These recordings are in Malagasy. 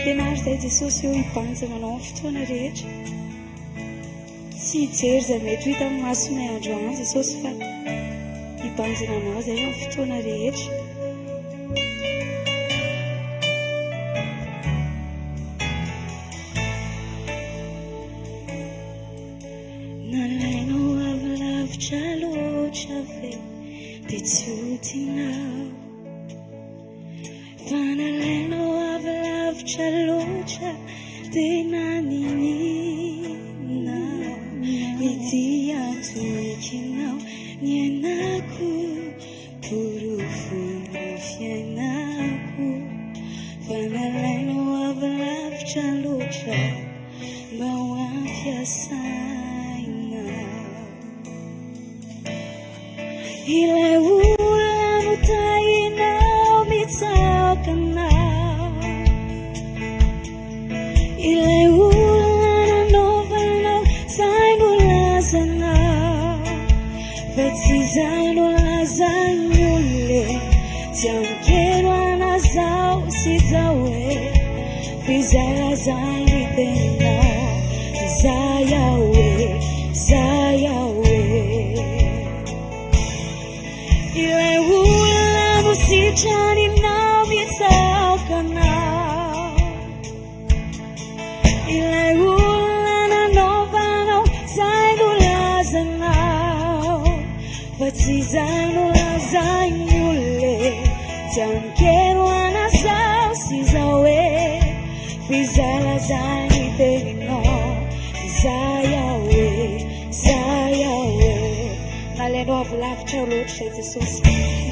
Ampianaro izay Jesosy eo hibanjina anao amin'ny fotoana rehetra. Tsy hijery izay mety ho hita amin'ny masonay androany Jesosy fa hibanjina anao izay amin'ny fotoana rehetra. Nalainao avy lavitra loatra ve dia tsy ho tianao Fa nalainao avy lavitra loatra dia naninona Ity antokinao ny ainako porofon'ny fiainako Fa nalainao avy lavitra loatra mba ho ampiasaina Ilay olona notahinao mitsaoka anao Ilay olona nanaovanao izay nolazanao Fa tsy izay nolazan'ny olona e Tsy amin-kero anazao sy izao e Fa izay lazain'ny teninao Izay aho e, izay aho e Ilay olona nositraninao mitsaoka anao Ilay olona nanaovanao izay nolazanao Fa tsy izay nolazain'ny olona e Tsy amin-kero anazao sy izao e Fa izay lazain'ny teninao Izay aho e, izay aho e Nalainao avy lavitra loatra izay Jesosy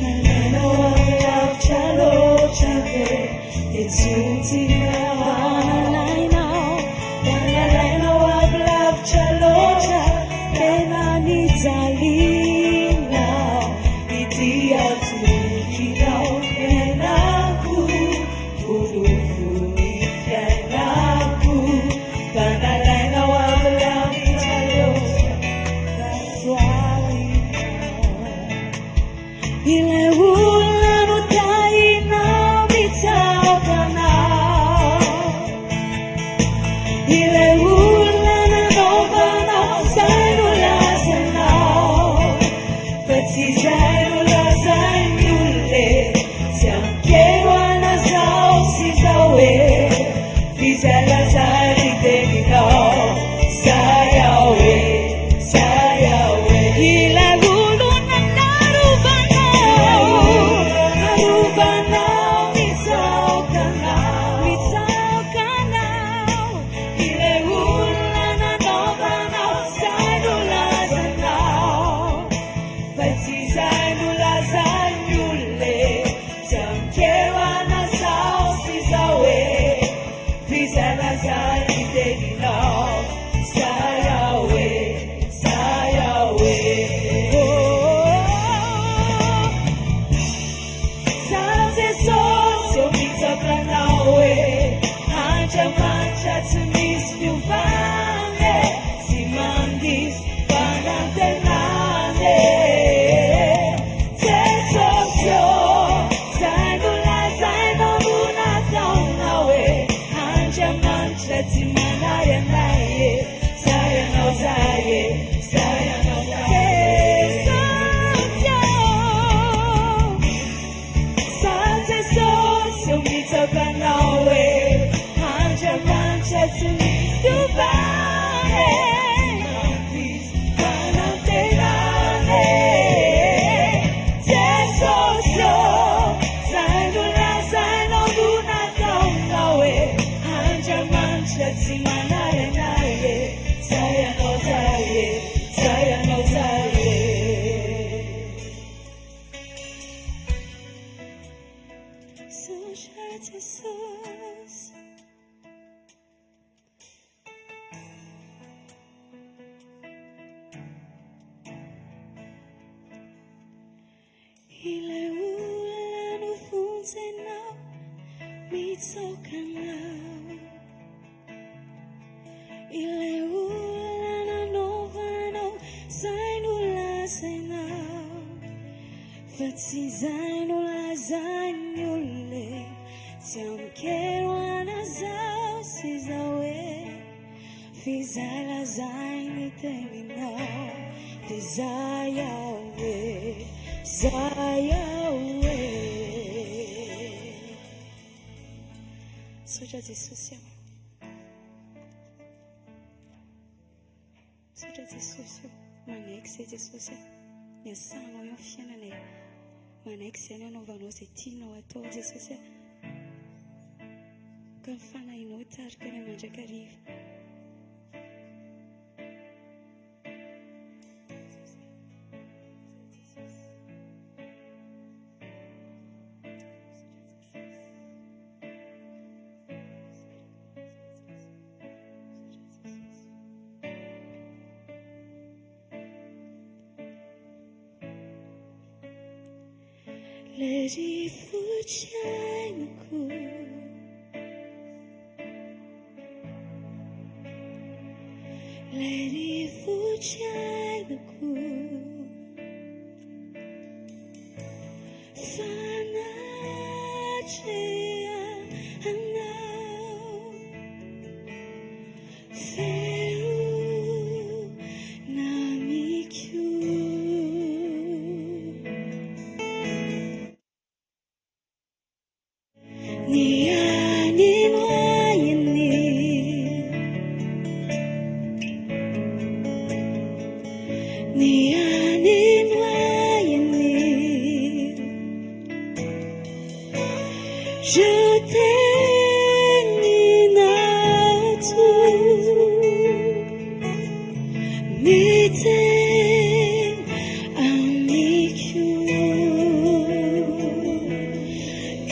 Nalainao avy lavitra loatra ve Dia tsy ho tianao Fa nalainao, fa nalainao avy lavitra loatra Tena nijalianao Ny dia tokinao Fiainako, porofon'ny fiainako Fa nalainao avy lavitra loatra Ilay olona notahinao mitsaoka anao Ilay olona nanaovanao izay nolazanao Fa tsy izay nolazain'ny olona e Tsy amin-kero anazao sy izao e F'izay lazain'ny teninao Zay aho e, zay aho e. Ilay olona narovanao, narovanao mitsaoka anao, mitsaoka anao. Ilay olona nanaovanao izay nolazanao, fa tsy izay nolazain'ny olona e. Tsy amin-kero anazao sy izao e. F'izay lazain'ny teninao, zay aho e, zay aho e. Tsara Jesosy eo mitsaoka anao e, Andriamanitra tsy misy fiovana e, tsy mandiso fanantenana e. Jesosy ô, zay nolazainao no nataonao e, Andriamanitra tsy manahy anay e, zay anao zay e, zay anao zay e. Jesosy ô, za Jesosy ô mitsaoka anao e, Andriamanitra tsy misy fiovana e, tsy mandiso fanantenana e. Jesosy ô, zay nolazainao no nataonao e, Andriamanitra tsy manary anay e, zay anao zay e, zay anao zay e. Misaotra Jesosy. Ilay olona novonjenao mitsaoka anao Ilay olona nanaovanao izay nolazainao Fa tsy izay nolazain'ny olona e Tsy amin-kero anazao. F'izay lazain'ny teninao dia zay aho e, zay aho e. Misaotra Jesosy ô. Misaotra Jesosy ô. Manaiky izay Jesosy a. Ny asanao eo amin'ny fiainana e. Manaiky izay ny anaovanao izay tianao atao Jesosy a. Ka ny fanahinao hitarika anay mandrakariva. Ilay rivotra ainako. Ilay rivotra ainako. Fanatrehanao. Feno namiko. Ny any no ainy. Ny any no ainy. Je teninao miteny amiko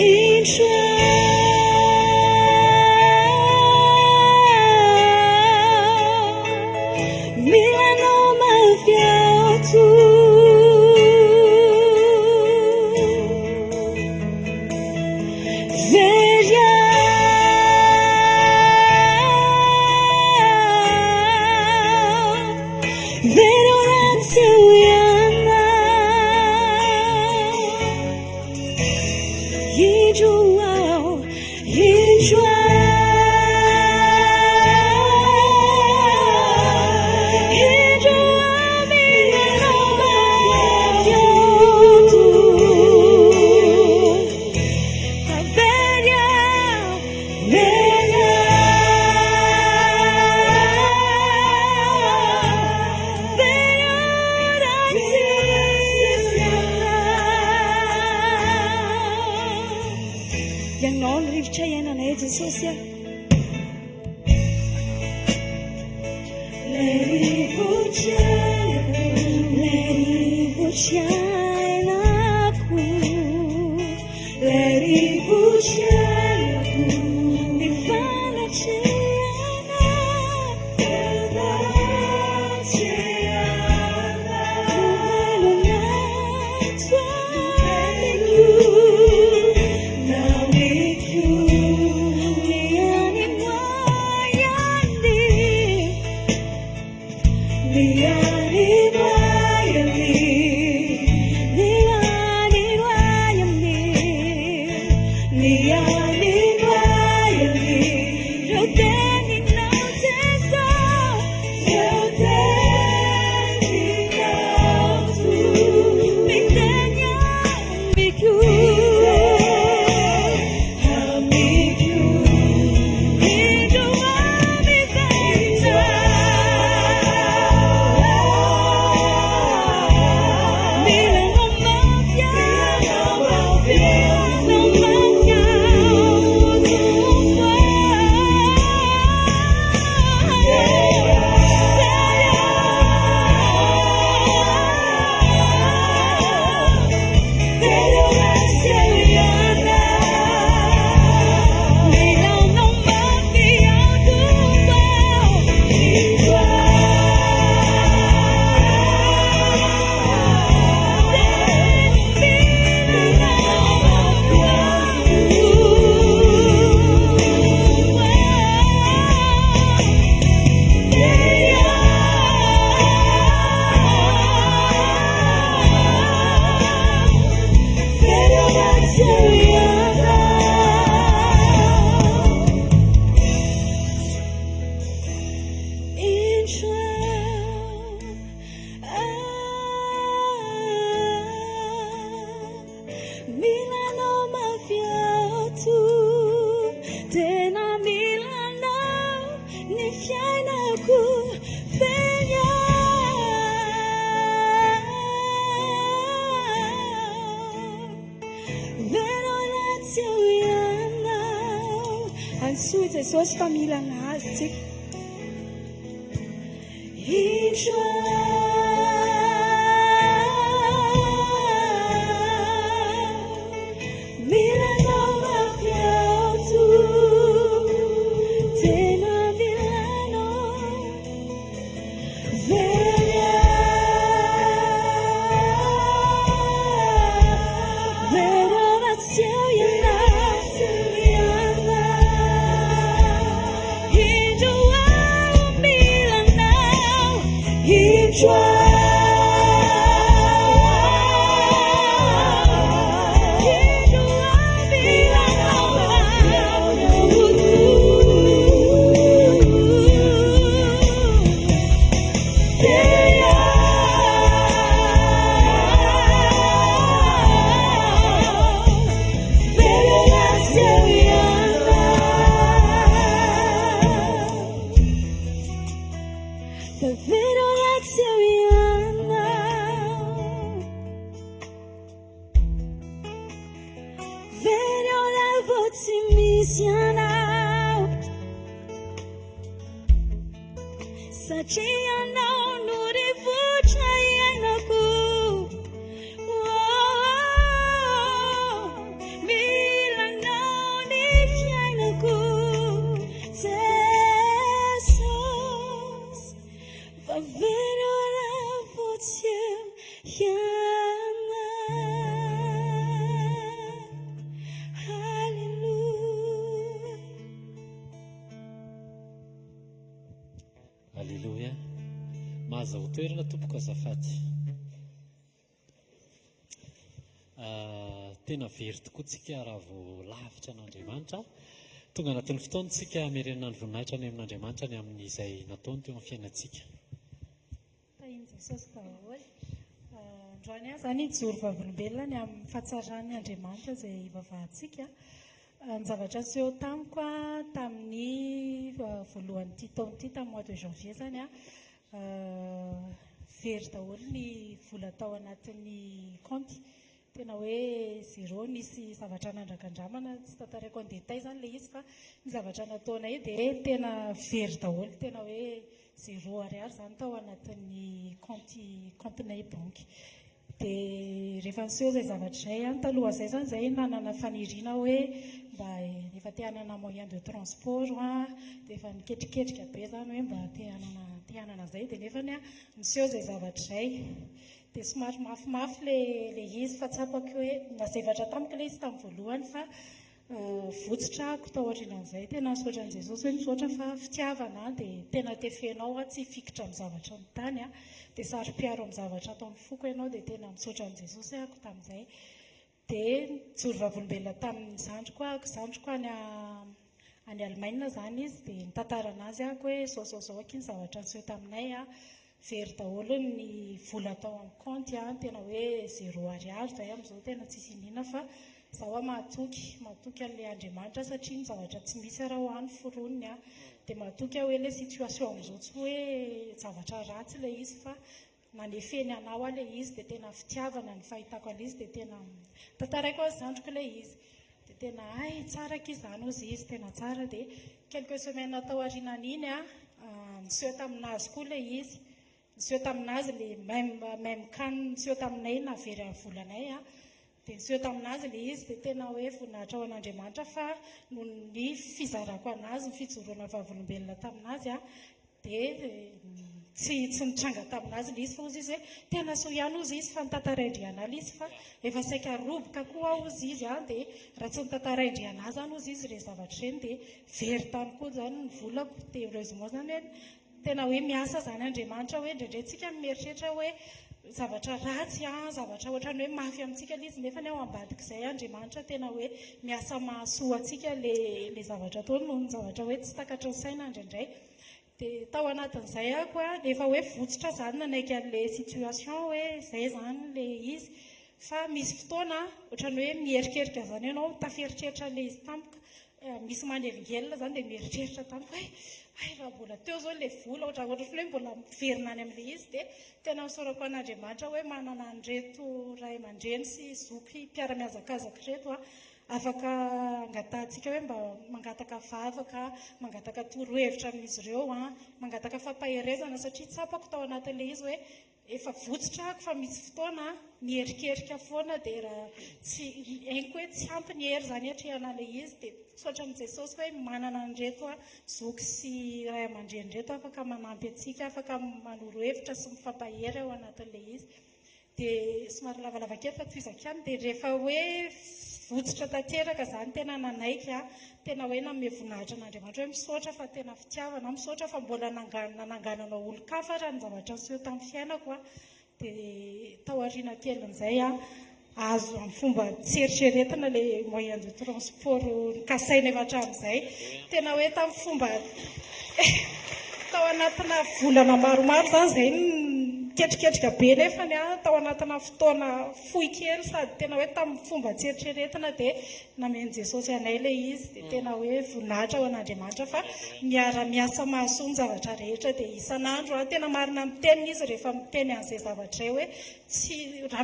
indro aho mila anao mafy ato. Very aho, very aho raha tsy eo ianao. Indro aho, indro aho, indro aho mila anao mafy ato. Fa very aho, very aho, very aho raha tsy ianao. Ianao no rivotra iainanay Jesosy a. Ilay rivotra ilay rivotra iainako, ilay rivotra iainako, ny fanatrehanao. Antsoy Jesosy fa mila an'Azy tsika. Indro Mila anao mafy aho Tompo, tena mila anao. Very aho, very aho raha tsy eo ianao, tsy miala. Indro aho mila anao, indro aho. Indro aho mila anao, Tsy misy anao Satria ianao no rivotra iainako Oh, mila anao ny fiainako Jesosy Fa very aho raha vao tsy eo ianao Haleloia. Aleloia. Mahazahoa toerana tompoko azafady. Ah, tena very tokoa tsika raha vao lavitra an'Andriamanitra. Tonga anatin'ny fotoana tsika hamerenana ny voninahitra any amin'Andriamanitra ny amin'izay nataony teo amin'ny fiainantsika. Tahin'i Jesosy daholo. Androany aho izany hijoro vavolombelona ny amin'ny fahatsaran'ny Andriamanitra izay ivavahantsika. Ny zavatra niseho tamiko tamin'ny voalohan'ity taona ity, tamin'ny mois de janvier izany, very daholo ny vola tao anatin'ny kaonty. Tena hoe zéro, nisy zavatra nandragandramana, tsy tantaraiko en détail izany ilay izy fa ny zavatra nataonay dia tena very daholo, tena hoe zéro ariary izany tao anatin'ny kaonty kaontinay banky. Dia rehefa niseho izay zavatra izay an, talohan'izay izany izahay nanana faniriana hoe mba efa te hanana moyen de transport an, dia efa niketriketrika be izany hoe mba te hanana te hanana an'izay, dia nefany an niseho izay zavatra izay. Dia somary mafimafy ilay izy fa tsapako hoe nazevatra tamiko ilay izy tamin'ny voalohany fa votsotra ako tao aorianan'izay. Tena nisaotra an'i Jesosy hoe misaotra fa fitiavana dia tena tefenao aho tsy hifikitra amin'ny zavatra ny tany dia saro-piaro amin'ny zavatra ato amin'ny foko ianao dia tena misaotra an'i Jesosy ahako tamin'izay. Dia nijoro vavolombelona tamin'ny zandriko ahako, zandriko any any Allemagne izany izy, dia nitantara an'azy ahako hoe izao izao izao akia ny zavatra niseho taminay a, very daholo ny vola tao amin'ny kaonty a, tena hoe zéro ariary izay amin'izao tena tsisy iniana fa izaho aho mahatoky, mahatoky an'ilay Andriamanitra satria ny zavatra tsy misy ara hoa ny foroniny a, dia mahatoky aho hoe ilay situation amin'izao tsy hoe zavatra ratsy ilay izy fa Nanefeny anao aho ilay izy dia tena fitiavana ny fahitako an'izy dia tena tantaraiko azy zandriko ilay izy dia tena hay tsara akia izany hozy izy tena tsara dia quelques semaines tao aorianan'iny a niseho tamin'azy koa ilay izy niseho tamin'azy ilay même même cas niseho taminay nahavery ny volanay a dia niseho tamin'azy ilay izy dia tena hoe voninahitra ho an'Andriamanitra fa noho ny fizarako an'azy ny fijoroana vavolombelona tamin'azy a Dia tsy tsy nitranga tamin'azy ilay izy fa hozy izy hoe tena soa ihany hozy izy fa notantarain-dry anah ilay izy fa efa saika roboka koa aho hozy izy an, dia raha tsy notantarain-dry anah izany hozy izy ireny zavatra ireny dia very tany koa izany ny volako, dia heureusement izany hoe tena hoe miasa izany Andriamanitra hoe indraindray tsika mieritreritra hoe zavatra ratsy an, zavatra ohatran'ny hoe mafy amintsika ilay izy nefa ny ao ambadik'izay Andriamanitra tena hoe miasa mahasoa antsika ilay ilay zavatra ataony noho ny zavatra hoe tsy takatry ny saina indraindray. Dia tao anatin'izay ako a, efa hoe votsotra zany nanaiky an'ilay situation hoe zay zany ilay izy, fa misy fotoana ohatran'ny hoe mieritreritra zany ianao, taferitreritra an'ilay izy tampoka, misy manelingelina zany dia mieritreritra tampoka hoe hay raha mbola teo zao ilay vola, ohatra ohatran'ny hoe mbola miverina any amin'ilay izy, dia tena isaorako an'Andriamanitra hoe manana an'ireto ray aman-dreny sy zoky mpiara-mihazakazaka ireto a. Afaka angatahantsika hoe mba mangataka vavaka, mangataka torohevitra amin'izy ireo, mangataka fampaherezana satria tsapako tao anatin'ilay izy hoe efa votsotra ako fa misy fotoana miherikerika foana dia raha tsy haiko hoe tsy ampy ny hery izany hiatrehana an'ilay izy dia misaotra an'i Jesosy hoe manana an'ireto zoky sy ray aman-dreny ireto afaka manampy antsika, afaka manoro hevitra sy mifampahery ao anatin'ilay izy. Dia somary lavalava kely fa tohizako ihany, dia rehefa hoe votsotra tanteraka izany tena nanaiky aho, tena hoe nanome voninahitra an'Andriamanitra hoe misaotra fa tena fitiavana, misaotra fa mbola nangananao olon-kafa raha ny zavatra niseho tamin'ny fiainako aho, dia tao aoriana kelin'izay aho azo amin'ny fomba tsy eritreretina ilay moyen de transport nokasaina efa hatramin'izay, tena hoe tamin'ny fomba tao anatina volana maromaro izany izay niketriketrika be nefany an, tao anatina fotoana fohy kely sady tena hoe tamin'ny fomba tsy eritreretina dia namen'i Jesosy anay ilay izy dia tena hoe voninahitra ho an'Andriamanitra fa miara-miasa mahasoa ny zavatra rehetra dia isan'andro an, tena marina amin'ny teniny izy rehefa miteny an'izay zavatra izay hoe Tsy, raha,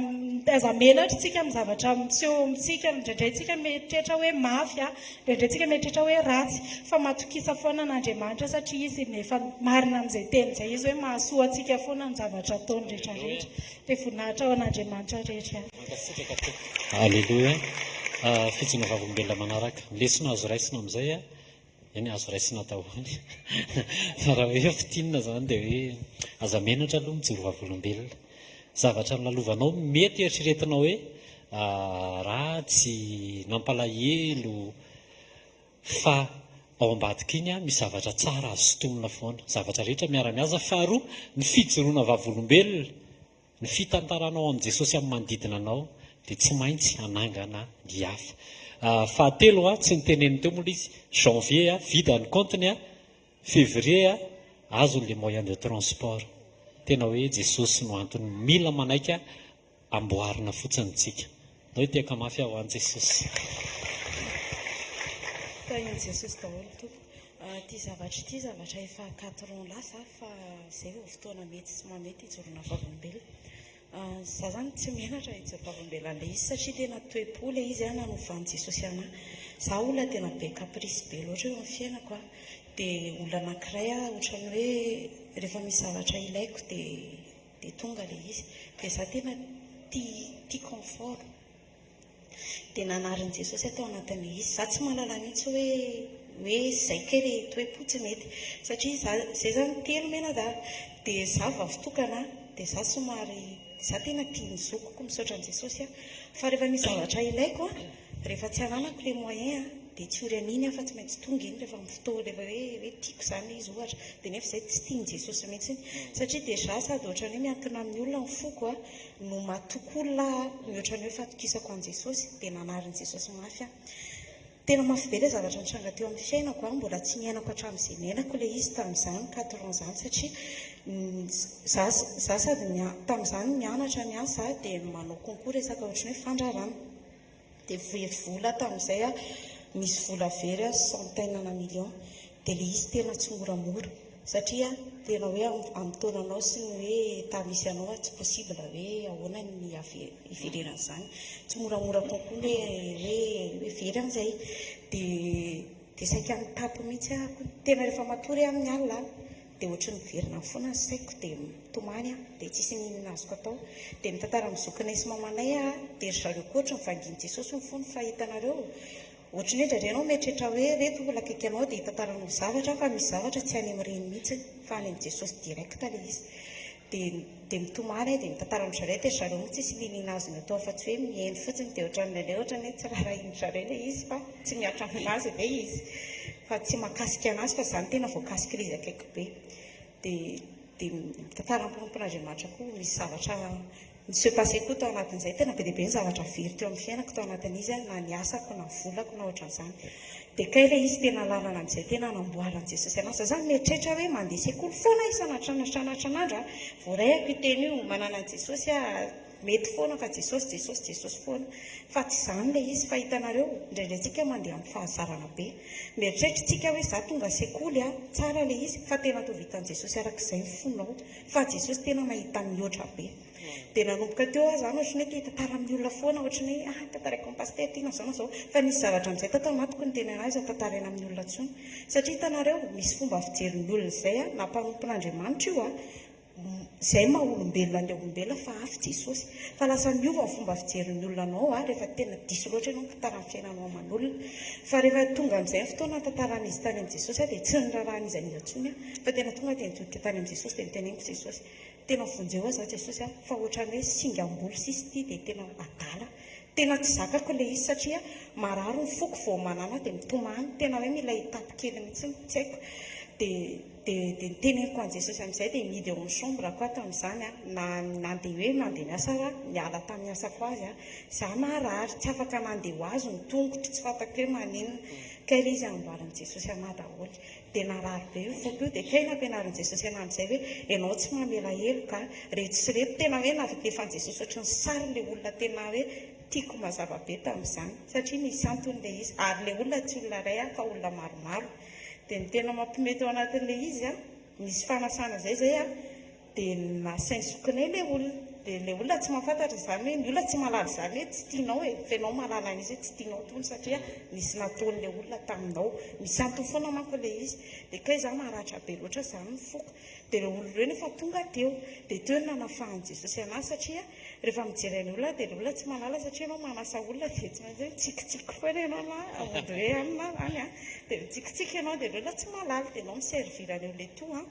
aza menatra tsika amin'ny zavatra miseho eo amintsika, indraindray tsika mieritreritra hoe mafy a, indraindray tsika mieritreritra hoe ratsy, fa matokisa foana an'Andriamanitra satria Izy efa marina amin'izay teny izay Izy hoe mahasoa antsika foana ny zavatra ataony rehetra rehetra. Dia voninahitra ho an'Andriamanitra rehetra. Mankasitraka tompoko. Aleloia. Fijoroana vavolombelona manaraka. Ny lesona azo raisina amin'izay a, Eny azo raisina daholo fa raha hoe fintinina izany dia hoe aza menatra aloha mijoro vavolombelona. Zavatra nolalovanao mety eritreretinao hoe ratsy, nampalahelo fa ao ambadika iny misy zavatra tsara azo sintomina foana. Zavatra rehetra miara-miasa. Faharoa, ny fijoroana vavolombelona. Ny fitantaranao amin'i Jesosy amin'ny manodidina anao dia tsy maintsy hanangana ny hafa. Fahatelo, tsy noteneniny teo moa ilay izy, janvier, vide ny compte-ny, février, azony le moyen de transport. Tena hoe Jesosy no antony. Mila manaiky amboarina fotsiny tsika. Ndao hitehaka mafy aho ho an'i Jesosy. Tahin'i Jesosy daholo tompoko. Ity zavatra ity zavatra efa quatre ans lasa fa izay vao fotoana mety sy mahamety hijoroana vavolombelona. Za zany tsy menatra hijoro vavolombelona an'ilay izy satria tena toe-po ilay izy nanovan'i Jesosy anah. Za olona tena be caprice be loatra eo amin'ny fiainako dia olona anankiray aho ohatran'ny hoe rehefa misy zavatra ilaiko dia dia tonga ilay izy. Dia za tena tia tia confort. Dia nanarin'i Jesosy aho tao anatin'ilay izy. Za tsy mahalala mihitsy hoe hoe izay kay ilay toe-po tsy mety. Satria za zay zany telo mianadahy. Dia za vavy tokana, dia za somary za tena tia ny zokiko, misaotra an'i Jesosy aho. Fa rehefa misy zavatra ilaiko an, rehefa tsy ananako ilay moyen an, dia tsy ory an'iny aho fa tsy maintsy tonga iny rehefa amin'ny fotoana rehefa hoe hoe tiako izany ilay izy ohatra. Dia nefa izay tsy tian'i Jesosy mihitsy. Satria déjà sady ohatran'ny hoe miankina amin'ny olona ny foko an, no matoky olona aho mihoatra ny hoe fatokisako an'i Jesosy dia nanarin'i Jesosy mafy aho. Tena mafy be ilay zavatra nitranga teo amin'ny fiainako an, mbola tsy niainako hatramin'izay niainako ilay izy tamin'izany quatre ans izany satria za za sady tamin'izany mianatra miasa dia manao concours resaka ohatran'ny hoe fandrarana. Dia very vola tamin'izay aho, nisy vola very aho centaine ana million. Dia ilay izy tena tsy moramora satria tena hoe amin'ny taonanao sy ny hoe état misy anao tsy possible hoe ahoana ny hiverenan'izany. Tsy moramora konkoa ny hoe hoe very an'izay. Dia dia saika nitapy mihitsy aho. Tena rehefa matory aho amin'ny alina Dia ohatry ny miverina foana ny saiko dia mitomany aho dia tsisy n'inona azoko atao. Dia mitantara amin'ny zokinay sy mamanay aho dia ry zareo koa ohatry ny vangin'i Jesosy ny fony fa hitanareo ohatry ny hoe indraindray ianao mieritreritra hoe ireto olona akaiky anao dia hitantaranao zavatra fa misy zavatra tsy any amin'ireny mihitsy fa any amin'i Jesosy direct ilay izy. Dia dia mitomany aho dia mitantara amin-dry zareo dia ry zareo moa tsisy n'inona azony atao afa-tsy hoe mihaino fotsiny dia ohatran'ny indraindray ohatran'ny hoe tsy raharahian-dry zareo ilay izy fa tsy mihatra aminazy ilay izy fa tsy mahakasika anazy fa za no tena voakasik'ilay izy akaiky be dia dia mitantara amin'ny mpanompon'Andriamanitra koa misy zavatra ni-se passer koa tao anatin'izay tena be dia be ny zavatra very teo amin'ny fiainako tao anatin'izy na ny asako na volako na ohatran'izany Dia kay ilay izy tena lalana amin'izay tena anamboaran'i Jesosy anao. Za zany mieritreritra hoe mandeha sekoly foana aho isan'andro isan'andro isan'andro a. Voaray ako io teny io, manana an'i Jesosy aho, mety foana fa Jesosy, Jesosy, Jesosy foana. Fa tsy izany ilay izy fa hitanareo, indraindray tsika mandeha amin'ny fahazarana be. Mieritreritra tsika hoe za tonga sekoly a, tsara ilay izy, fa tena atao vitan'i Jesosy arak'izay ny fonao. Fa Jesosy tena mahita mihoatra be. Dia nanomboka teo aho izany ohatran'ny hoe te hitantara amin'ny olona foana, ohatran'ny hoe ah tantaraiko amin'ny pasitera ity na izao na izao. Fa nisy zavatra amin'izay tato anatiko niteny an'ahy aza tantaraina amin'ny olona intsony. Satria hitanareo, misy fomba fijerin'ny olona izay an, na mpanompon'Andriamanitra io an, izay maha olombelona an'ilay olombelona fa hafa Jesosy. Fa lasa miova ny fomba fijerin'ny olona anao an, rehefa tena diso loatra ianao mitantara ny fiainanao aman'olona. Fa rehefa tonga amin'izay ny fotoana nitantaran'izy tany amin'i Jesosy aho dia tsy niraharahan'iza n'iza intsony aho fa tena tonga dia nitodika tany amin'i Jesosy dia noteneniko Jesosy. Tena vonjeo aho za Jesosy a, fa ohatrany hoe singam-bolo sisa ity dia tena adala. Tena tsy zakako ilay izy satria marary ny foko vao manana dia mitomany, tena hoe mila hitapy kely mihitsy tsy haiko. Dia dia dia niteneniko an'i Jesosy amin'izay dia nihidy eo amin'ny chambre-ko aho tamin'izany a, na nandeha hoe nandeha niasa ary aho, niala tamin'ny asako azy aho. Za marary, tsy afaka nandeha ho azy ny tongotro, tsy fantako hoe maninona. Kay ilay izy amboarin'i Jesosy anah daholo. Dia narary be io foko io, dia kay nampianarin'i Jesosy anah amin'izay hoe ianao tsy mamela heloka a, reto sy reto, tena hoe nalefan'i Jesosy ohatry ny sary ilay olona tena hoe tiako mazava be tamin'izany, satria nisy antony ilay izy, ary ilay olona tsy olona iray a, fa olona maromaro. Dia ny tena mampiomehy tao anatin'ilay izy a, nisy fanasana izay izay a, Dia nasain'i zokinay ilay olona. Dia ilay olona tsy mahafantatra izany hoe, ny olona tsy mahalala izany hoe tsy tianao e, fa ianao mahalala an'izy hoe tsy tianao itony satria nisy nataon'ilay olona taminao. Misy antony foana manko ilay izy. Dia kay izaho maratra be loatra izany ny foko. Dia ireo olona ireo nefa tonga teo. Dia teo no nanafahan'i Jesosy anahy satria rehefa mijery an'ilay olona dia ilay olona tsy mahalala satria ianao manasa olona dia tsy maintsy hoe mitsikitsiky foana ianao na mody hoe any na any an. Dia mitsikitsiky ianao dia ilay olona tsy mahalala. Dia ianao mi-servir an'io ilay toa an.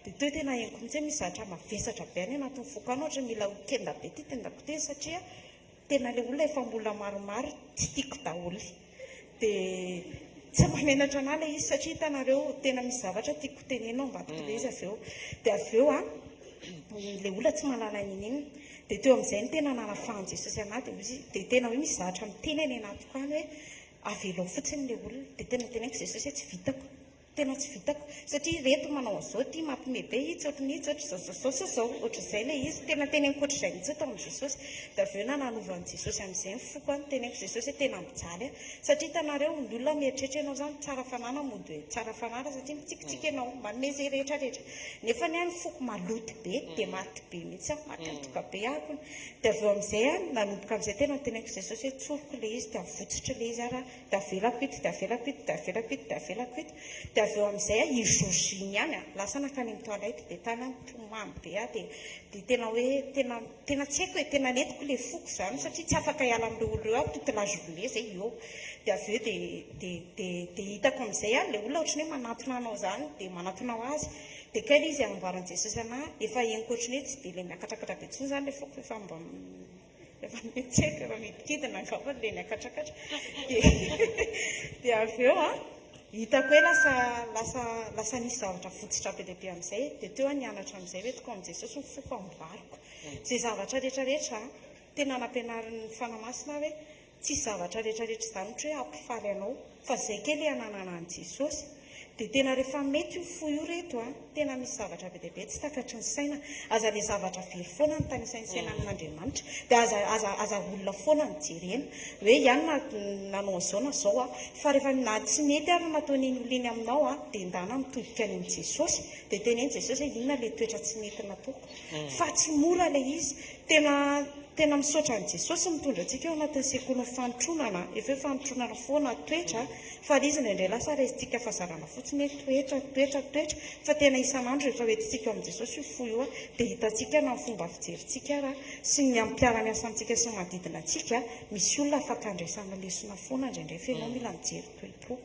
Dia teo tena henoko mihitsy hoe misy zavatra mavesatra be any anatin'ny foko any, ohatra mila ho kenda be ity tendako ity satria tena ilay olona efa mbola maromaro tsy tiako daholo. Dia tsy mahamenatra an'ahy ilay izy satria hitanareo tena misy zavatra tiako tenenina ao ambadik'ilay izy avy eo. Dia avy eo an, ilay olona tsy mahalala n'inon'inona. Dia teo amin'izay no tena nanafahan'i Jesosy an'ahy dia hoy izy, dia tena hoe misy zavatra miteny any anatiko any hoe avelao fotsiny ilay olona. Dia tena teneniko Jesosy hoe tsy vitako. Tena tsy vitako satria ireto manao an'izao ity mampime be itsy ohatry ny itsy ohatry izao izao izao izao ohatr'izay ilay izy tena teneniko ohatr'izay mihitsy aho tao amin'i Jesosy dia avy eo nananovan'i Jesosy amin'izay ny foko an teneniko Jesosy hoe tena mijaly aho satria hitanareo ny olona mieritreritra ianao izany tsara fanahy na mody hoe tsara fanahy raha satria mitsikitsiky ianao manome izay rehetra rehetra nefa ny ahy ny foko maloto be dia maty be mihitsy aho maty antoka be aho kony dia avy eo amin'izay aho nanomboka amin'izay tena teneniko Jesosy hoe tsoriko ilay izy dia avotsotro ilay izy ary aho Dia avelako ito, dia avelako ito, dia avelako ito, dia avelako ito. Dia avy eo amin'izay aho, i jour J iny ihany an, lasa nankany amin'ny toilette, dia tany aho nitomany be aho, dia dia tena hoe, tena, tena tsy haiko e, tena nentiko ilay foko izany, satria tsy afaka hiala amin'ireo olona ireo aho toute la journée izay eo. Dia avy eo dia, dia, dia, dia hitako amin'izay aho, ilay olona ohatran'ny hoe manantona anao izany, dia manantona ho azy. Dia kay ilay izy anamboaran'i Jesosy an'ahy, efa henoko ohatran'ny hoe tsy dia ilay miakatrakatra be intsony izany ilay foko fa efa mba. Efa mihetsika, efa midikidina angamba ilay niakatrakatra. Dia dia avy eo an, hitako hoe lasa lasa lasa nisy zavatra votsotra be dia be amin'izay. Dia teo aho nianatra amin'izay hoe toko amin'i Jesosy ny foko amboariko. Izay zavatra rehetra rehetra an, tena nampianarin'ny Fanahy Masina aho hoe tsisy zavatra rehetra rehetra izany ohatra hoe hampifaly anao fa izay kely ananana an'i Jesosy. Dia tena rehefa mety io fo io reto a, tena misy zavatra be dia be tsy takatry ny saina, aza le zavatra very foana no tanisainsaina amin'Andriamanitra, dia aza aza aza olona foana no jerena, hoe i anona nanao an'izao na izao a, fa rehefa na tsy mety ary ny nataon'iny olona iny aminao a, dia ndana mitodika any amin'i Jesosy, dia teneno Jesosy hoe inona le toetra tsy mety nataoko, fa tsy mora ilay izy, tena Tena misaotra an'i Jesosy mitondra antsika ao anatin'ny sekolin'ny fanotronana, efa hoe fanotronana foana toetra fa ilay izy indraindray lasa raisintsika fahazarana fotsiny hoe toetra, toetra, toetra fa tena isan'andro rehefa hoentintsika ao amin'i Jesosy io fo io dia hitantsika na ny fomba fijerintsika ara sy ny amin'ny mpiara-miasa amintsika sy ny manodidina antsika misy olona afaka andraisana lesona foana indraindray fa ianao mila mijery toe-po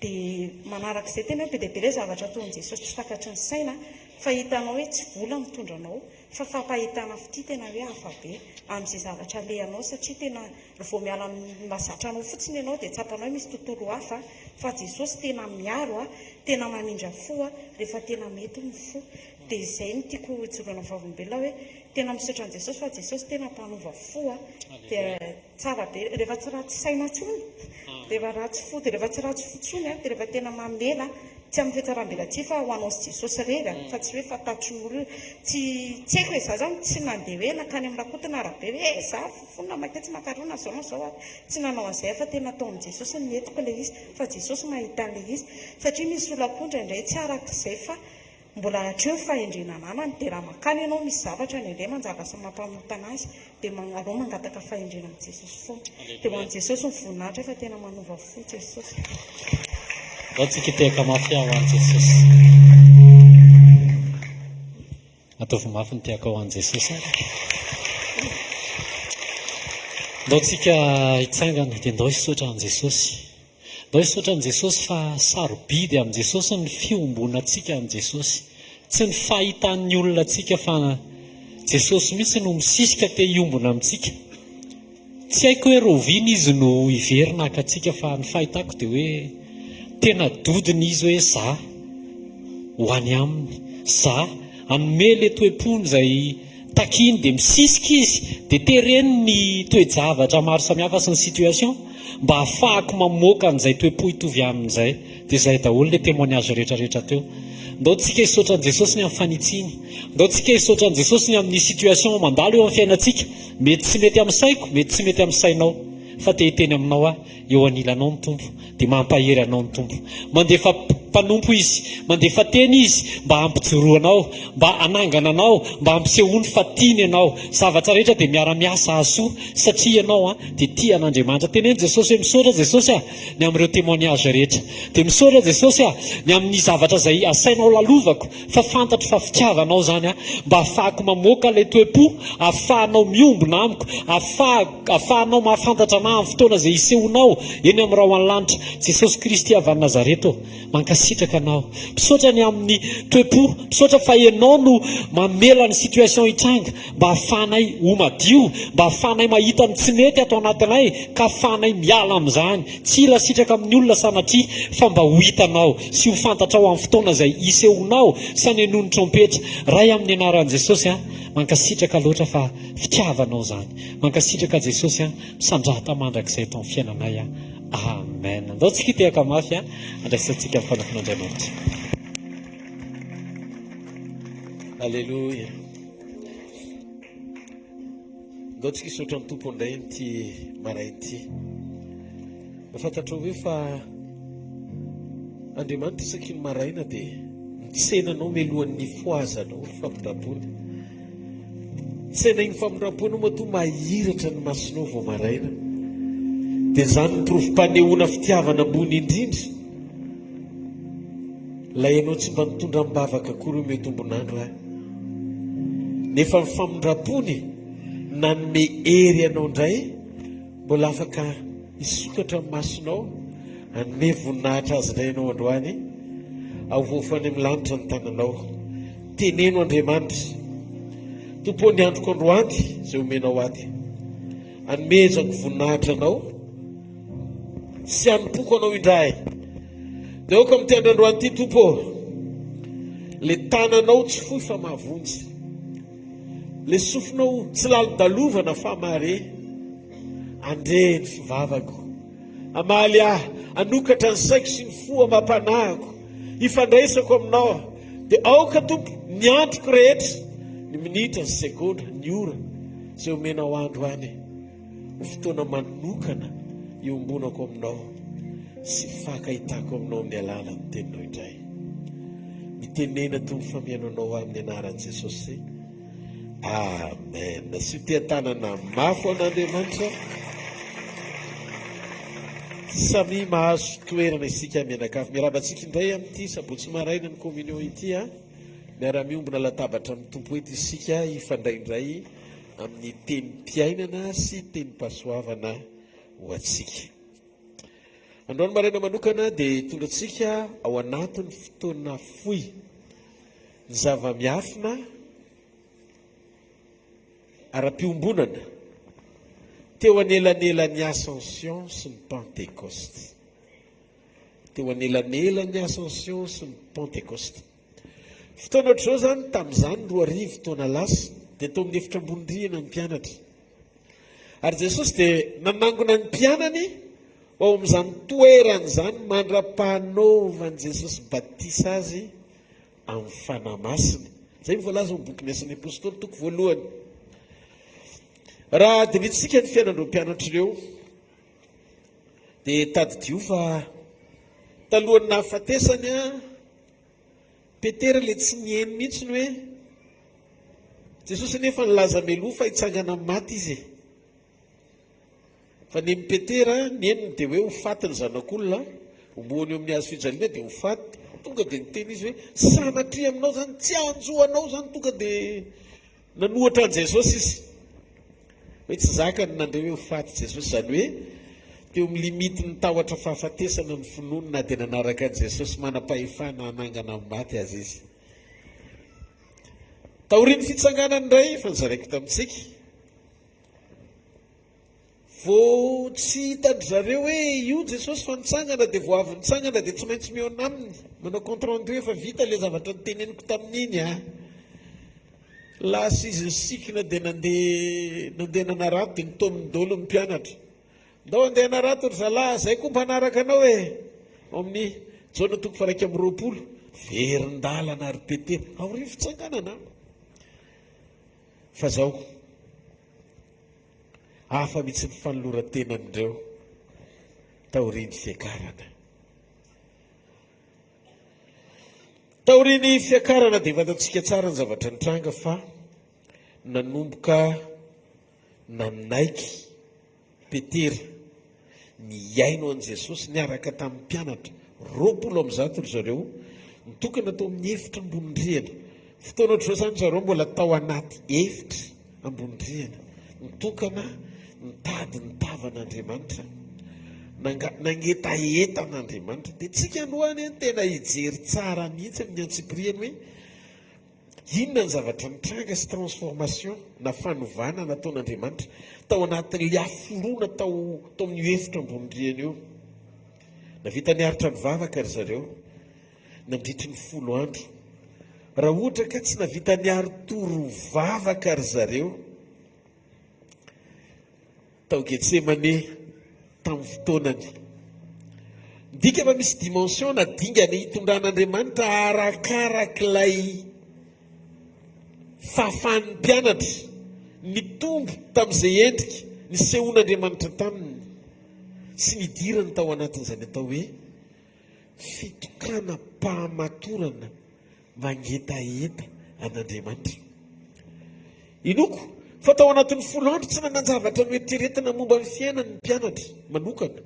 dia manarak'izay tena hoe be dia be ilay zavatra ataon'i Jesosy tsy takatry ny saina fa hitanao hoe tsy vola mitondra anao Fa fampahitana fitia tena hoe hafa be amin'izay zavatra alehanao satria tena vao miala amin'ny mahazatra anao fotsiny ianao dia tsapanao hoe misy tontolo hafa fa Jesosy tena miaro a, tena mamindra fo a, rehefa tena mety ny fo. Dia izay no tiako hijoroana vavolombelona hoe tena misaotra an'i Jesosy fa Jesosy tena mpanova fo a. Dia tsara be rehefa tsy ratsy saina intsony, rehefa ratsy fo dia rehefa tsy ratsy fo intsony dia rehefa tena mamela, tsy amin'ny fihatsaram-belatsihy fa ho anao sy Jesosy irery a, fa tsy hoe fantatry ny olona, tsy tsy haiko e, za zany tsy nandeha hoe nankany amin'ny Rakoto na Rabe hoe e za fofona maketsy makarona zao na zao a, tsy nanao an'izay aho fa tena tao amin'i Jesosy no nentiko ilay izy, fa Jesosy mahita an'ilay izy, satria misy olona koa indraindray tsy arak'izay fa. Mbola hatreo ny fahendrena ananany dia raha makany ianao misy zavatra any indray manjava sy mampanotana azy dia aleo mangataka fahendrena amin'i Jesosy foana. Dia ho an'i Jesosy ny voninahitra fa tena manova fo Jesosy. Ndao tsika hitehaka mafy ho an'i Jesosy. Ataovy mafy ny tehaka ho an'i Jesosy ary. Ndao tsika hitsangana dia ndao hisaotra an'i Jesosy. Ndao hisaotra an'i Jesosy fa sarobidy amin'i Jesosy ny fiombonantsika amin'i Jesosy. Tsy ny fahitan'ny olona antsika fa Jesosy mihitsy no misisika te hiombona amintsika. Tsy haiko hoe rahoviana izy no hiverina haka antsika fa ny fahitako dia hoe tena dodona izy hoe za ho any aminy, za hanome le toe-pony izay takiany dia misisika izy dia tereny ny toe-javatra maro samihafa sy ny situation mba hahafahako mamoaka an'izay toe-po hitovy aminy izay. Dia izay daholo le témoignage rehetra rehetra teo. Ndao tsika hisaotra an'i Jesosy ny amin'ny fanitsiany. Ndao tsika hisaotra an'i Jesosy ny amin'ny situation mandalo eo amin'ny fiainantsika. Mety tsy mety amin'ny saiko, mety tsy mety amin'ny sainao. Fa te hiteny aminao aho, eo anilanao ny Tompo, dia mampahery anao ny Tompo. Mandefa mpanompo Izy, mandefa teny Izy mba hampijoro anao, mba hanangana anao, mba hampisehoany fa tiany ianao. Zavatra rehetra dia miara-miasa hahasoa satria ianao dia tia an'Andriamanitra. Teneno Jesosy hoe misaotra Jesosy a! ny amin'ireo témoignage rehetra. Dia misaotra Jesosy a! ny amin'ny zavatra izay asainao lalovako fa fantatro fa fitiavanao izany a! mba ahafahako mamoaka ilay toe-po, ahafahanao miombona amiko, ahafahanao mahafantatra anah amin'ny fotoana izay hisehoanao eny amin'ny rahon'ny lanitra. Jesosy Kristy avy any Nazareth ô! Mankasitraka anao. Misaotra ny amin'ny toe-po. Misaotra fa ianao no mamela ny situation hitranga mba hahafahanay ho madio, mba hahafahanay mahita ny tsy mety ato anatinay ka hahafahanay miala amin'izany. Tsy hila sitraka amin'ny olona sanatria fa mba ho hitanao sy ho fantatrao amin'ny fotoana izay hisehoanao sy hanenoan'ny trompetra. Ray amin'ny anaran'i Jesosy a, mankasitraka loatra fa fitiavanao izany. Mankasitraka Jesosy a, misandrata mandrakizay eto amin'ny fiainanay a. Amen. Andao tsika hitehaka mafy a, andraisantsika ny mpanompon'Andriamanitra. Alléluia. Andao tsika hisaotra ny Tompo indray amin'ity maraina ity. Mba fantatrao ve fa Andriamanitra isaky ny maraina dia mitsena anao mialohan'ny nifohazanao ny famindram-pony. Tsenain'ny famindram-ponao matoa mahiratra ny masonao vao maraina. Dia izany ny porofom-panehoana fitiavana ambony indrindra. Ilay ianao tsy mba nitondra am-bavaka akory omeo tombon'andro ahy. Nefa ny famindram-pony nanome hery anao indray Mbola afaka hisokatra ny masonao, hanome voninahitra Azy indray ianao androany. Avoafo any amin'ny lanitra ny tananao. Teneno Andriamanitra, Tompo ô, ny androko androany izay omenao ahy dia hanomezako voninahitra Anao sy hanompoako Anao indray. Dia aoka amin'ity andro androany ity, Tompo ô, ilay tananao tsy fohy fa mahavonjy. Le sofinao tsy lalodalovana fa mare Andre ny fivavako Hamaly ahy, hanokatra ny saiko sy ny fo amam-panahiko Hifandraisako aminao Dia aoka Tompo ny androko rehetra Ny minitra, ny segondra, ny ora Izay omenao andro any Ho fotoana manokana iombonako aminao sy fankahitako aminao amin'ny alalan'ny teninao indray. Mitenena Tompo fa mihaino anao aho amin'ny anaran'i Jesosy. Amen. Asio tehan-tanana mafy ho an'Andriamanitra. Samia mahazo toerana isika mianakavy. Miarahaba antsika indray amin'ity sabotsy maraina ny communion ity. Miara-miombona latabatra amin'ny Tompo eto isika hifandray indray amin'ny tenim-piainana sy tenim-pahasoavana ho antsika. Androany maraina manokana dia hitondra antsika ao anatin'ny fotoana fohy ny zava-miafina ara-piombonana teo anelanelan'ny Ascension sy ny Pentekosta. Teo anelanelan'ny Ascension sy ny Pentekosta. Fotoana ohatr'izao izany tamin'izany 2000 taona lasa dia tao amin'ny efitra ambony rihana ny mpianatra. Ary Jesosy dia nanangona ny mpianany ho ao amin'izany toerana izany mandra-panaovan'i Jesosy batisa azy amin'ny Fanahy Masina. Izay no voalaza ao amin'ny bokin'ny Asan'ny Apostoly toko voalohany. Raha dinihintsika ny fiainan'ireo mpianatra ireo dia tadidio fa talohan'ny nahafatesany. Petera ilay tsy nihaino mihitsy ny hoe Jesosy anefa nilaza mialoha fa hitsangana amin'ny maty izy e. Fa nen'i Petera, ny henony dia hoe ho faty ny Zanak'olona, hombohana eo amin'ny hazo fijaliana dia ho faty. Tonga dia niteny izy hoe, sanatria aminao izany, tsy hanjo anao izany. Tonga dia nanohatra an'i Jesosy izy. Hoe tsy zakany ny nandre hoe ho faty Jesosy. Izany hoe teo amin'ny limite-n'ny tahotra fahafatesana ny finoany na dia nanaraka an'i Jesosy manam-pahefana hanangana amin'ny maty aza izy. Taorian'ny fitsanganany indray, efa nozaraiko tamintsika, Vao tsy hitan-dry zareo hoe io Jesosy fa nitsangana dia vao avy nitsangana dia tsy maintsy mihaona aminy. Manao compte rendu efa vita ilay zavatra noteneniko tamin'iny a. Lasa izy nisikina dia nandeha nandeha nanarato dia nitaominy daholo ny mpianatra. Ndao handeha hanarato ry zalahy, zay koa mba hanaraka anao e. Ao amin'ny Jaona toko faha 21, verin-dalana ry Petera, aorian'ny fitsanganana. Fa zao, hafa mihitsy ny fanoloran-tenan'ireo taorian'ny fiakarana. Taorian'ny fiakarana dia fantatsika tsara ny zavatra nitranga fa nanomboka nanaiky Petera nihaino an'i Jesosy niaraka tamin'ny mpianatra 120 ry zareo, nitokana tao amin'ny efitra ambony rihana. Fotoana ohatr'izao izany ry zareo mbola tao anaty efitra ambony rihana, nitokana nitady ny tavan'Andriamanitra, nangetaheta an'Andriamanitra. Dia tsika androany tena hijery tsara mihitsy amin'ny antsipiriany hoe Inona ny zavatra nitranga sy transformation na fanovana nataon'Andriamanitra tao anatin'ilay haforoana tao tao amin'io efitra ambony rihana io? Navita niaritra nivavaka ry zareo nandritry ny folo andro. Raha ohatra ka tsy navita niari-tory vavaka ry zareo, Tao Getsemane tamin'ny fotoanany. Midika fa misy dimension na dingana hitondran'Andriamanitra arakarak'ilay fahafahan'ny mpianatra nitombo tamin'izay endrika nisehoan'Andriamanitra taminy sy nidirany tao anatin'izany atao hoe fitokanam-pahamatorana mangetaheta an'Andriamanitra. Inoako fa tao anatin'ny folo andro tsy nanan-javatra noeritreretina momba ny fiainany ny mpianatra manokana.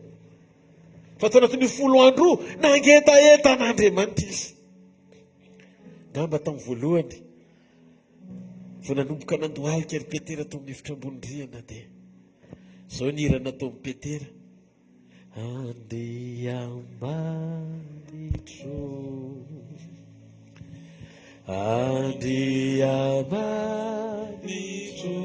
Fa tao anatin'io folo andro io, nangetaheta an'Andriamanitra izy. Angamba tamin'ny voalohany, vao nanomboka nandohalika ry Petera tao amin'ny efitra ambony rihana dia izao ny hira nataon'i Petera. Andriamanitro, Andriamanitro,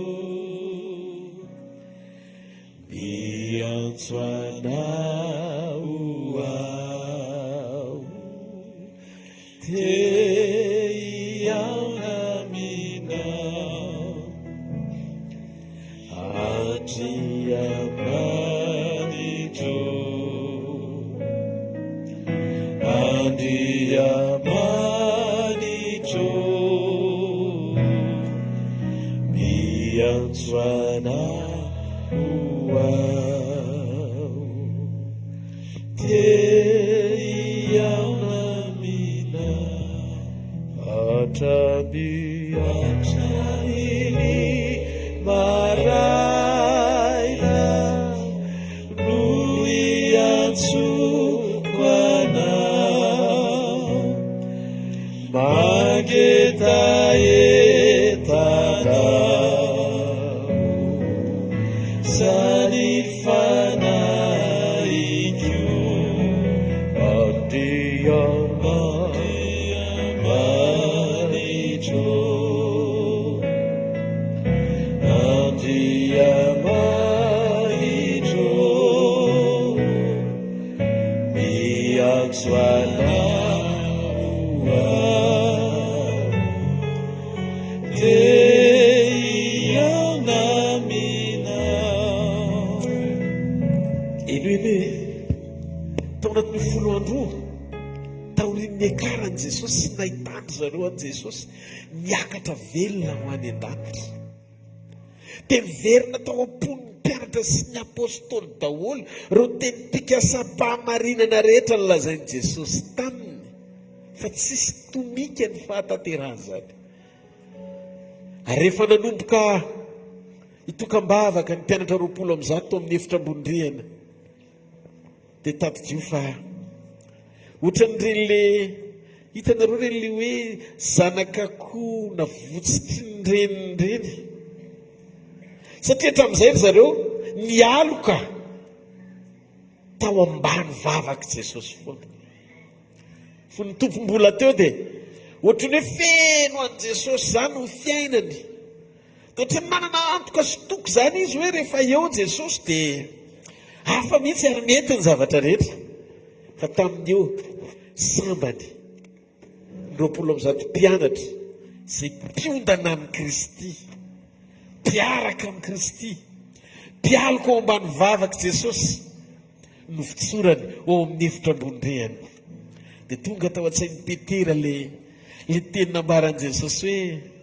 miantso Anao aho, te hihaona aminao. Andriamanitro, Andriamanitro, miantso Anao aho, te hihaona aminao hatramin'ny. Hatramin'ny maraina no iantsoako anao, mangetaheta anao, zany fanahiko Andriamanitro, Andriamanitro, miantso Anao aho, te hihaona aminao. Henoy anie e! Tao anatin'io folo andro io, taorian'ny niakaran'i Jesosy sy nahitan-dry zareo an'i Jesosy niakatra velona ho any an-danitra, dia niverina tao am-pon'ny mpianatra sy ny apostoly daholo ireo tenim-pikasam-pahamarinana rehetra nolazain'i Jesosy taminy. Fa tsisy tomika ny fahatanterahan'izany. Ary rehefa nanomboka hitokam-bavaka ny mpianatra 120 tao amin'ny efitra ambony rihana, dia tadidio fa ohatran'ireny le hitanareo ireny le hoe zanak'akoho navotsitry ny reniny ireny. Satria hatramin'izay ry zareo nialoka tao ambany vavak'i Jesosy foana. Fony ny Tompo mbola teo dia ohatran'ny hoe feno an'i Jesosy izany ny fiainany. Dia ohatran'ny manana antoka sy toky izany izy hoe rehefa eo Jesosy dia hafa mihitsy ary mety ny zavatra rehetra. Fa tamin'io sambany ny 120 mpianatra izay mpiondana amin'i Kristy, mpiaraka amin'i Kristy, mpialoka ao ambany vavak'i Jesosy, Nofotsorany ao amin'ny efitra ambony rihana. Dia tonga tao an-tsain'i Petera ilay ilay teny nambaran'i Jesosy hoe,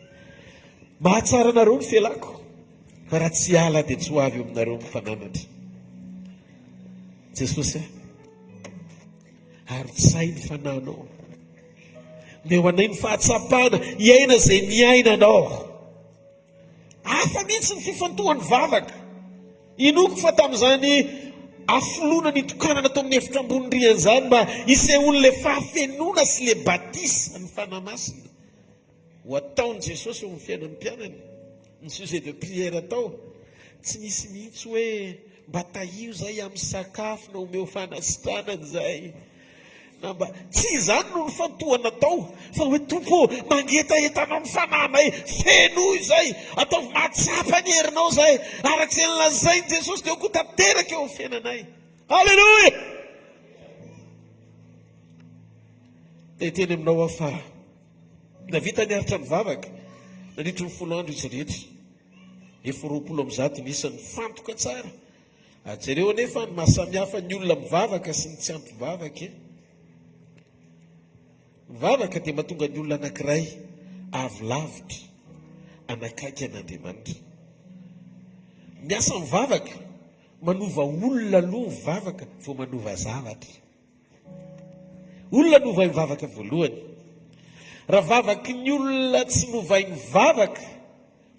Mahatsara anareo ny fialako, fa raha tsy hiala dia tsy ho avy eo aminareo ny mpananatra. Jesosy a, arotsay ny fanahinao. Omeo anay ny fahatsapana hiaina izay niainanao. Hafa mihitsy ny fifantohan'ny vavaka. Inoako fa tamin'izany hafoloana nitokanana tao amin'ny efitra ambony rihana izany mba hisehoan'ilay fahafenoana sy ilay batisa ny Fanahy Masina ho ataon'i Jesosy eo amin'ny fiainan'ny mpianany. Ny sujet de prière tao, tsy nisy mihitsy hoe mba tahio izay amin'ny sakafo na omeo fanasitranana izay. Na mba, tsy izany no nifantohana tao, fa hoe, Tompo ô, mangetaheta Anao ny fanahinay, fenoy izay, ataovy mahatsapa ny herinao izahay, araka izay nolazain'i Jesosy dia ho koa tanteraka eo amin'ny fiainanay. Aleloia! Te hiteny aminao aho fa navita niaritra nivavaka nandritry ny folo andro izy rehetra. Efa 120 ny isany, nifantoka tsara. Ary jereo anefa ny maha samihafa ny olona mivavaka sy ny tsy ampy vavaka e. Ny vavaka dia mahatonga ny olona anankiray avy lavitra anakaiky an'Andriamanitra. Ny asan'ny vavaka, manova olona aloha ny vavaka vao manova zavatra. Olona novain'ny vavaka voalohany. Raha vavaky ny olona tsy novain'ny vavaka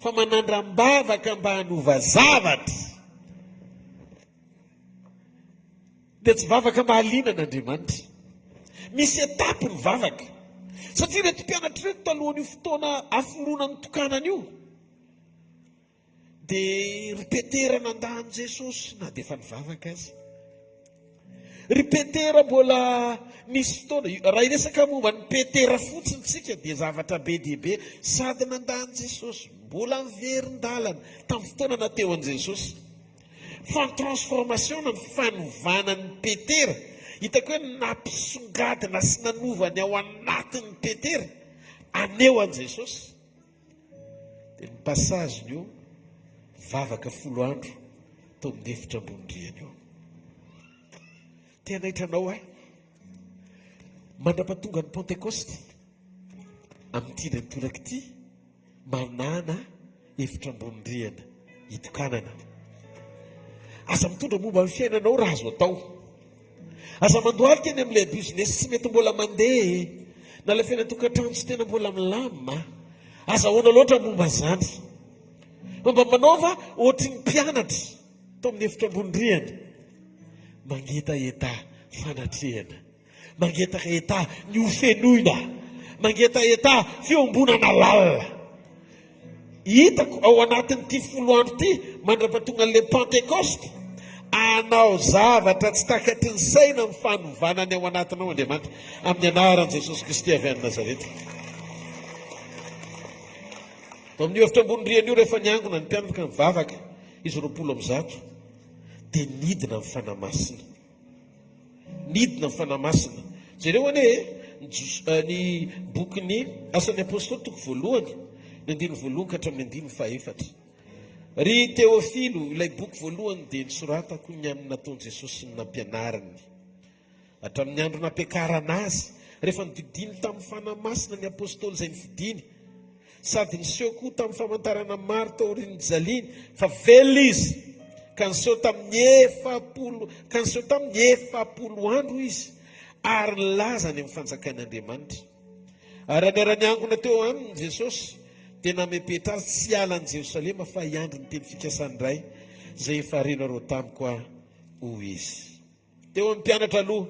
fa manandram-bavaka mba hanova zavatra dia tsy vavaka mahaliana an'Andriamanitra. Misy étape ny vavaka. Satria ireto mpianatra ireto talohan'io fotoana hafoloana nitokanana io Dia ry Petera nandà an'i Jesosy na dia efa nivavaka aza. Ry Petera mbola nisy fotoana, raha hiresaka momba an'i Petera fotsiny tsika dia zavatra be dia be, sady nandà an'i Jesosy, mbola niverin-dalana tamin'ny fotoana naha-teo an'i Jesosy. Fa ny transformation na ny fanovana an'i Petera, hitako hoe nampisongadina sy nanova ny ao anatin'i Petera, haneho an'i Jesosy. Dia ny passage-ny io, vavaka folo andro tao amin'ny efitra ambony rihana io. Te hanaitra anao aho. Mandra-pahatonga ny Pentekosta, amin'ity indray mitoraka ity, manàna efitra ambony rihana hitokanana. Aza mitondra momba ny fiainanao raha azo atao. Aza mandohalika eny amin'ilay business tsy mety mbola mandeha e! Na ilay fiainan-tokantrano tsy tena mbola milamina. Aza ahoana loatra momba izany. Fa mba manaova ohatry ny mpianatra tao amin'ny efitra ambony rihana. Mangetaheta fanatrehana. Mangetaheta ny ho fenoina. Mangetaheta fiombonana lalina. Hitako ao anatin'ity folo andro ity, mandra-pahatongan'ilay Pantekosta, hanao zavatra tsy takatry ny saina amin'ny fanovana ny ao anatinao Andriamanitra, amin'ny anaran'i Jesosy Kristy avy any Nazareta. Tao amin'io efitra ambony rihana io, rehefa niangona ny mpianatra ka nivavaka, izy 120, dia nidina ny Fanahy Masina. Nidina ny Fanahy Masina. Jereo anie e, ny Jos, ny bokin'ny Asan'ny Apostoly toko voalohany, ny andininy voalohany ka hatramin'ny andininy fahefatra. Ry Teofilo, ilay boky voalohany dia nosoratako ny amin'ny nataon'i Jesosy sy ny nampianariny. Hatramin'ny andro nampiakarana azy, rehefa nodidiany tamin'ny Fanahy Masina ny Apostoly izay nofidiny, Sady niseho koa tamin'ny famantarana maro taorian'ny nijaliany fa velona izy, ka niseho tamin'ny 40, ka niseho taminy 40 andro izy. Ary nilaza ny amin'ny fanjakan'Andriamanitra. Ary raha niara-niangona teo aminy Jesosy, dia namepetra azy tsy hiala an'i Jerosalema fa hiandry ny teny fikasan'ny Ray, izay efa renareo tamiko aho, hoy Izy. Teo amin'ny mpianatra aloha,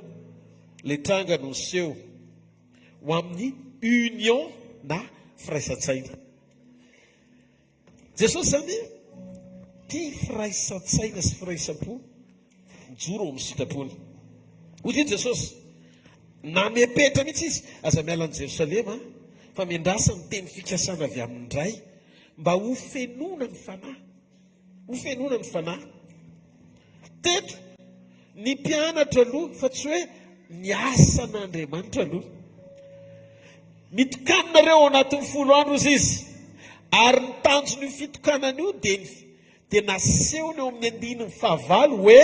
ilay tranga no niseho ho amin'ny union na firaisan-tsaina. Jesosy izany tia firaisan-tsaina sy firaisam-po, mijoro ao amin'ny sitrapony. Hoy ity Jesosy, namepetra mihitsy izy, aza miala an'i Jerosalema, fa miandrasa ny teny fikasana avy amin'ny Ray, mba ho fenoina ny Fanahy. Ho fenoina ny Fanahy. Teto, ny mpianatra aloha, fa tsy hoe ny asan'Andriamanitra aloha. Mitokanina ireo ao anatin'ny folo andro hozy izy, ary ny tanjon'io fitokanana io dia ny dia nasehony eo amin'ny andininy fahavalo hoe,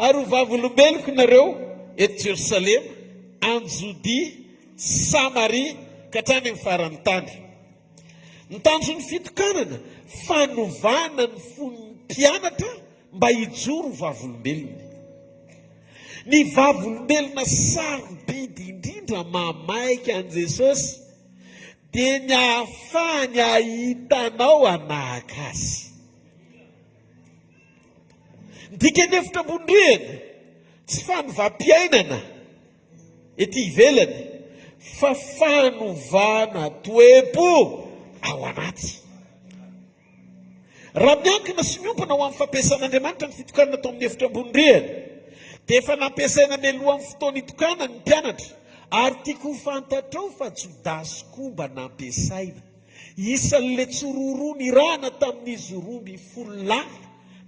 Ary ho vavolombeloko nareo eto Jerosalema, any Jodia, Samaria, ka hatrany amin'ny faran'ny tany. Ny tanjon'ny fitokanana, fanovana ny fon'ny mpianatra mba hijoro ho vavolombelony. Ny vavolombelona sarobidy indrindra mahamaika an'i Jesosy dia ny ahafahany hahita anao hanahaka Azy. Ny dikan'ny efitra ambony rihana, tsy fanovam-piainana ety ivelany fa fanovana toe-po ao anaty. Raha miankina sy miompana ho amin'ny fampiasan'Andriamanitra ny fitokanana tao amin'ny efitra ambony rihana, dia efa nampiasaina mialohan'ny fotoana hitokanany ny mpianatra, ary tiako ho fantatrao fa Jodasy koa mba nampiasaina. Isan'ilay tsiroaroa nirahana tamin'izy 12 lahy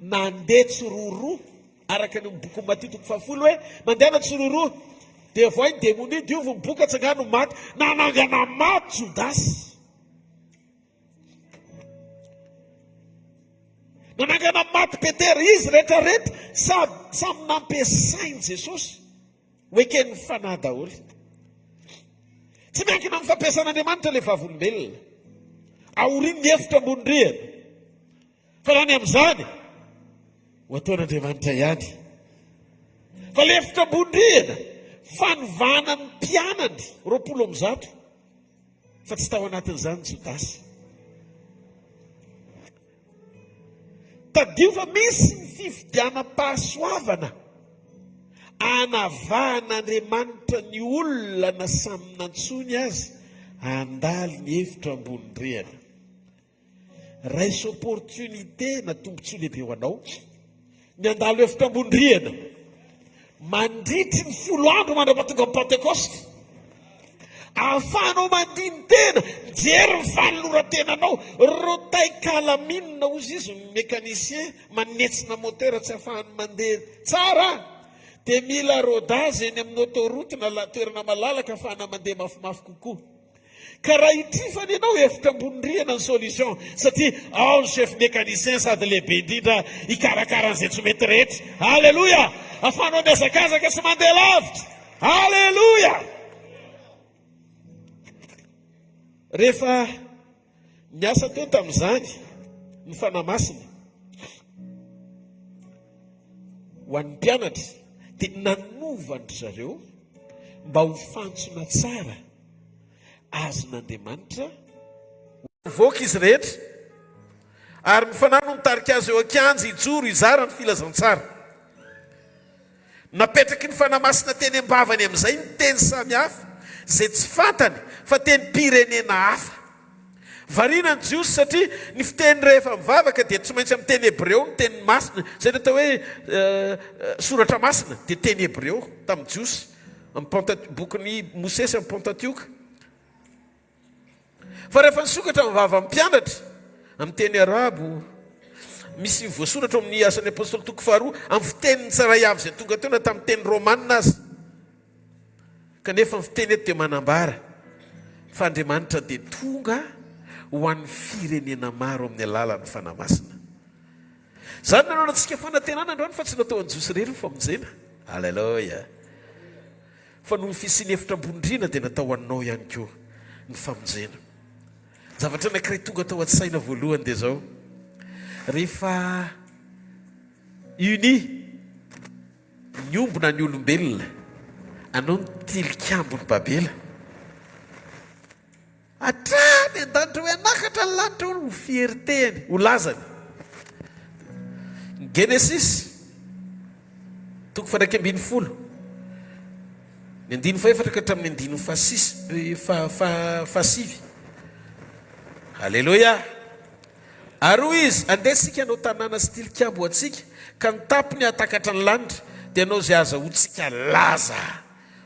nandeha tsiroaroa, araka ny ao amin'ny bokin'i Matio toko fahafolo hoe, Mandehana tsiroaroa, dia voay ny demonia, diovy ny boka, atsangano ny maty. Nanangana maty Jodasy. Nanangana maty Petera, izy rehetra rehetra samy samy nampiasain'i Jesosy ho eken'ny fanahy daholo. Tsy miankina amin'ny fampiasan'Andriamanitra ilay vavolombelona. Aorian'ny efitra ambony rihana. Fa raha ny amin'izany, ho ataon'Andriamanitra ihany. Fa ilay efitra ambony rihana, fanovana ny mpianany 120. Fa tsy tao anatin'izany Jodasy. Tadidio fa misy ny fifidianam-pahasoavana anavahan'Andriamanitra ny olona na samy nantsoiny aza handalo ny efitra ambony rihana. Raiso opportunité na tombontsoa lehibe ho anao ny handalo efitra ambony rihana mandritry ny folo andro mandra-pahatonga ny Pantekosta. Ahafahanao mandini-tena, mijery ny fanoloran-tenanao. Rotay kalaminina hozy izy, ny mécanicien manetsina moteur tsy ahafahany mandeha tsara dia mila rodage eny amin'ny autoroute na toerana malalaka ahafahana mandeha mafimafy kokoa. Ka raha hitrifana ianao, efitra ambony rihana ny solution satria ao ny chef mécanicien sady lehibe indrindra hikarakara an'izay tsy mety rehetra. Alléluia! Afahanao mihazakazaka sy mandeha lavitra. Alléluia! Rehefa niasa teo tamin'izany ny Fanahy Masina ho an'ny mpianatra dia nanova an-dry zareo mba ho fantsona tsara azon'Andriamanitra Nivoaka izy rehetra, ary ny Fanahy no nitarika azy eo an-kianja hijoro hizara ny filazantsara. Napetraky ny Fanahy Masina teny am-bavany amin'izay ny teny samihafa izay tsy fantany fa tenim-pirenena hafa. Variana ny Jiosy satria ny fiteny rehefa mivavaka dia tsy maintsy amin'ny teny hebreo ny teny masina, izay no atao hoe soratra masina dia teny hebreo tamin'ny Jiosy. Amin'ny Pentat, bokin'i Mosesy amin'ny Pentatioka. Fa rehefa nisokatra ny vavan'ny mpianatra amin'ny teny arabo, misy voasoratra ao amin'ny Asan'ny Apostoly toko faharoa, amin'ny fitenin'ny tsiray avy izay tonga teo na tamin'ny teny romana aza. Kanefa ny fiteny eto dia manambara fa Andriamanitra dia tonga ho an'ny firenena maro amin'ny alalan'ny Fanahy Masina. Izany no ananantsika fanantenana androany fa tsy natao an'i Jiosy irery ny famonjena. Aleloia! Fa noho ny fisian'ny efitra ambony rihana dia natao ho anao ihany koa ny famonjena. Ny zavatra anankiray tonga tao an-tsaina voalohany dia izao, rehefa uni, miombona ny olombelona. Anao ny tilikambon'i Babela. Hatrany an-danitra hoe hanakatra ny lanitra hono ho fierté-ny, ho lazany. Genesisy, toko faha-11, ny andininy fahefatra ka hatramin'ny andininy fahasivy. Aleloia! Ary hoy izy, Andeha isika hanao tanàna sy tilikambo ho antsika, ka ny tampony hahatakatra ny lanitra, dia hanao izay hahazahoantsika laza.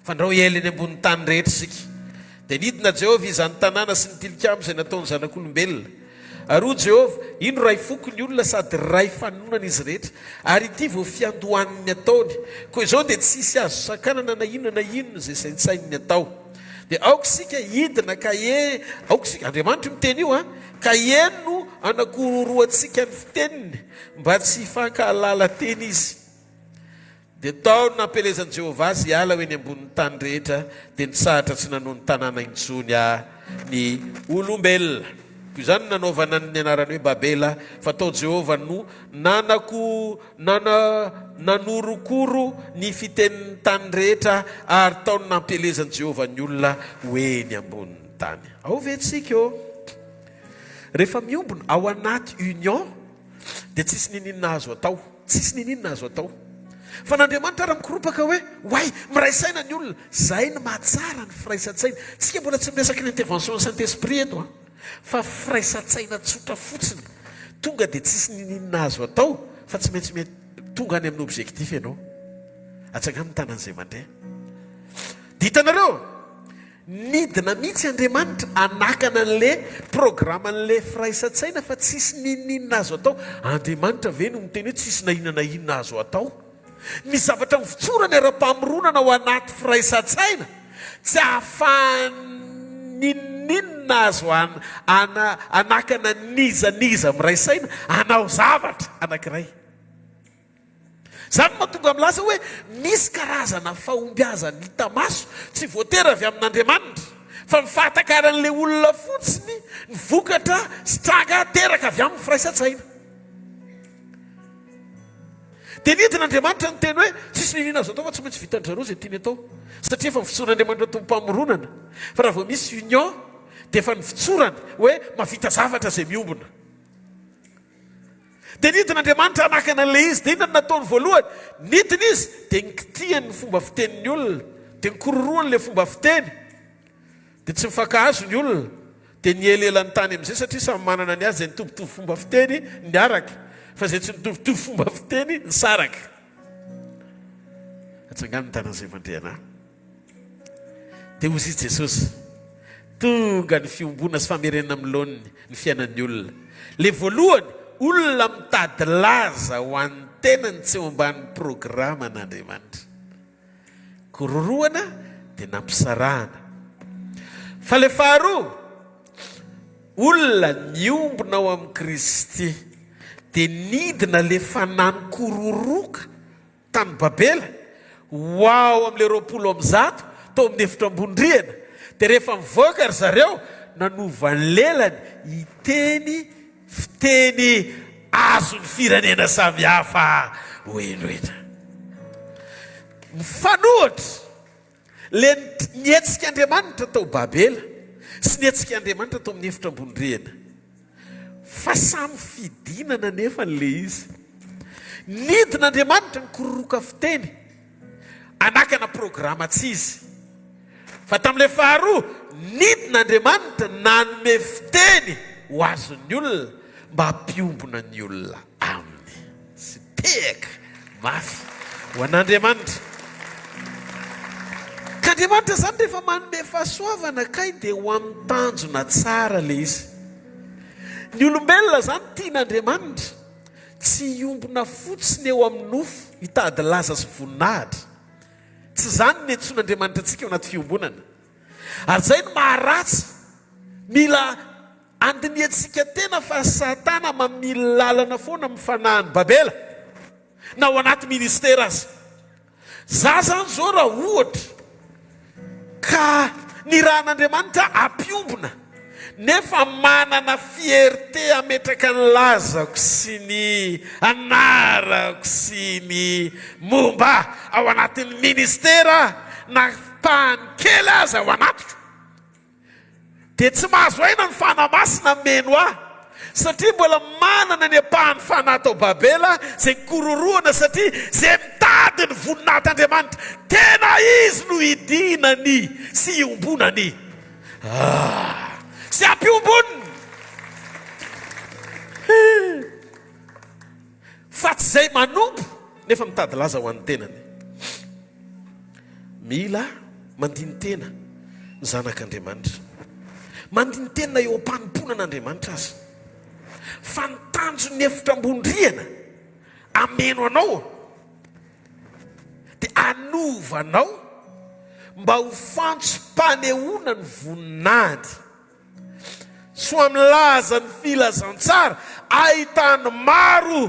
Fandrao hiely eny ambonin'ny tany rehetra isika. Dia nidina Jehovah hizaha ny tanàna sy ny tilikambo izay nataon'ny zanak'olombelona. Ary hoy Jehovah, Indro iray foko ny olona sady iray fanononana izy rehetra, ary ity vao fiandohan'ny ataony. Koa izao dia tsy hisy azo sakanana na inona na inona izay saintsaininy atao. Dia aoka isika hidina ka he, aoka isika, Andriamanitra io miteny io an, Ka eny no anakororohantsika ny fiteniny, mba tsy hifankahalala teny izy. Dia tao no nampielezan'i Jehovah azy hiala ho eny ambonin'ny tany rehetra, dia nitsahatra tsy nanoa ny tanàna intsony ny olombelona. Koa izany no nanaovana ny anarany hoe Babela, fa tao Jehovah no nanako, nana, nanorokoro ny fitenin'ny tany rehetra, ary tao no nampielezan'i Jehovah ny olona ho eny ambonin'ny tany. Ao ve tsika ô? Rehefa miombona ao anaty union dia tsisy niniana azo atao. Tsisy niniana azo atao. Fa n'Andriamanitra ary mikoropaka hoe oay, miray saina ny olona. Zay no mahatsara ny firaisan-tsaina. Tsika mbola tsy miresaka ny intervention Saint Esprit eto an. Fa firaisan-tsaina tsotra fotsiny. Tonga dia tsisy niniana azo atao fa tsy maintsy tonga any amin'ny objectif ianao. Atsangano ny tanan'izay mandre. Dia hitanareo? Nidina mihitsy Andriamanitra hanakana an'le programan'le firaisan-tsaina fa tsisy n'inon'inona azo atao. Andriamanitra ve no miteny hoe tsisy na inona na inona azo atao? Ny zavatra nivotsorany ara-pamoronana ao anaty firaisan-tsaina tsy ahafahan'inon'inona azo hanakana n'iza n'iza miray saina hanao zavatra anankiray. Izany no mahatonga milaza hoe misy karazana fahombiazana hita maso, tsy voatery avy amin'Andriamanitra, fa ny fahatakaran'ilay olona fotsiny ny vokatra sy tranga teraka avy amin'ny firaisan-tsaina. Dia nidina Andriamanitra niteny hoe tsisy niniana azo atao fa tsy maintsy vitan-dry zareo izay tiany atao, satria efa nivotsoran'Andriamanitra Tompom-pamoronana, fa raha vao misy union dia efa nivotsorany hoe mahavita zavatra izay miombona. Dia nidina Andriamanitra hanakana an'ilay izy. Dia inona no nataony voalohany? Nidina izy, dia nikitihany ny fomba fitenin'ny olona. Dia nikororohany ilay fomba fiteny. Dia tsy nifankahazo ny olona. Dia nihelihela ny tany amin'izay satria samy manana ny azy. Izay nitovitovy fomba fiteny niaraka, fa izay tsy nitovitovy fomba fiteny nisaraka. Atsangano ny tanan'izay mandre anà. Dia hozy i Jesosy, Tonga ny fiombona sy famerenana amin'ny laoniny ny fiainan'ny olona. Ilay voalohany, olona mitady laza ho an'ny tenany tsy eo ambanin'ny programan'Andriamanitra. Kororohana dia nampisarahana. Fa ilay faharoa, olona niombona ao amin'i Kristy, dia nidina ilay fanahy nikororoka Tany Babela, ho ao amin'ilay 120 tao amin'ny efitra ambony rihana. Dia rehefa nivoaka ry zareo, nanova ny lelany hiteny fiteny azon'ny firenena samihafa hohenoina. Mifanohitra ilay nihetsik'Andriamanitra tao Babela sy ny hetsik'Andriamanitra tao amin'ny efitra ambony rihana. Fa samy fidinana anefa ilay izy. Nidina Andriamanitra nikororoka fiteny hanakana programa tsy izy. Fa tamin'ilay faharoa, nidina Andriamanitra nanome fiteny ho azon'ny olona mba hampiombona ny olona aminy. Sy tehaka mafy ho an'Andriamanitra. Ka Andriamanitra izany rehefa manome fahasoavana kay dia ho amin'ny tanjona tsara ilay izy. Ny olombelona izany tian'Andriamanitra tsy hiombona fotsiny eo amin'ny nofo hitady laza sy voninahitra. Tsy izany no niantsoan'Andriamanitra antsika ao anaty fiombonana. Ary izay no maharatsy. Mila Andinihantsika tena fa satana mamily lalana foana amin'ny fanahin'i Babela na ao anaty ministera aza. Za zany zao raha ohatra ka nirahan'Andriamanitra hampiombona nefa manana fierté hametraka ny lazako sy ny anarako sy ny momba ahy ao anatin'ny ministera aho. na ampahany kely aza ao anatiko, dia tsy mahazo aina ny Fanahy Masina meno ahy, satria mbola manana ny ampahan'ny fanahy tao Babela izay nikororohana, satria izay mitady ny voninahitr'Andriamanitra, tena izy no idinany sy iombonany. Ah! Sy ampiomboniny! Fa tsy izay manompo nefa mitady laza ho an'ny tenany. Mila mandini-tena ny zanak'Andriamanitra. Mandini-tena eo am-panompoana an'Andriamanitra aza. Fa ny tanjon'ny efitra ambony rihana hameno anao dia hanova anao mba ho fantsom-panehoana ny voninahiny. Soa milaza ny filazantsara ahitan'ny maro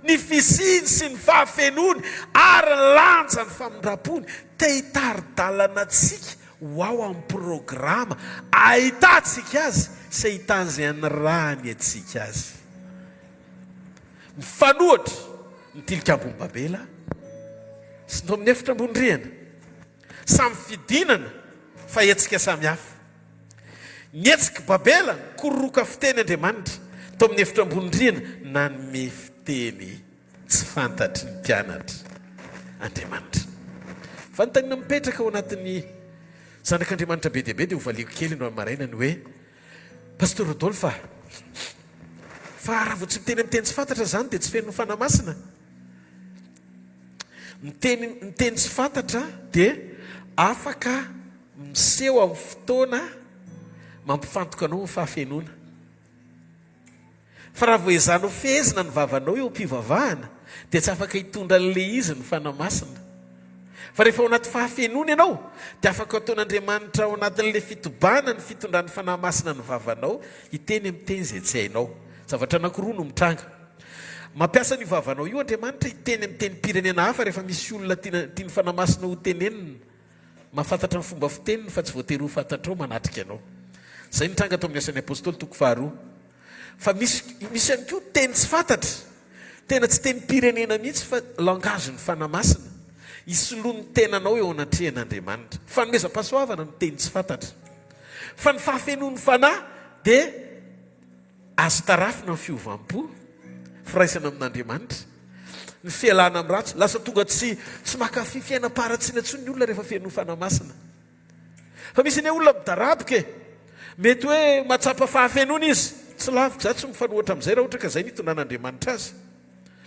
ny fisiany sy ny fahafenoany ary ny lanjan'ny famindram-pony. Te hitari-dalana antsika ho ao amin'ny programa ahitantsika azy sy ahitan'izay anirahany antsika azy. Mifanohitra ny Tilikambon'i Babela sy ny tao amin'ny efitra ambony rihana. Samy fidinana fa hetsika samy hafa. Ny hetsik'i Babela, nikororoka fiteny Andriamanitra, tao amin'ny efitra ambony rihana, nanome fiteny tsy fantatry ny mpianatra Andriamanitra. Fanontaniana mipetraka ao anatin'ny zanak'Andriamanitra be dia be dia hovaliako kely androany maraina ny hoe, Pasteur Rodolphe a! Fa raha vao tsy miteny amin'ny teny tsy fantatra izany dia tsy feno ny Fanahy Masina? Miteny ny teny tsy fantatra dia afaka miseho amin'ny fotoana mampifantoka anao amin'ny fahafenoana. Fa raha vao ezahanao fehezina ny vavanao eo am-pivavahana dia tsy afaka hitondra an'ilay izy ny Fanahy Masina. Fa rehefa ao anaty fahafenoana ianao dia afaka ataon'Andriamanitra ao anatin'ilay fitobahana ny fitondran'ny Fanahy Masina ny vavanao hiteny amin'ny teny izay tsy hainao. Zavatra anankiroa no mitranga. Mampiasa an'io vavanao io Andriamanitra hiteny amin'ny tenim-pirenena hafa rehefa misy olona tiana tian'ny Fanahy Masina hotenenina. Mahafantatra ny fomba fiteniny fa tsy voatery ho fantatrao manatrika anao. Izay nitranga tao amin'ny Asan'ny Apostoly toko faharoa. Fa misy misy ihany koa teny tsy fantatra. Tena tsy tenim-pirenena mihitsy fa langage-n'ny Fanahy Masina. Isoloan'ny tenanao eo anatrehan'Andriamanitra. Fanomezam-pahasoavana ny teny tsy fantatra. Fa ny fahafenoan'ny Fanahy dia. Azo tarafina ny fiovam-po, firaisana amin'Andriamanitra, ny fialana amin'ny ratsy. Lasa tonga tsy tsy mankafy fiainam-paharatsiana intsony ny olona rehefa feno Fanahy Masina. Fa misy anie olona midaraboka e! Mety hoe mahatsapa fahafenoana izy. Tsy laviko, izaho tsy mifanohitra amin'izay raha ohatra ka izay no itondran'Andriamanitra azy.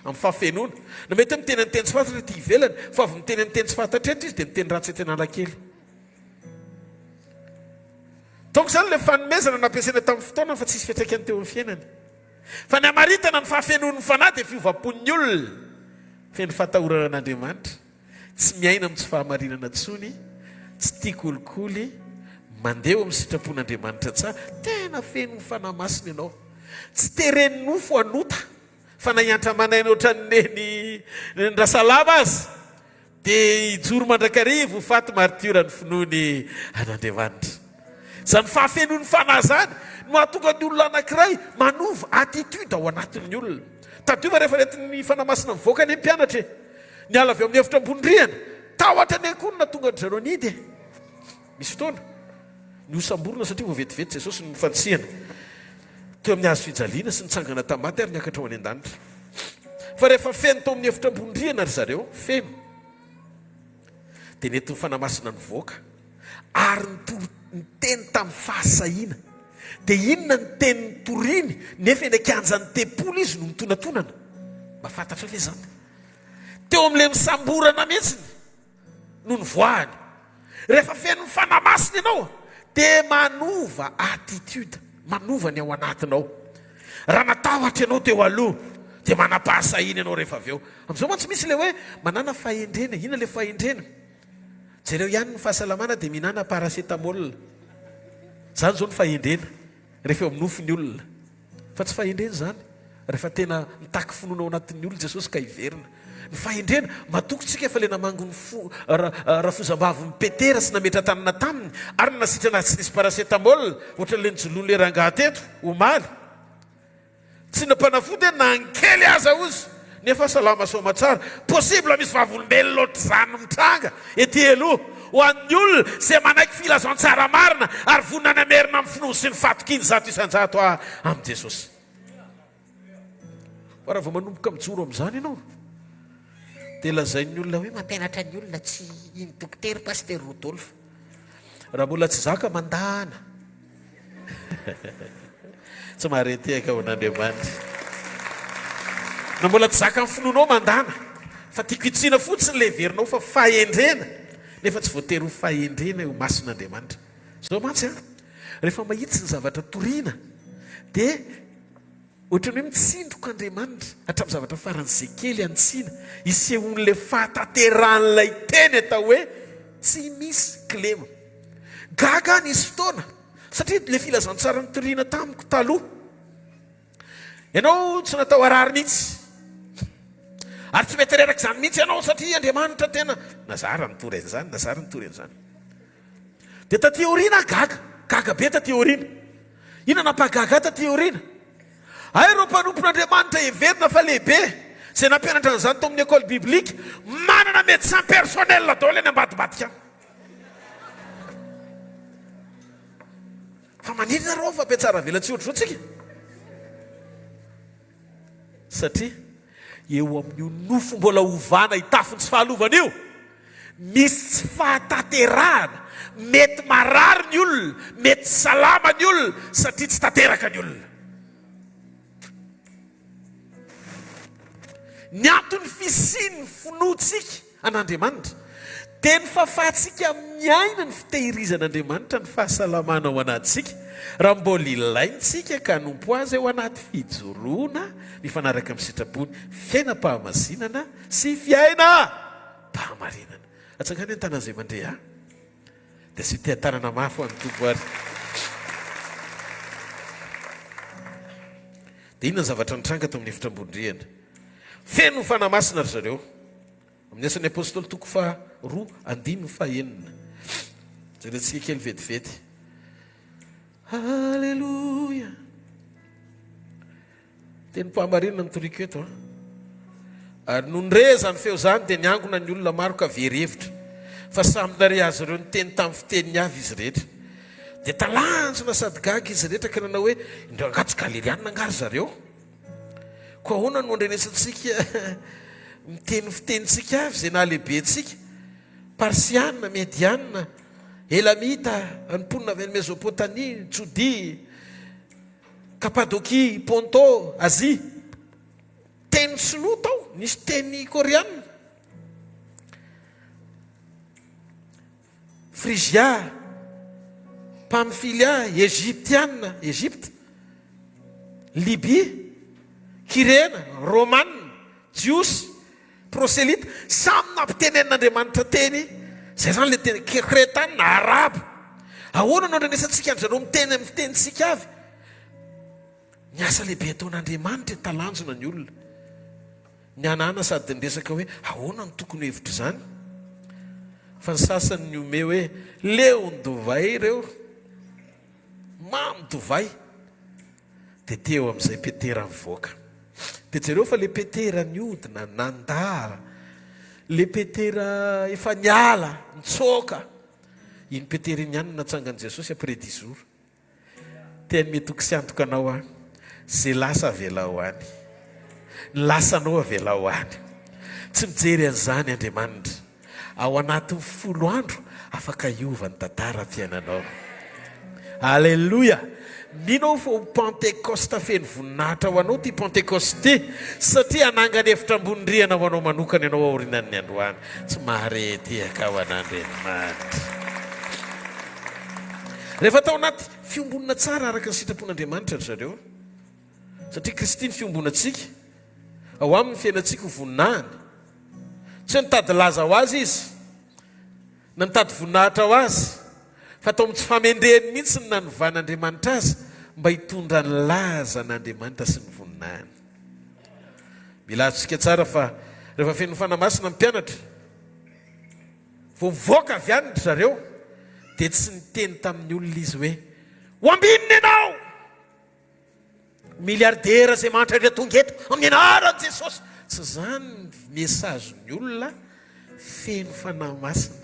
Amin'ny fahafenoana. Na mety hoe miteny amin'ny teny tsy fantatra ety ivelany, fa avy miteny amin'ny teny tsy fantatra eto izy dia miteny ratsy ety Analakely. Donc izany ilay fanomezana nampiasaina tamin'ny fotoanany fa tsisy fiantraikany teo amin'ny fiainany. Fa ny hamaritana ny fahafenoan'ny fanahy dia fiovam-pon'ny olona feno fahatahorana an'Andriamanitra, tsy miaina amin'ny tsy fahamarinana intsony, tsy tia kolikoly, mandeha eo amin'ny sitrapon'Andriamanitra tsara, tena feno ny Fanahy Masina ianao. Tsy teren'ny nofo hanota fa na hiantra aman'aina ohatran'ny neny neny Rasalama aza. Dia hijoro mandrakariva ho faty martiora ny finoany an'Andriamanitra. Izany fahafenoan'ny fanahy izany no mahatonga ny olona anankiray manova attitude ao anatin'ny olona. Tadidio fa rehefa nentin'ny Fanahy Masina nivoaka anie ny mpianatra e! Niala avy ao amin'ny efitra ambony rihana, tahotra anie koa no nahatonga an-dry zareo nihidy e! Misy fotoana, nosamborina satria vao vetivety Jesosy no nofantsihana teo amin'ny hazo fijaliana sy nitsangana tamin'ny maty ary niakatra ho any an-danitra. Fa rehefa feno tao amin'ny efitra ambony rihana ry zareo, feno, dia nentin'ny Fanahy Masina nivoaka ary nitory niteny tamin'ny fahasahiana. Dia inona ny teny nitoriny nefa eny an-kianjan'ny tempoly izy no mitonatonana? Mba fantatrao ve izany? Teo amin'ilay misamborana mihitsy. no nivoahany. Rehefa feno ny Fanahy Masina ianao dia manova attitude, manova ny ao anatinao. Raha natahotra ianao teo aloha dia manam-pahasahiana ianao rehefa avy eo. Amin'izao mantsy misy ilay hoe manàna fahendrena. Inona ilay fahendrena? Jereo ihany ny fahasalamana dia mihinàna paracetamol. Izany izao ny fahendrena rehefa eo amin'ny nofo ny olona. Fa tsy fahendrena izany rehefa tena mitaky finoana ao anatin'ny olona Jesosy ka hiverina. Ny fahendrena, matoky tsika fa ilay namangy ny fo rafozambavin'i Petera sy nametra-tanana taminy ary nanasitrana azy tsy nisy paracetamol ohatran'ilay nijoloan'ilay rangahy teto omaly. Tsy nampanafody hoe na ny kely aza ozy nefa salama soamatsara. Possible misy vavolombelona ohatr'izany mitranga ety aloha. ho an'ny olona izay manaiky filazantsara marina ary vonona ny hamerina amin'ny finoany sy ny fahatokiany 100% amin'i Jesosy. Fa raha vao manomboka mijoro amin'izany ianao, dia lazain'ny olona hoe mampianatra ny olona tsy hino dokotera Pasitera Rodolphe. Raha mbola tsy zaka mandana. Tsy mahare tehaka ho an'Andriamanitra. Na mbola tsy zakan'ny finoanao mandana. Fa tiako hitsiana fotsiny ilay heverinao fa fahendrena, nefa tsy voatery ho fahendrena eo imason'Andriamanitra. Izao mantsy an, rehefa mahitsy ny zavatra toriana dia Ohatran'ny hoe mitsindroka Andriamanitra hatramin'ny zavatra faran'izay kely hantsina hisehoan'ilay fahatanterahan'ilay teny atao hoe tsy misy kilema. Gaga aho nisy fotoana satria ilay filazantsara nitoriana tamiko taloha. Ianao tsy natao harary mihitsy. Ary tsy mety reraka izany mihitsy ianao satria Andriamanitra tena na za raha nitory an'izany, na za raha nitory an'izany. Dia taty aoriana aho gaga, gaga be taty aoriana. Inona nampahagaga ahy taty aoriana? Hay ireo mpanompon'Andriamanitra heverina fa lehibe, izay nampianatra an'izany tao amin'ny école biblique, manana médecin personnel daholo any ambadimbadika any. Fa maninona reo fa mpihatsaravelatsihy ohatr'izao tsika? Satria eo amin'io nofo mbola hovana hitafy ny tsy fahalovana io, misy tsy fahatanterahana, mety marary ny olona, mety tsy salama ny olona, satria tsy tanteraka ny olona. Ny anton'ny fisian'ny finoantsika an'Andriamanitra, dia ny fahafahantsika miaina ny fitehirizan'Andriamanitra ny fahasalamana ao anatintsika, raha mbola ilaintsika ka hanompo Azy ao anaty fijoroana mifanaraka amin'ny sitrapony, fiainam-pahamasinana sy fiainam-pahamarinana. Atsangano ny tanan'izay mandre ahy, dia asio teha-tanana mafy ho an'ny Tompo ary. Dia inona ny zavatra nitranga tao amin'ny efitra ambony rihana? Feno ny Fanahy Masina ry zareo. Amin'ny Asan'ny Apostoly toko faharoa andininy fahenina. Jerentsika kely vetivety. Haleloia. Tenim-pahamarinana no toriko eto an. Ary nony re izany feo izany dia niangona ny olona maro ka very hevitra, fa samy nare azy ireo niteny tamin'ny fiteniny avy izy rehetra. Dia talanjona sady gaga izy rehetra ka nanao hoe, Indreo angaha tsy Galilianina angaha ry zareo? Koa ahoana no andrenesantsika miteny ny fitenintsika avy izay nahalehibe antsika? Parsiana, Mediana, Elamita, ny mponina avy any Mezopotamia, Jodia, Kapadokia, Ponto, Azia. Teny sinoa tao, nisy teny koreana. Frizia, Pamfilia, Egyptiana, Egypte, Libia, Kyrena, Romana, Jiosy, Proselyta, samy nampitenenin'Andriamanitra teny, izay izany ilay teny, Kretana, Arabo. Ahoana no andrenesantsika an-dry zareo miteny amin'ny fitenintsika avy? Ny asa lehibe ataon'Andriamanitra talanjona ny olona. Nihanahana sady niresaka hoe ahoana no tokony ho hevitr'izany? Fa ny sasany nihomehy hoe leon-dovay ireo, mamo dovay. Dia teo amin'izay Petera nivoaka. Dia jereo fa ilay Petera nihodina, nandà, ilay Petera efa niala, nitsoaka. Iny Petera iny ihany no natsangan'i Jesosy après dix jours. Te hanome toky sy antoka anao aho, ze lasa avelao any. Ny lasanao avelao any. Tsy mijery an'izany Andriamanitra. Ao anatin'ny folo andro, afaka hiova ny tantaram-piainanao. Aleloia! Mino aho fa ho Pantekosta feno voninahitra ho anao ity Pantekosta ity, satria hanangana efitra ambony rihana ho anao manokana ianao aorianan'ny androany. Tsy mahare tehaka ho an'Andriamanitra. Rehefa tao anaty fiombonana tsara araka ny sitrapon'Andriamanitra ry zareo, satria Kristy ny fiombonantsika, ao aminy ny fiainantsika ho voninahiny. Tsy hoe nitady laza ho azy izy, na nitady voninahitra ho azy, fa tao amin'ny tsy famendrehany mihitsy no nanovan'Andriamanitra azy mba hitondra ny lazan'Andriamanitra sy ny voninahiny. Mila azontsika tsara fa rehefa feno ny Fanahy Masina ny mpianatra, Vao nivoaka avy any ry zareo dia tsy niteny tamin'ny olona izy hoe, Ho ambinina ianao! Milliardaire izay mahantra indray tonga eto amin'ny anaran'i Jesosy! Tsy izany ny message-n'ny olona feno Fanahy Masina.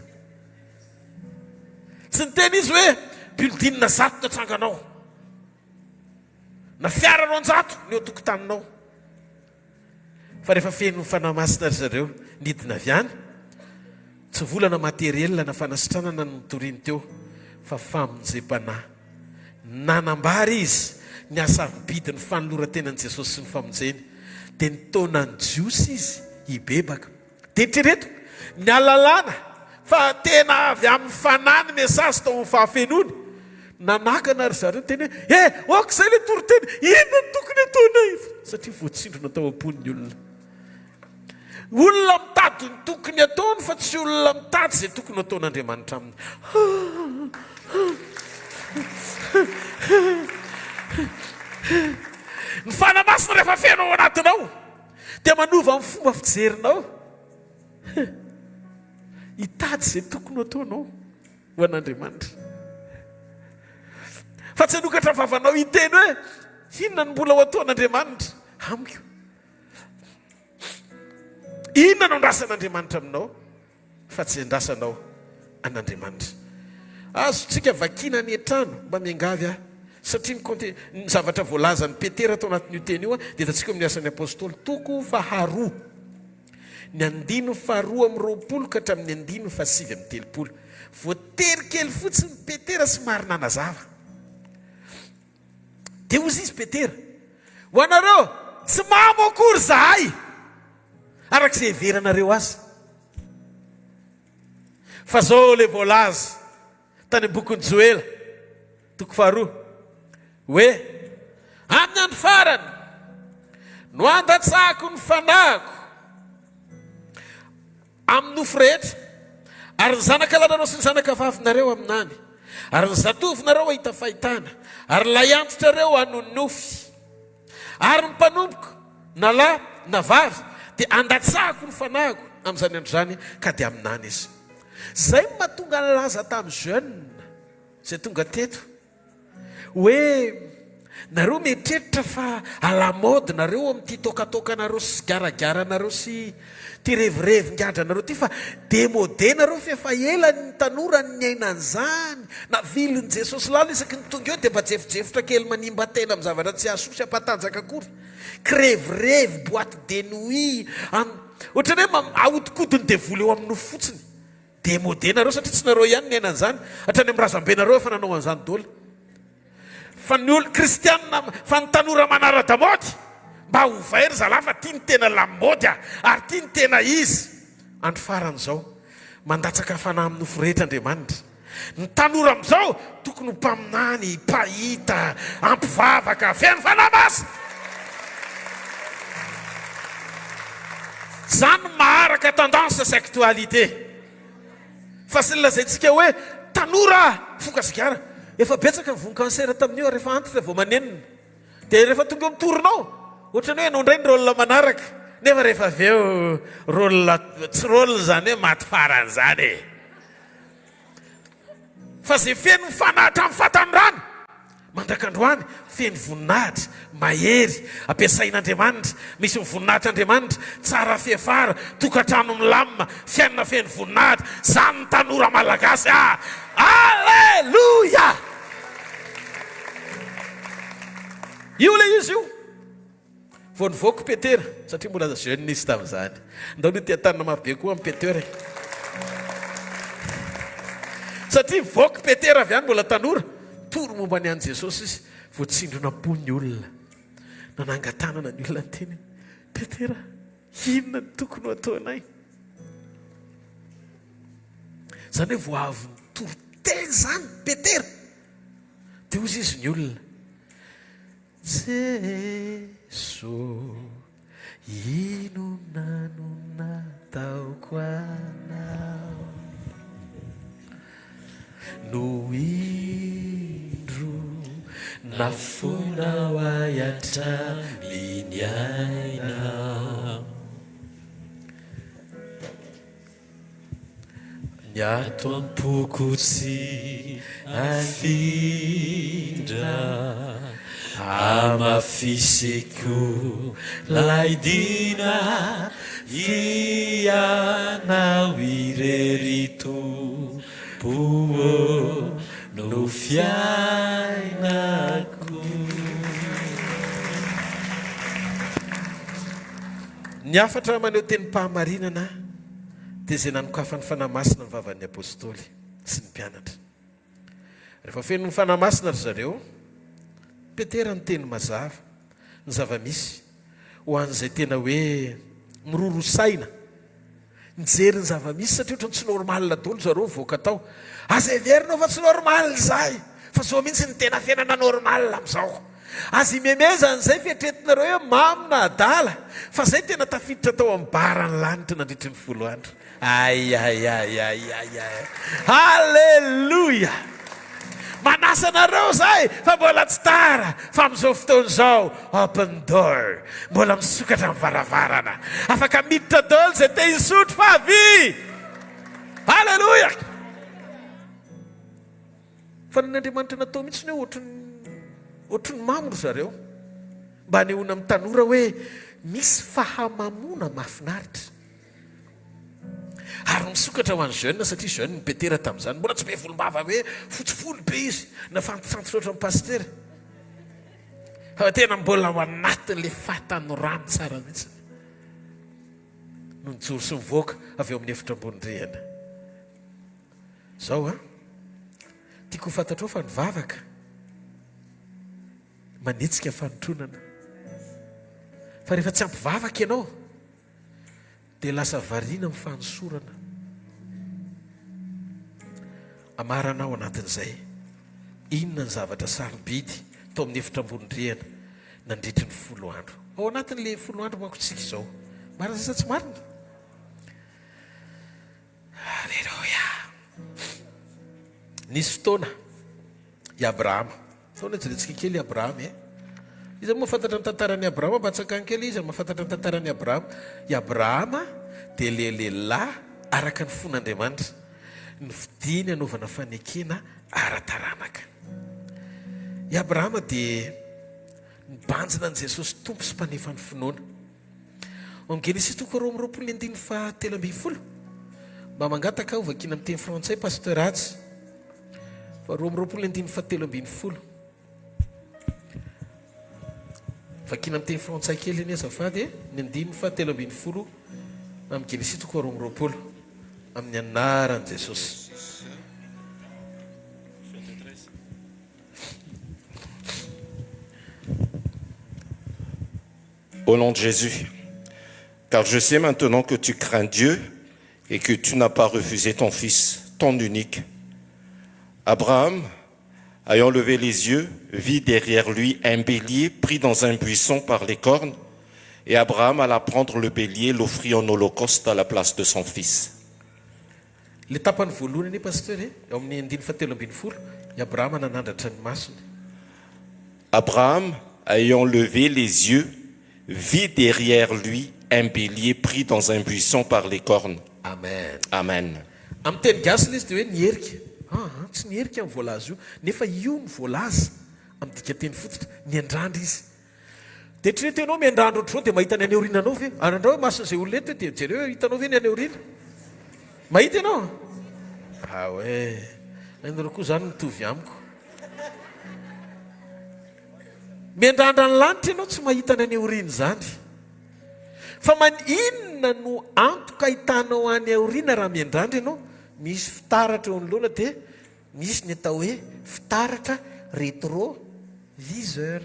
Tsy niteny izy hoe building 100 no atsanganao. Na fiara 200 no eo an-tokotaninao. Fa rehefa feno ny Fanahy Masina ry zareo, nidina avy any, tsy vola na materiel na fanasitranana no notoriny teo fa famonjem-panahy. Nanambara izy ny hasarobidin'ny fanoloran-tenan'i Jesosy sy ny famonjeny. Dia nitaona ny Jiosy izy hibebaka. Dia eritrereto ny halalana fa tena avy amin'ny Fanahy ny message tao amin'ny fahafenoany. Nanakana ry zareo niteny hoe, Eh! Ok izay ilay toriteny, inona no tokony hataonay? Satria voatsindrona tao am-pony ny olona. Olona mitady ny tokony hataony fa tsy olona mitady izay tokony hataon'Andriamanitra aminy. Ny Fanahy Masina rehefa feno ao anatinao dia manova ny fomba fijerinao. Hitady izay tokony ho ataonao ho an'Andriamanitra. Fa tsy hanokatra vavanao hiteny hoe inona no mbola ho ataon'Andriamanitra amiko. Inona no andrasan'Andriamanitra aminao fa tsy andrasanao an'Andriamanitra. Azontsika vakiana any an-trano, mba miangavy aho, satria ny conte, ny zavatra voalazan'i Petera tao anatin'io teny io dia hitantsika ao amin'ny Asan'ny Apostoly toko faharoa, ny andininy faharoa amby 20 ka hatramin'ny andininy fahasivy amby 30. Voatery kely fotsiny Petera somary nanazava. Dia hozy izy Petera, Ho anareo, tsy mamo akory izahay, araka izay heveranareo azy. Fa izao ilay voalaza tany amin'ny bokin'i Joela, toko faharoa, hoe, Amin'ny andro farany no handatsahako ny fanahiko Amin'ny nofo rehetra, ary ny zanakalahinareo sy ny zanakavavinareo haminany, ary ny zatovinareo hahita fahitana, ary ny lahiantitrareo hanonofy. Ary ny mpanompoko, na lahy na vavy, dia handatsahako ny fanahiko amin'izany andro izany, ka dia haminany izy. Izay no mahatonga nilaza tamin'ny jeune izay tonga teto, Hoe nareo mieritreritra fa à la mode nareo amin'ity toakatoakanareo sy garagaranareo sy ity revirevy ngadranareo ity fa demodé nareo f'efa ela ny tanora no niaina an'izany, navilin'i Jesosy lalina isaky ny tonga eo dia mba jefojefotra kely manimba tena amin'ny zavatra tsy hahasoa sy hampatanjaka akory, kirevirevy, boite de nuit, ohatran'ny hoe ahodikodin'ny devoly eo amin'ny nofo fotsiny. Demodé nareo satria tsy nareo ihany niaina an'izany, hatrany amin'ny razambenareo efa nanao an'izany daholo. Fa ny olo kristianina, fa ny tanora manara-damaody, mba ovay ry zalahy fa ty ny tena lamaody a, ary ty ny tena izy. Andro farany izao, mandatsaka fanahy amin'ny nofo rehetra Andriamanitra. Ny tanora amin'izao tokony ho mpaminany, mpahita, ampivavaka, feno fanahy masina. Zany no maharaka tendance sy actualité. Fa sy ny lazaintsika hoe tanora foka sigara. Efa betsaka ny voa cancer tamin'io ary efa antitra vao manenina. Dia rehefa tonga eo amin'ny tour-nao, ohatran'ny hoe ianao indray ny rôle manaraka. Nefa rehefa avy eo rôle tsy rôle izany hoe maty farany izany e. Fa izay feno ny fanahy hatramin'ny fahatanorany, mandrak'androany, feno voninahitra, mahery, ampiasain'Andriamanitra, misy ny voninahitr'Andriamanitra, tsara fiafara, tokantrano milamina, fiainana feno voninahitra, izany ny tanora malagasy ah! Aleloia! Io ilay izy io. Vao nivoaka i Petera, satria mbola jeune izy tamin'izany. Ndao aloha tia-tanana mafy be koa amin'i Petera e. Satria nivoaka i Petera avy any mbola tanora, nitory momba ny an'i Jesosy izy, voatsindrona am-po ny olona. Nanangan-tanana ny olona niteny hoe, Petera, inona no tokony ho ataonay? Izany hoe vao avy nitory teny izany Petera, dia hoy izy ny olona, Jeso, inona no nataoko anao No indro nafoinao ahy hatramin'ny aina. Ny ato am-poko tsy afindra, Hamafisiko lay dina, Ianao irery Tompo ô. no fiainako. Ny hafatra maneho tenim-pahamarinana dia izay nanokafan'ny Fanahy Masina ny vavan'ny Apostoly sy ny mpianatra. Rehefa feno ny Fanahy Masina ry zareo, Petera niteny mazava ny zava-misy ho an'izay tena hoe miroro saina nijery ny zava-misy satria ohatran'ny tsy normal daholo zareo nivoaka tao. Aza heverinao fa tsy normal izahay fa zao mihitsy ny tena fiainana normal amin'izao. Aza imemezana izay fieritreretinareo hoe mamo na adala fa zay tena tafiditra tao amin'ny bar ny lanitra nandritry ny folo andro. Aiaiaiaiaiai. Alléluia! Manasa anareo zahay fa mbola tsy tara fa amin'izao fotoana izao open door. Mbola misokatra ny varavarana. Afaka miditra daholo izay te hisotro fa avia! Alléluia! Fa ny Andriamanitra natao mihitsy ny hoe ohatry ohatry ny mamo ry zareo. Mba hanehoana amin'ny tanora hoe misy fahamamoana mahafinaritra. Ary misokatra ho an'ny jeune satria jeune ny Petera tamin'izany. Mbola tsy be volombava hoe fotsy volo be izy na fantitrantitra ohatran'ny pasitera. Fa tena mbola ao anatin'ilay fahatanorany tsara mihitsy no nijoro sy nivoaka avy eo amin'ny efitra ambony rihana. Zao an, tiako ho fantatrao fa ny vavaka manetsika fanotronana. Fa rehefa tsy ampy vavaka ianao, Dia lasa variana amin'ny fanosorana. Amarana ao anatin'izay, inona ny zavatra sarobidy tao amin'ny efitra ambony rihana nandritry ny folo andro? Ao anatin'ilay folo andro manko tsika izao. Marina sa tsy marina? Aleloia! Nisy fotoana i Abrahama. Fotoana jerentsika kely i Abrahama e. Iza moa mahafantatra ny tantaran'i Abrahama? Mba tsakany kely iza mahafantatra ny tantaran'i Abrahama? I Abrahama dia ilay lehilahy araka ny fon'Andriamanitra. Nofidiny hanaovana fanekena ara-taranaka. I Abrahama dia nibanjina an'i Jesosy Tompo sy Mpanefa ny finoana. Ao amin'ny Genesisy toko 22 ny andininy faha-13. Mba mangataka aho vakiana amin'ny teny frantsay Pasteur Haja. Fa 22 ny andininy faha-13. Vakiana amin'ny teny frantsay kely anie azafady e. Ny andininy faha-13 amin'ny Genesisy toko 22. Amin'ny anaran'i Jesosy. Au nom de Jésus. Car je sais maintenant que tu crains Dieu et que tu n'as pas refusé ton fils, ton unique. Abraham, ayant levé les yeux, vit derrière lui un bélier pris dans un buisson par les cornes, et Abraham alla prendre le bélier, l'offrit en holocauste à la place de son fils. Le tapany voalohany anie Pasteur e, ao amin'ny andininy fahatelo ambin'ny folo, i Abrahama nanandratra ny masony. Abraham, ayant levé les yeux, vit derrière lui un bélier pris dans un buisson par les cornes. Amen. Amen. Amin'ny teny gasy ilay izy dia hoe niherika. Aa, tsy niherika ny voalaza io, nefa io no voalaza amin'ny dikanteny fototra, niandrandra izy. Dia eritrereto ianao miandrandra ohatr'izao dia mahita ny any aoriananao ve? Anandrao hoe mason'izay olona eto dia jereo hoe hitanao ve ny any aoriana? Mahita ianao? Ah ouais, ianareo koa izany mitovy amiko. Miandrandra ny lanitra ianao tsy mahita ny any aoriana izany. Fa man inona no antoka ahitanao any aoriana raha miandrandra ianao? Misy fitaratra eo anoloana dia misy ny atao hoe fitaratra rétroviseur.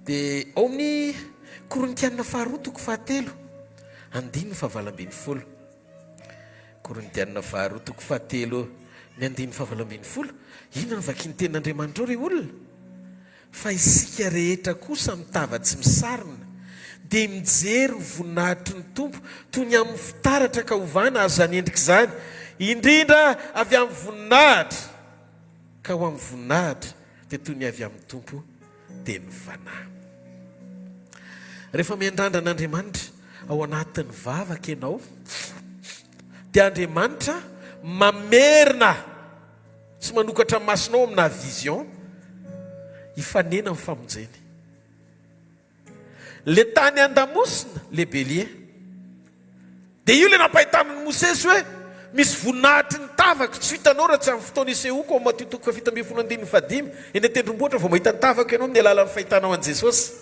Dia ao amin'ny Korintiana faharoa toko fahatelo, andininy fahavalo ambin'ny folo. Korintiana faharoa toko fahatelo ny andininy fahavalo ambin'ny folo. Inona no vakin'ny tenin'Andriamanitra ao ry olona? Fa isika rehetra kosa mitava tsy misarona, dia mijery ny voninahitry ny Tompo toy ny amin'ny fitaratra ka ovana azo izany endrika izany, indrindra avy amin'ny voninahitra ka ho amin'ny voninahitra, dia toy ny avy amin'ny Tompo, dia ny Fanahy. Rehefa miandrandra an'Andriamanitra ao anatin'ny vavaka ianao, dia Andriamanitra mamerina sy manokatra ny masonao amina vision hifanena amin'ny famonjeny. Le tany andamosina, le bélier. Dia io le nampahitan'i Mosesy hoe. Misy voninahitry ny tavako tsy hitanao raha tsy amin'ny fotoana isehoako ao Matio toko faha-17 andininy fahadimy. Eny an-tendrombohitra vao mahita ny tavako ianao amin'ny alalan'ny fahitanao an'i Jesosy.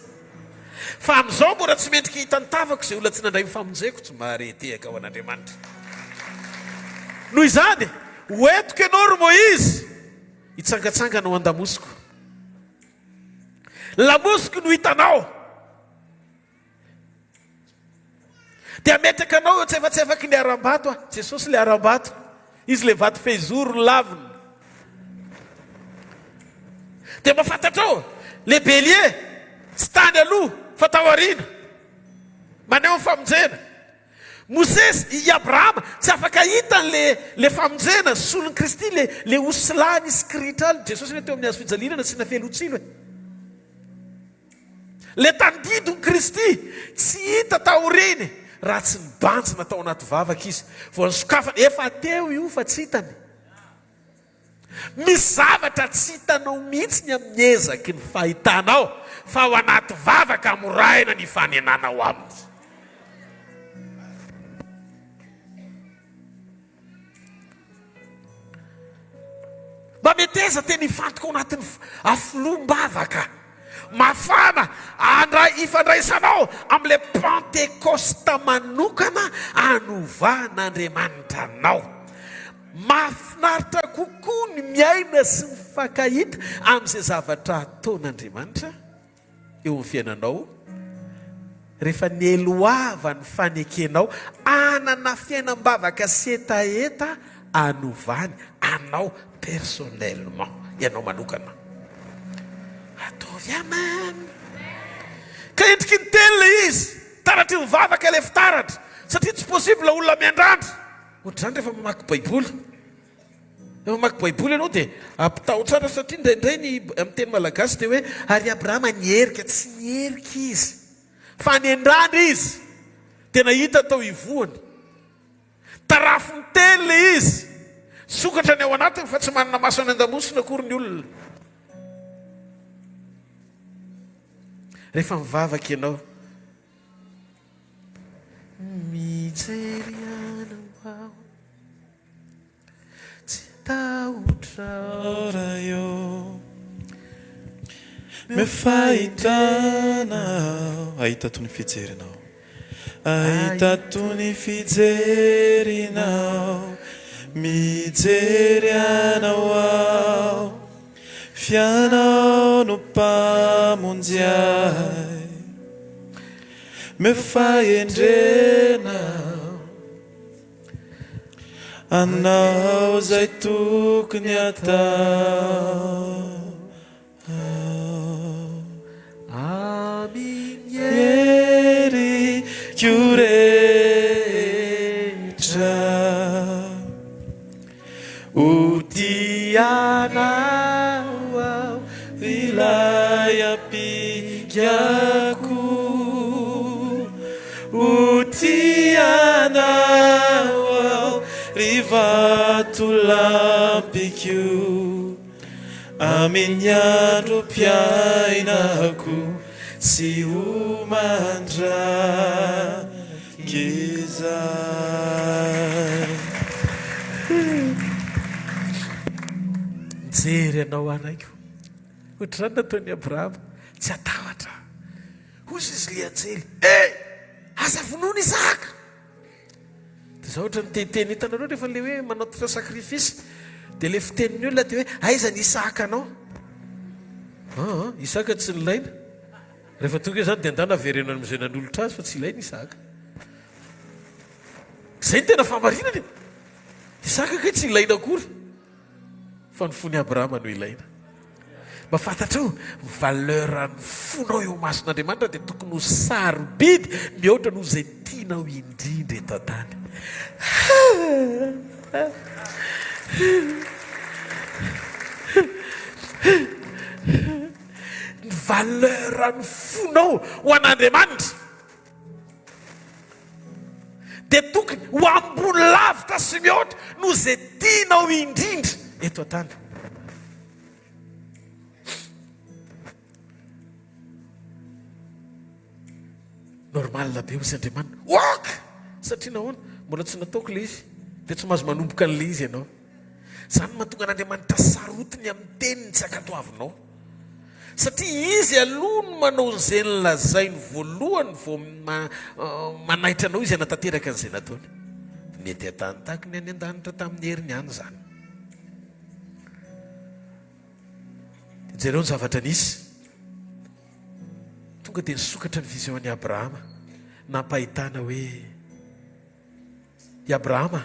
Fa amin'izao mbola tsy mendrika hahita ny tavako izay olona tsy nandray ny famonjeko. Tsy mahare tehaka ho an'Andriamanitra. Noho izany, ho entiko ianao ry Moizy hitsangatsangana ao an-damosiko. Lamosiko no hitanao. Dia hametraka anao eo tsefatsefaky ny harambato aho. Jesosy ilay harambato. Izy ilay vato fehizoro lavina. Dia mba fantatrao, le bélier tsy tany aloha fa tao aoriana. Maneho ny famonjena. Mosesy, i Abrahama, tsy afaka hita le le famonjena, solon'i Kristy, le le osilahy nisy kiritra, Jesosy anie teo amin'ny hazo fijaliana nasiana felotsilo e. Ilay tandindon'i Kristy tsy hita taoriany raha tsy nibanjina tao anaty vavaka izy. Vao nisokafany, efa teo io fa tsy hitany. Misy zavatra tsy hitanao mihitsy ny amin'ny ezaky ny fahitanao fa ao anaty vavaka hamoraina ny hifanenanao aminy. Mba meteza tena hifantoka ao anatin'ny afolom-bavaka mafana handray hifandraisanao amin'ilay Pantekosta manokana hanovan'Andriamanitra anao. Mahafinaritra kokoa ny miaina sy mifankahita amin'izay zavatra ataon'Andriamanitra. eo amin'ny fiainanao rehefa nieloava ny fanekenao hanana fiainam-bavaka sy hetaheta hanovany anao personnellement, ianao manokana. Ataovy amen. Ka endriky ny teny ilay izy, taratry ny vavaka ilay fitaratra, satria tsy possible olona miandrandra. Ohatr'izany rehefa mamaky baiboly. Rehefa mamaky Baiboly ianao dia ampitaho tsara satria indraindray ny amin'ny teny malagasy dia hoe ary Abrahama niherika, tsy niherika izy fa niandrandra izy dia nahita tao ivohony. Tarafiny teny ilay izy, sokatra ny ao anatiny fa tsy manana maso any an-damosina akory ny olona. Rehefa mivavaka ianao, mijery anao aho. Tsy tahotra Ray ô Meo fahitana aho Hahita toy ny fijerinao Hahita toy ny fijerinao Mijery anao aho F'ianao no Mpamonjy ahy Meo fahendrena aho Anao izay tokony atao. Amin'ny heriko rehetra. Ho tia anao aho ry ilay ampingako. Ho tia anao aho ry vatolampiko Amin'ny androm-piainako sy ho mandrakizay. Mijery anao aho Raiko. Ohatr'izany nataon'i Abrahama. Tsy hatahotra aho. Hoy izy ilay anjely, Eh! Aza vonoina Isahaka! Dia izao ohatra ny teniteny hitanareo rehefa ilay hoe manao totra sacrifice, dia ilay fitenin'ny olona dia hoe aiza ny Isahaka anao? Aa, Isahaka tsy nilaina. Rehefa tonga eo izany dia andana avereno any amin'izay nanolotra azy fa tsy ilaina Isahaka. Izay no tena fahamarinana e! Isahaka kay tsy ilaina akory. Fa ny fon'i Abrahama no ilaina. Mba fantatrao, ny valeur-n'ny fonao eo imason'Andriamanitra dia tokony ho sarobidy mihoatra noho izay tianao indrindra eto an-tany. Ny valeur-n'ny fonao ho an'Andriamanitra. dia tokony ho ambony lavitra sy mihoatra noho izay tianao indrindra eto an-tany. Normal be hozy Andriamanitra. Ok! Satria nahoana? Mbola tsy nataoko ilay izy. Dia tsy mahazo manomboka an'ilay izy ianao. Izany no mahatonga an'Andriamanitra sarotiny amin'ny teniny tsy ankatoavinao. Satria Izy aloha no manao izay nolazainy voalohany vao manaitra anao Izy hanatanteraka an'izay nataony. Mety hatany tahaky ny any an-danitra tamin'ny heriny ihany izany. Dia jereo ny zavatra nisy. Tonga dia nisokatra ny vision an'i Abrahama, nampahitana hoe I Abrahama,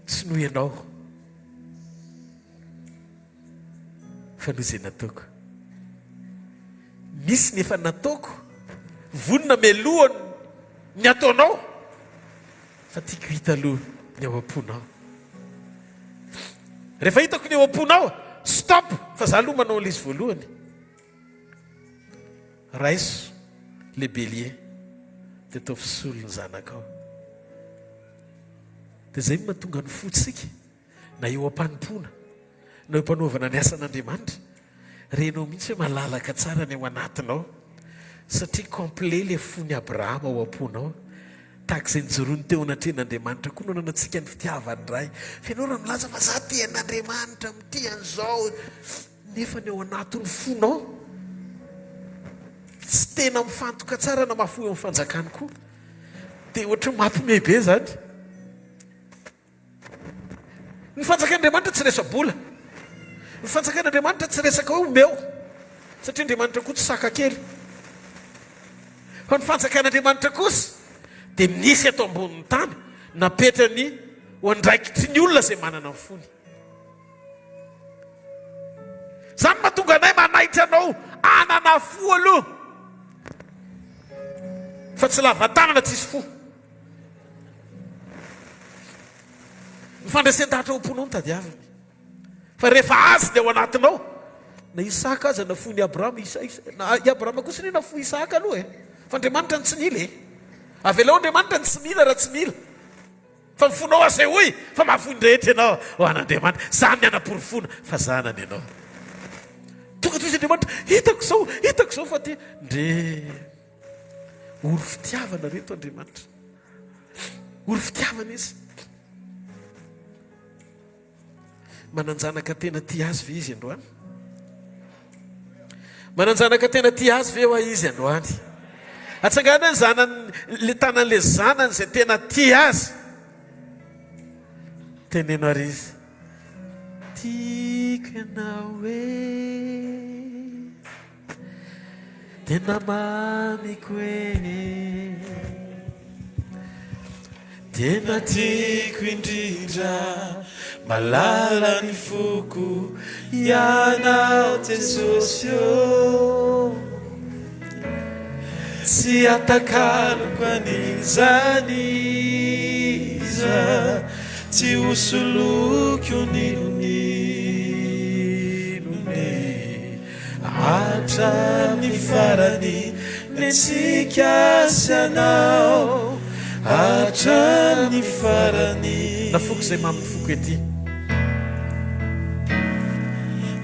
tsy noho ianao, fa noho izay nataoko. Nisy ny efa nataoko, vonona mialoha ny ataonao, fa tiako hita aloha ny ao am-ponao. Rehefa hitako ny ao am-ponao, stop, fa za aloha manao an'ilay izy voalohany. Raiso le bélier dia ataovy solon'ny zanakao. Dia izay no mahatonga ny fontsika na eo am-panompoana na eo am-panaovana ny asan'Andriamanitra, renao mihitsy hoe malalaka tsara ny ao anatinao satria complet le fon'i Abrahama ao am-ponao. Tahaka izay nijoroany teo anatrehan'Andriamanitra koa no ananantsika ny fitiavan'ny Ray. Fa ianao raha milaza fa za tia an'Andriamanitra, mitia an'izao, Nefa ny ao anatin'ny fonao tsy tena mifantoka tsara na mahafoy amin'ny fanjakany koa. Dia ohatran'ny mampiomehy be izany. Ny fanjakan'Andriamanitra tsy resa-bola. Ny fanjakan'Andriamanitra tsy resaka hoe omeo. Satria Andriamanitra koa tsy saka kely. Fa ny fanjakan'Andriamanitra kosa dia misy eto ambonin'ny tany napetrany ho andraikitry ny olona izay manana ny fony. Izany mahatonga anay manaitra anao hanana fo aloha fa tsy lava tanana tsisy fo. Ny fandresen-dahatra ao am-ponao no tadiaviny. Fa rehefa azy ny ao anatinao, na Isaka aza nafoin'i Abrahama, Isa, Isa, na i Abrahama kosa anie nafoy Isaka aloha e. Fa Andriamanitra no tsy nila e. Avelao Andriamanitra ny tsy mila raha tsy mila. Fa ny fonao asehoy fa mahafoy ny rehetra ianao ho an'Andriamanitra. Izany ny anaporofoana fa zanany ianao. Tonga toy izy Andriamanitra, hitako izao, hitako izao fa ty. Ndre, ory fitiavana reto Andriamanitra. Ory fitiavana izy. Manan-janaka tena tia azy ve izy androany? Manan-janaka tena tia azy ve hoa izy androany? Atsangano hoe ny zanany, le tanan'le zanany izay tena tia azy. Teneno ary izy. Tiako ianao e. Tena mamiko e Tena tiako indrindra Malala ny foko Ianao Jesosy ô Tsy atakaloko an'iza n'iza Tsy ho soloko n'inon'inona e Hatramin'ny farany ny antsika sy anao Hatramin'ny farany. Nafoko izay mamin'ny foko ety.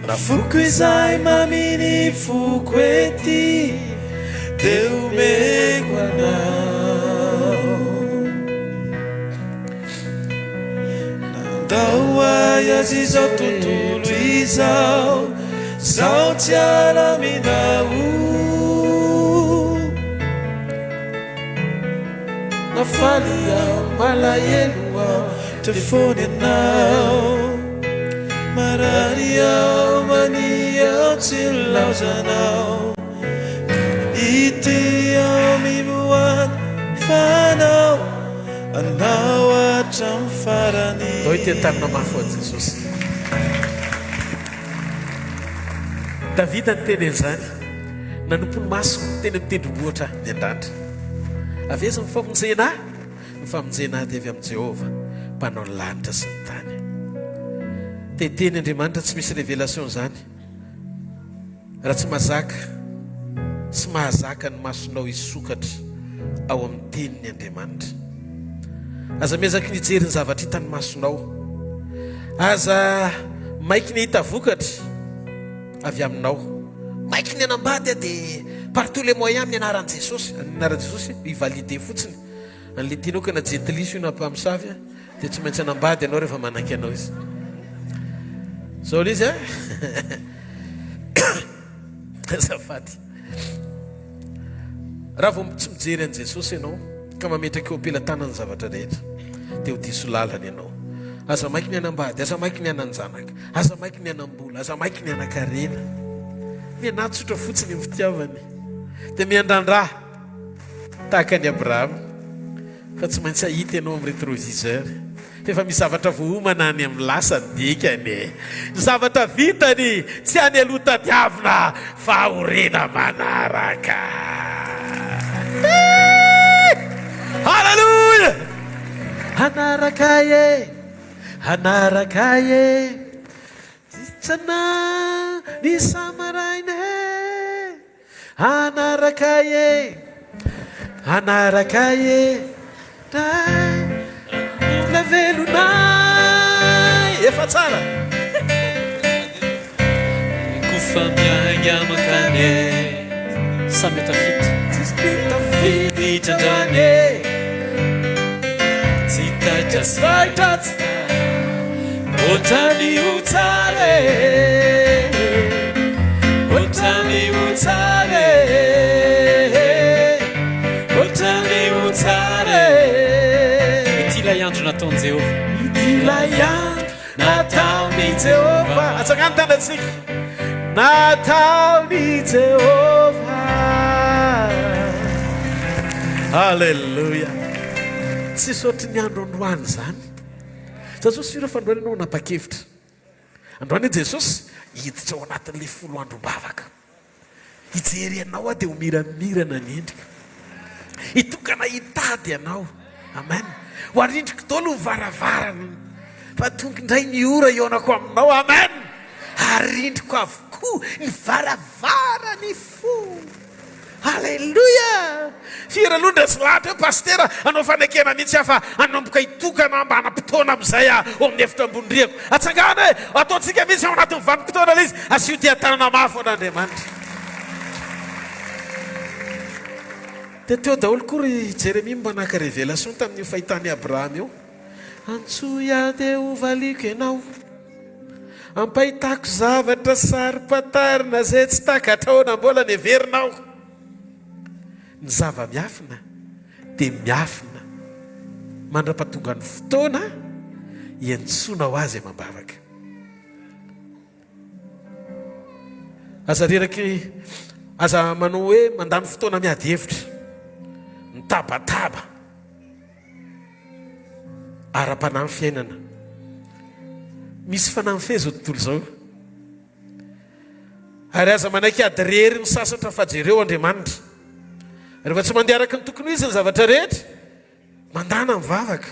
Nafoko izay mamin'ny foko ety Dia omeko anao. Nandao ahy azy izao tontolo izao, zaho tsy alaminao. Na faly aho, malahelo aho, teo foana ianao. Marary aho, mania aho, tsy nilaozanao. Ity aho minoana fa anao. Anao hatramin'ny farany. Ndao hitehin-tanana mafy ho an'i Jesosy. Davida niteny an'izany, Nanompo ny masoko teny amin'ny tendrombohitra miandrandra. Avy aiza ny famonjena ahy? Ny famonjena ahy dia avy amin'i Jehovah, Mpanao ny lanitra sy ny tany. Te hiteny Andriamanitra, tsy misy révélation izany. Raha tsy mazaka sy mahazaka ny masonao hisokatra ao amin'ny Teniny Andriamanitra. Aza miezaky ny hijery ny zavatra hitan'ny masonao. Aza maiky ny hahita vokatra avy aminao. Maiky ny hanambady aho dia par tous les moyens amin'ny anaran'i Jesosy. Amin'ny anaran'i Jesosy, hi-valider fotsiny. An'ilay tianao ka na jentilisa io na mpamosavy dia tsy maintsy hanambady ianao rehefa manaiky anao izy. Zao ilay izy a. Azafady. Raha vao tsy mijery an'i Jesosy ianao ka mametraka eo am-pelatanany ny zavatra rehetra dia ho diso lalana ianao. Aza maiky ny hanambady, aza maiky ny hanan-janaka, aza maiky ny hanam-bola, aza maiky ny hanan-karena. Mianà tsotra fotsiny amin'ny fitiavany. Dia miandrandrà tahaka an'i Abrahama fa tsy maintsy hahita ianao amin'ny rétroviseur fa efa misy zavatra voaomana any amin'ny lasa ny dikany e. Ny zavatra vitany tsy any aloha tadiavina fa aoriana manaraka. Haleloia! Hanaraka ahy e! Hanaraka ahy e! Tsana ny samaraina e! Hanaraka ahy e, hanaraka ahy e, Ray mbola velona Efa tsara. Kofa miainga mankany e, samy ho tafita. Tsisy tafiditra androany e. Tsy taitra tsy taitra tsy Ohatran'ny ho tsara e Ohatran'ny ho tsara e Ohatran'ny ho tsara e Ity ilay andro nataon'i Jehovah. Ity ilay andro nataon'i Jehovah. Atsangano tanantsika. Nataon'i Jehovah. Alléluia. Tsisy ohatry ny andro androany izany. Za zao sûr fa androany ianao hanapa-kevitra. Androany i Jesosy hiditra ao anatin'ilay folo androm-bavaka. Hijery anao aho dia ho miramirana ny endriko. Hitokana hitady anao. Amen. Ho arindriko daholo ny varavarana. Fa tonga indray ny ora hihaonako aminao. Amen. Arindriko avokoa ny varavaran'ny fo. Alléluia! Firy aloha ny resy lahatra hoe Pasitera hanao fanekena mihitsy aho fa hanomboka hitokana mba hanam-potoana amin'izay aho ao amin'ny efitra ambony rihako. Atsangano e! Ataontsika mihitsy ao anatin'ny vanim-potoana ilay izy. Asio dian-tanana mafy ho an'Andriamanitra. Dia teo daholo koa ry Jeremia mba naka révélation tamin'io fahitan'i Abrahama io. Antsoy aho dia hovaliako ianao. Ampahitako zavatra saro-pantarina izay tsy takatrao na mbola neverinao. Ny zava-miafina dia miafina mandra-pahatongan'ny fotoana iantsoanao azy amam-bavaka. Aza reraky, aza manao hoe mandany fotoana miady hevitra, mitabataba. Ara-panahy ny fiainana. Misy fanahy mifehy izao tontolo izao. Ary aza manaiky ady rery misasatra fa jereo Andriamanitra. Rehefa tsy mandeha araka ny tokony ho izy ny zavatra rehetra, mandana mivavaka.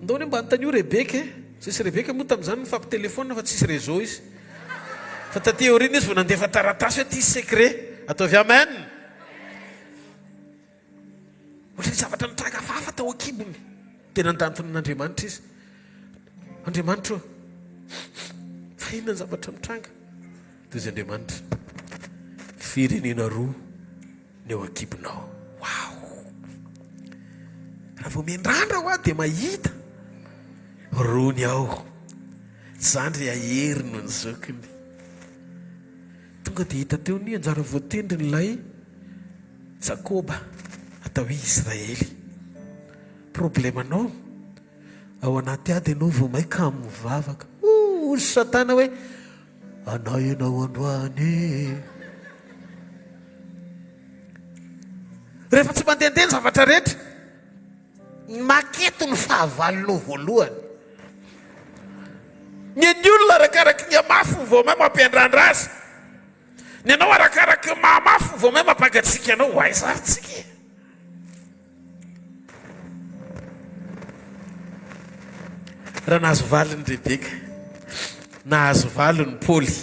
Ndao anie mba anontanio Rebeka e. Zay sy Rebeka moa tamin'izany nifampitelefaonina fa tsisy réseau izy. Fa taty aoriana izy vao nandefa taratasy hoe ity secret. Ataovy amen. Ohatran'ny zavatra nitranga hafahafa tao an-kibony. Dia nandantonan'Andriamanitra izy. Andriamanitra ô, fa inona ny zavatra mitranga? Dia izy Andriamanitra, firenena roa ny ao an-kibonao. Wow! Raha vao miandrandra hoa dia mahita roa ny ao. Zandry hahery noho ny zokiny. Tonga dia hita teo ny anjara voatendrin'ilay Jakoba atao hoe Israely. Problemanao, ao anaty ady ianao vao may kamo mivavaka. Hoy Satana hoe, anay ianao androany e. Rehefa tsy mandehandeha ny zavatra rehetra, maketo ny fahavalonao voalohany. Ny an'ny olona arakaraky ny hamafy vao may mampiandrandra azy. Ny anao arakaraky ny mahamafy vao may mampangatsiaka anao. Ho aiza ary tsika e? Raha nahazo valiny Rebeka, nahazo valiny Paoly,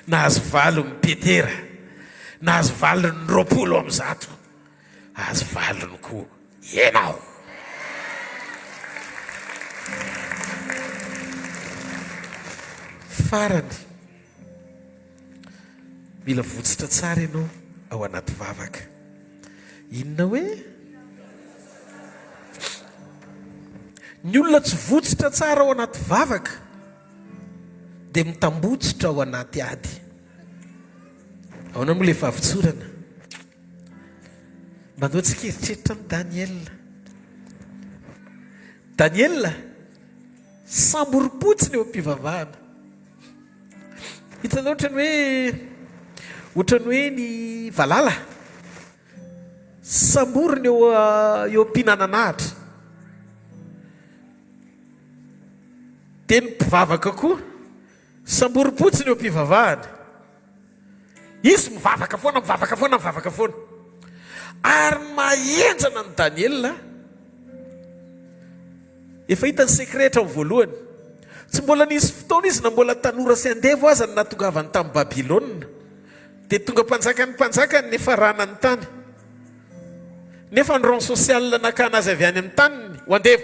nahazo valiny Petera, nahazo valiny 120, azo valiny koa ianao. Farany, mila votsitra tsara ianao ao anaty vavaka. Inona hoe? Ny olona tsy votsitra tsara ao anaty vavaka dia mitambotsitra ao anaty ady. Ahoana moa ilay fahavotsorana? Mba andao tsika hieritreritra an'i Daniela. Daniela, samborim-potsiny eo am-pivavahana. Hitanao ohatran'ny hoe ohatran'ny hoe ny valala samborina eo eo am-pihinanan'ahitra. Dia ny mpivavaka koa samborim-potsiny eo am-pivavahana. Izy mivavaka foana, mivavaka foana, mivavaka foana. Ary ny maha-henjana an'i Daniela, efa hita ny secret hatramin'ny voalohany. Tsy mbola nisy fotoana izy na mbola tanora sy andevo aza no nahatongavany tamin'i Babylona. Dia tonga mpanjakan'ny mpanjaka ny niafarana ny tany. Nefa ny rang social nakana azy avy any amin'ny taniny ho andevo.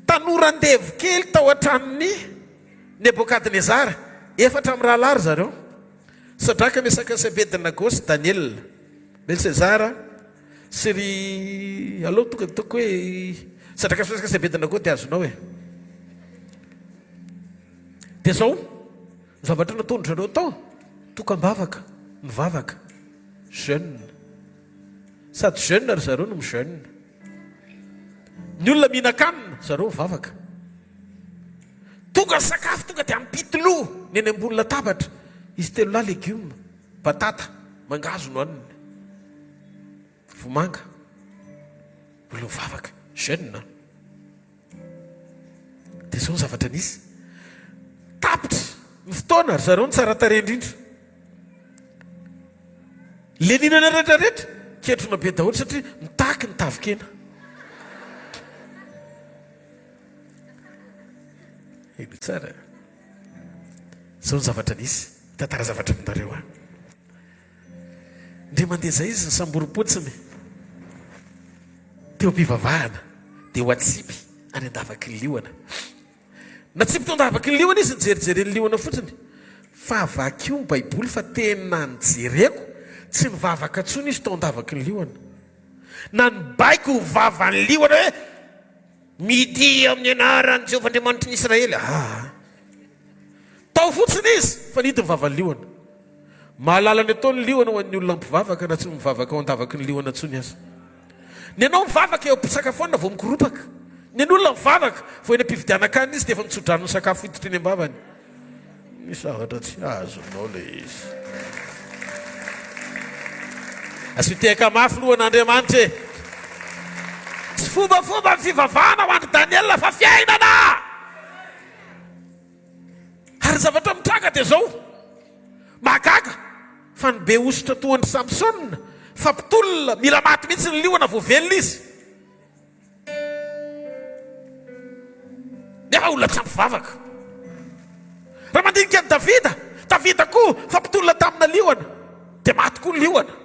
Tanora andevo kely tao an-tranon'i Nebokadnezara, efatra mirahalahy ry zareo, Sadraka, Mesaka sy Abednego sy Daniela, Belsezara sy ry, aleo tonga dia ataoko hoe Sadraka sy Mesaka sy Abednego dia azonao e. Dia izao, ny zavatra nataon-dry zareo tao, tokam-bavaka, mivavaka, jeûne. Sady jeûne ry zareo no mi-jeûne. Ny olona mihinan-kanina, zareo mivavaka. Tonga ny sakafo, tonga dia ampitoloha ny eny ambony latabatra. Izy telolahy legioma, batata, mangahazo no haniny. Vomanga. Olona mivavaka, jeune. Dia izao ny zavatra nisy. Tapitra ny fotoana, ry zareo no tsara tarehy indrindra. Le nihinana rehetra rehetra, ketrona be daholo satria mitaky ny tavin-kena. Henoy tsara. Izao ny zavatra nisy. Mitantara zavatra aminareo aho. Ndre mandeha zay izy nisamborim-potsiny teo am-pivavahana dia ho atsipy any an-davaky ny liona. Natsipy tao an-davaky ny liona izy nijerijeren'ny liona fotsiny. Fa vakio ny baiboly fa tena nijereko, tsy nivavaka intsony izy tao an-davaky ny liona. Na nibaiko ho vavan'ny liona hoe midia amin'ny anaran'i Jehovah Andriamanitry ny Israely. Aa. Tao fotsiny izy fa nihidy ny vavan'ny liona. Mahalala ny ataony ny liona ho an'ny olona mpivavaka na tsy mivavaka ao an-davaky ny liona intsony aza. Ny anao mivavaka eo am-pisakafoanana vao mikoropaka. Ny an'olona mivavaka vao eny am-pividianan-kanina izy dia efa mitsodrano ny sakafo hiditra eny am-bavany. Misy zavatra tsy azonao ilay izy. Asio tehaka mafy lohan'Andriamanitra e! Tsy fombafomba ny fivavahana ho an-dry Daniela fa fiainana! Ary ny zavatra mitranga dia izao, mahagaga fa ny be hosotra toa an-dry Samsona, fa mpitolona, mila maty mihitsy ny liona vao velona izy. Nefa olona tsy ampy vavaka. Raha mandinika an'i Davida, Davida koa fa mpitolona tamina liona, dia maty koa ny liona.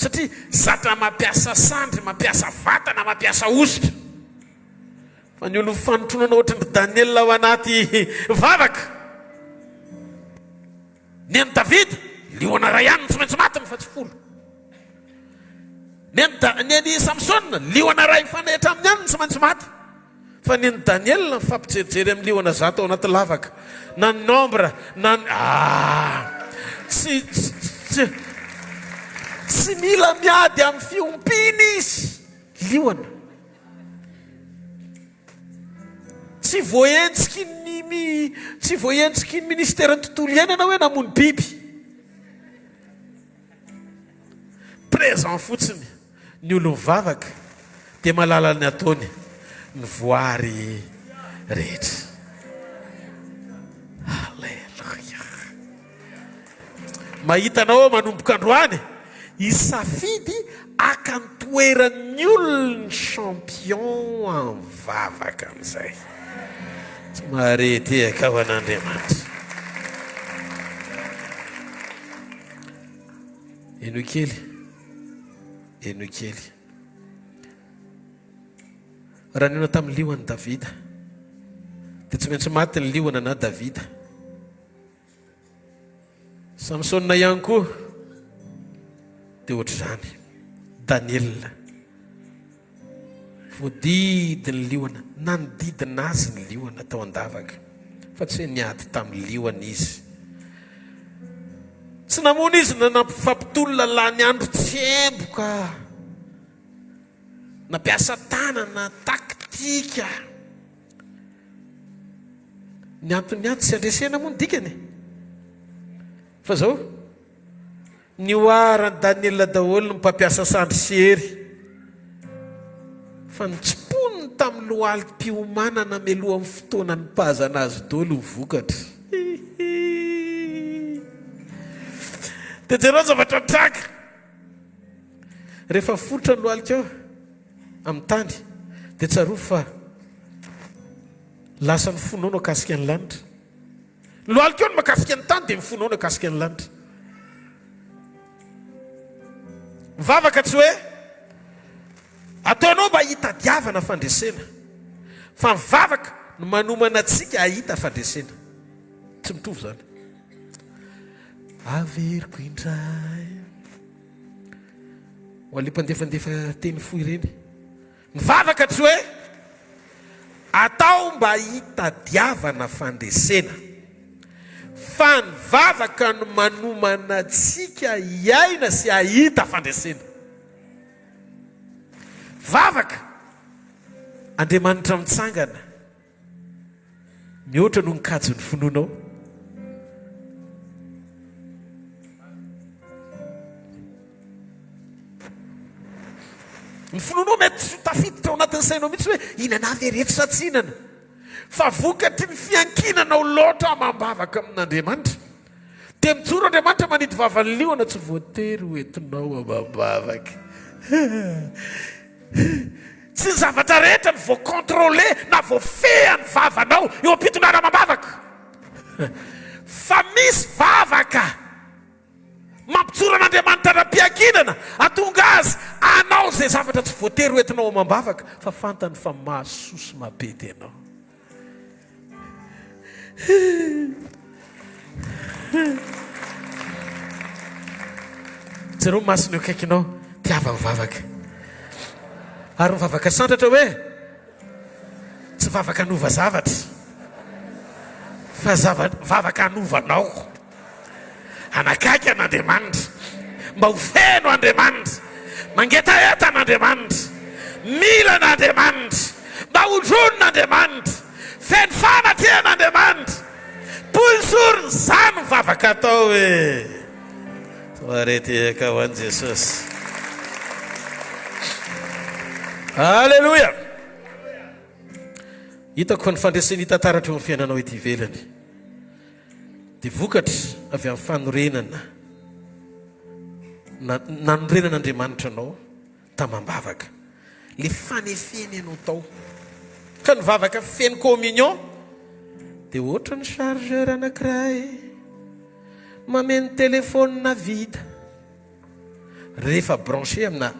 Satria zatra mampiasa sandry, mampiasa vatana, mampiasa hosotra. Fa ny olon'ny fanotronana ohatran-dry Daniela ao anaty vavaka. Ny an'i Davida, liona iray ihany no tsy maintsy matiny fa tsy folo. Ny an'i Da, ny an'i Samsona, liona iray mifanehitra aminy ihany no tsy maintsy maty. Fa ny an'i Daniela mifampijerijery amin'ny liona zato ao anaty lavaka. Na ny nombre, na ny, ah! Tsy, tsy, tsy mila miady amin'ny fiompiana izy. Liona. Tsy voahenjiky ny, tsy voahenjiky ny ministeran'ny tontolo iainana hoe namono biby. Présent fotsiny ny olon'ny vavaka dia mahalala ny ataony ny voary rehetra. Alléluia. Mahita anao aho manomboka androany hisafidy haka ny toeran'ny olon'ny champion amin'ny vavaka amin'izay. Tsy mahare tehaka ho an'Andriamanitra. Henoy kely, henoy kely. Raha nihaona tamin'ny liona Davida, dia tsy maintsy maty ny liona na Davida. Samsona ihany koa. Dia ohatr'izany. Daniela. Voadidin'ny liona, nanodidina azy ny liona tao an-davaka, fa tsy hoe niady tamin'ny liona izy. Tsy namono izy na nampifampitolona lany andro tsemboka. Nampiasa tanana, taktika. Ny anton'ny ady tsy handresena moa ny dikany e. Fa zao, nihoaran'i Daniela daholo ny mpampiasa sandry sy hery. Fa notsimponiny tamin'ny lohalim-piomanana mialohan'ny fotoana nipazana azy daholo ny vokatra. Hihi. Dia jereo ny zavatra nitranga. Rehefa miforitra ny lohalikao amin'ny tany, dia tsarovy fa lasa ny fonao no akasika ny lanitra. Ny lohalikao no makasika ny tany, dia ny fonao no akasika ny lanitra. Mivavaka tsy hoe ataonao mba hitadiavana fandresena, fa mivavaka no manomana antsika hahita fandresena. Tsy mitovy izany. Averiko indray. Ho an'ilay mpandefandefa teny fohy ireny. Mivavaka tsy hoe atao mba hitadiavana fandresena. Fa ny vavaka no manomana antsika hiaina sy hahita fandresena. Vavaka, Andriamanitra mitsangana. Mihoatra noho ny kajin'ny finoanao. Ny finoanao mety tsy ho tafiditra ao anatin'ny sainao mihitsy hoe inana ve reto sa tsy inana. Fa vokatry ny fiankinanao loatra amam-bavaka amin'Andriamanitra. Dia mijoro Andriamanitra manidy vavan'ny liona tsy voatery ho entinao amam-bavaka. Tsy ny zavatra rehetra no voa-contrôler na voafehan'ny vavanao eo am-pitondrana amam-bavaka. Fa misy vavaka mampijoro an'Andriamanitra ara-piankinana, hahatonga Azy hanao izay zavatra tsy voatery ho entinao amam-bavaka, fa fantany fa mahasoa sy mampety anao. Jereo ny masony eo akaikinao, tiava mivavaka. Ary mivavaka sandratra hoe tsy vavaka hanova zavatra fa zava vavaka hanova anao. Hanakaiky an'Andriamanitra, mba ho feno Andriamanitra, mangetaheta an'Andriamanitra, mila an'Andriamanitra, mba ho dronin'Andriamanitra, feno fanatrehan'Andriamanitra, poinsoriny, izany ny vavaka atao e! Soirée tehaka ho an'i Jesosy. Alléluia! Hitako fa ny fandresena hita taratra eo amin'ny fiainanao ety ivelany. Dia vokatra avy amin'ny fanorenana nanorenan'Andriamanitra anao tamam-bavaka. Ilay fanefeny anao tao. Ka ny vavaka feno communion dia ohatran'ny chargeur anankiray mameno téléphone vide rehefa branché amina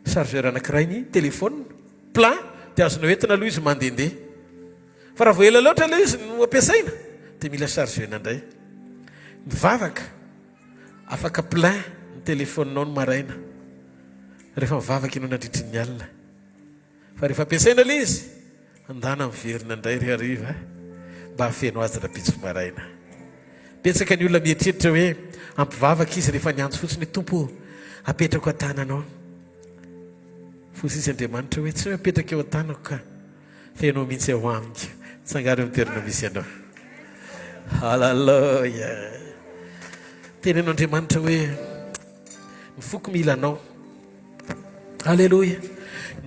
chargeur anankiray ny téléphone. Plein dia azonao entina aloha izy mandehandeha. Fa raha vao ela loatra ilay izy no ampiasaina dia mila charger-na indray. Mivavaka, afaka plein ny téléphone-nao ny maraina rehefa mivavaka ianao nandritry ny alina. Fa rehefa ampiasaina ilay izy, andana miverina indray ry hariva mba hahafeno azy rahampitso maraina. Betsaka ny olona mieritreritra hoe hampivavaka izy rehefa niantso fotsiny hoe Tompo ô, apetrako an-tananao. Foza izy Andriamanitra hoe tsy hoe mipetraka eo an-tanako ka, fa ianao mihitsy ao amiko. Tsangano eo amin'ny toerana misy anao. Haleloia. Teneno Andriamanitra hoe ny foko mila anao. Aleloia.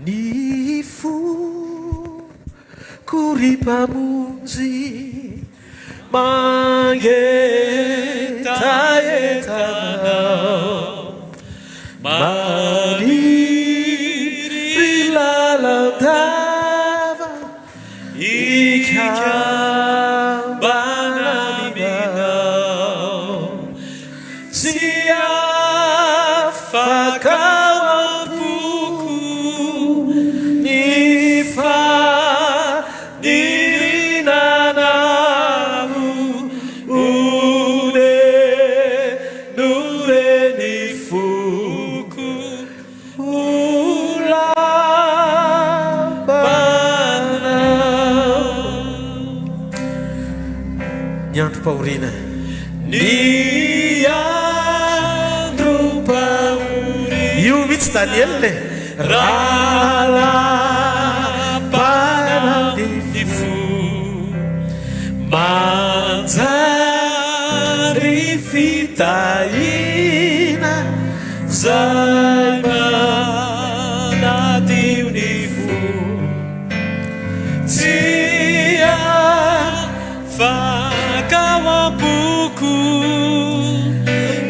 Ny foko ry Mpamonjy mangetaheta anao. Maniry lalandava hikambana aminao. Tsy afaka ao am-poko ny faniriana anao. Ny androm-pahoriana. Ny androm-pahoriana. Io mihitsy Daniel e. Ralam-panahy ny fo. Manjary fitahiana 'zay manadio ny fo. Tsy afaka ao am-poko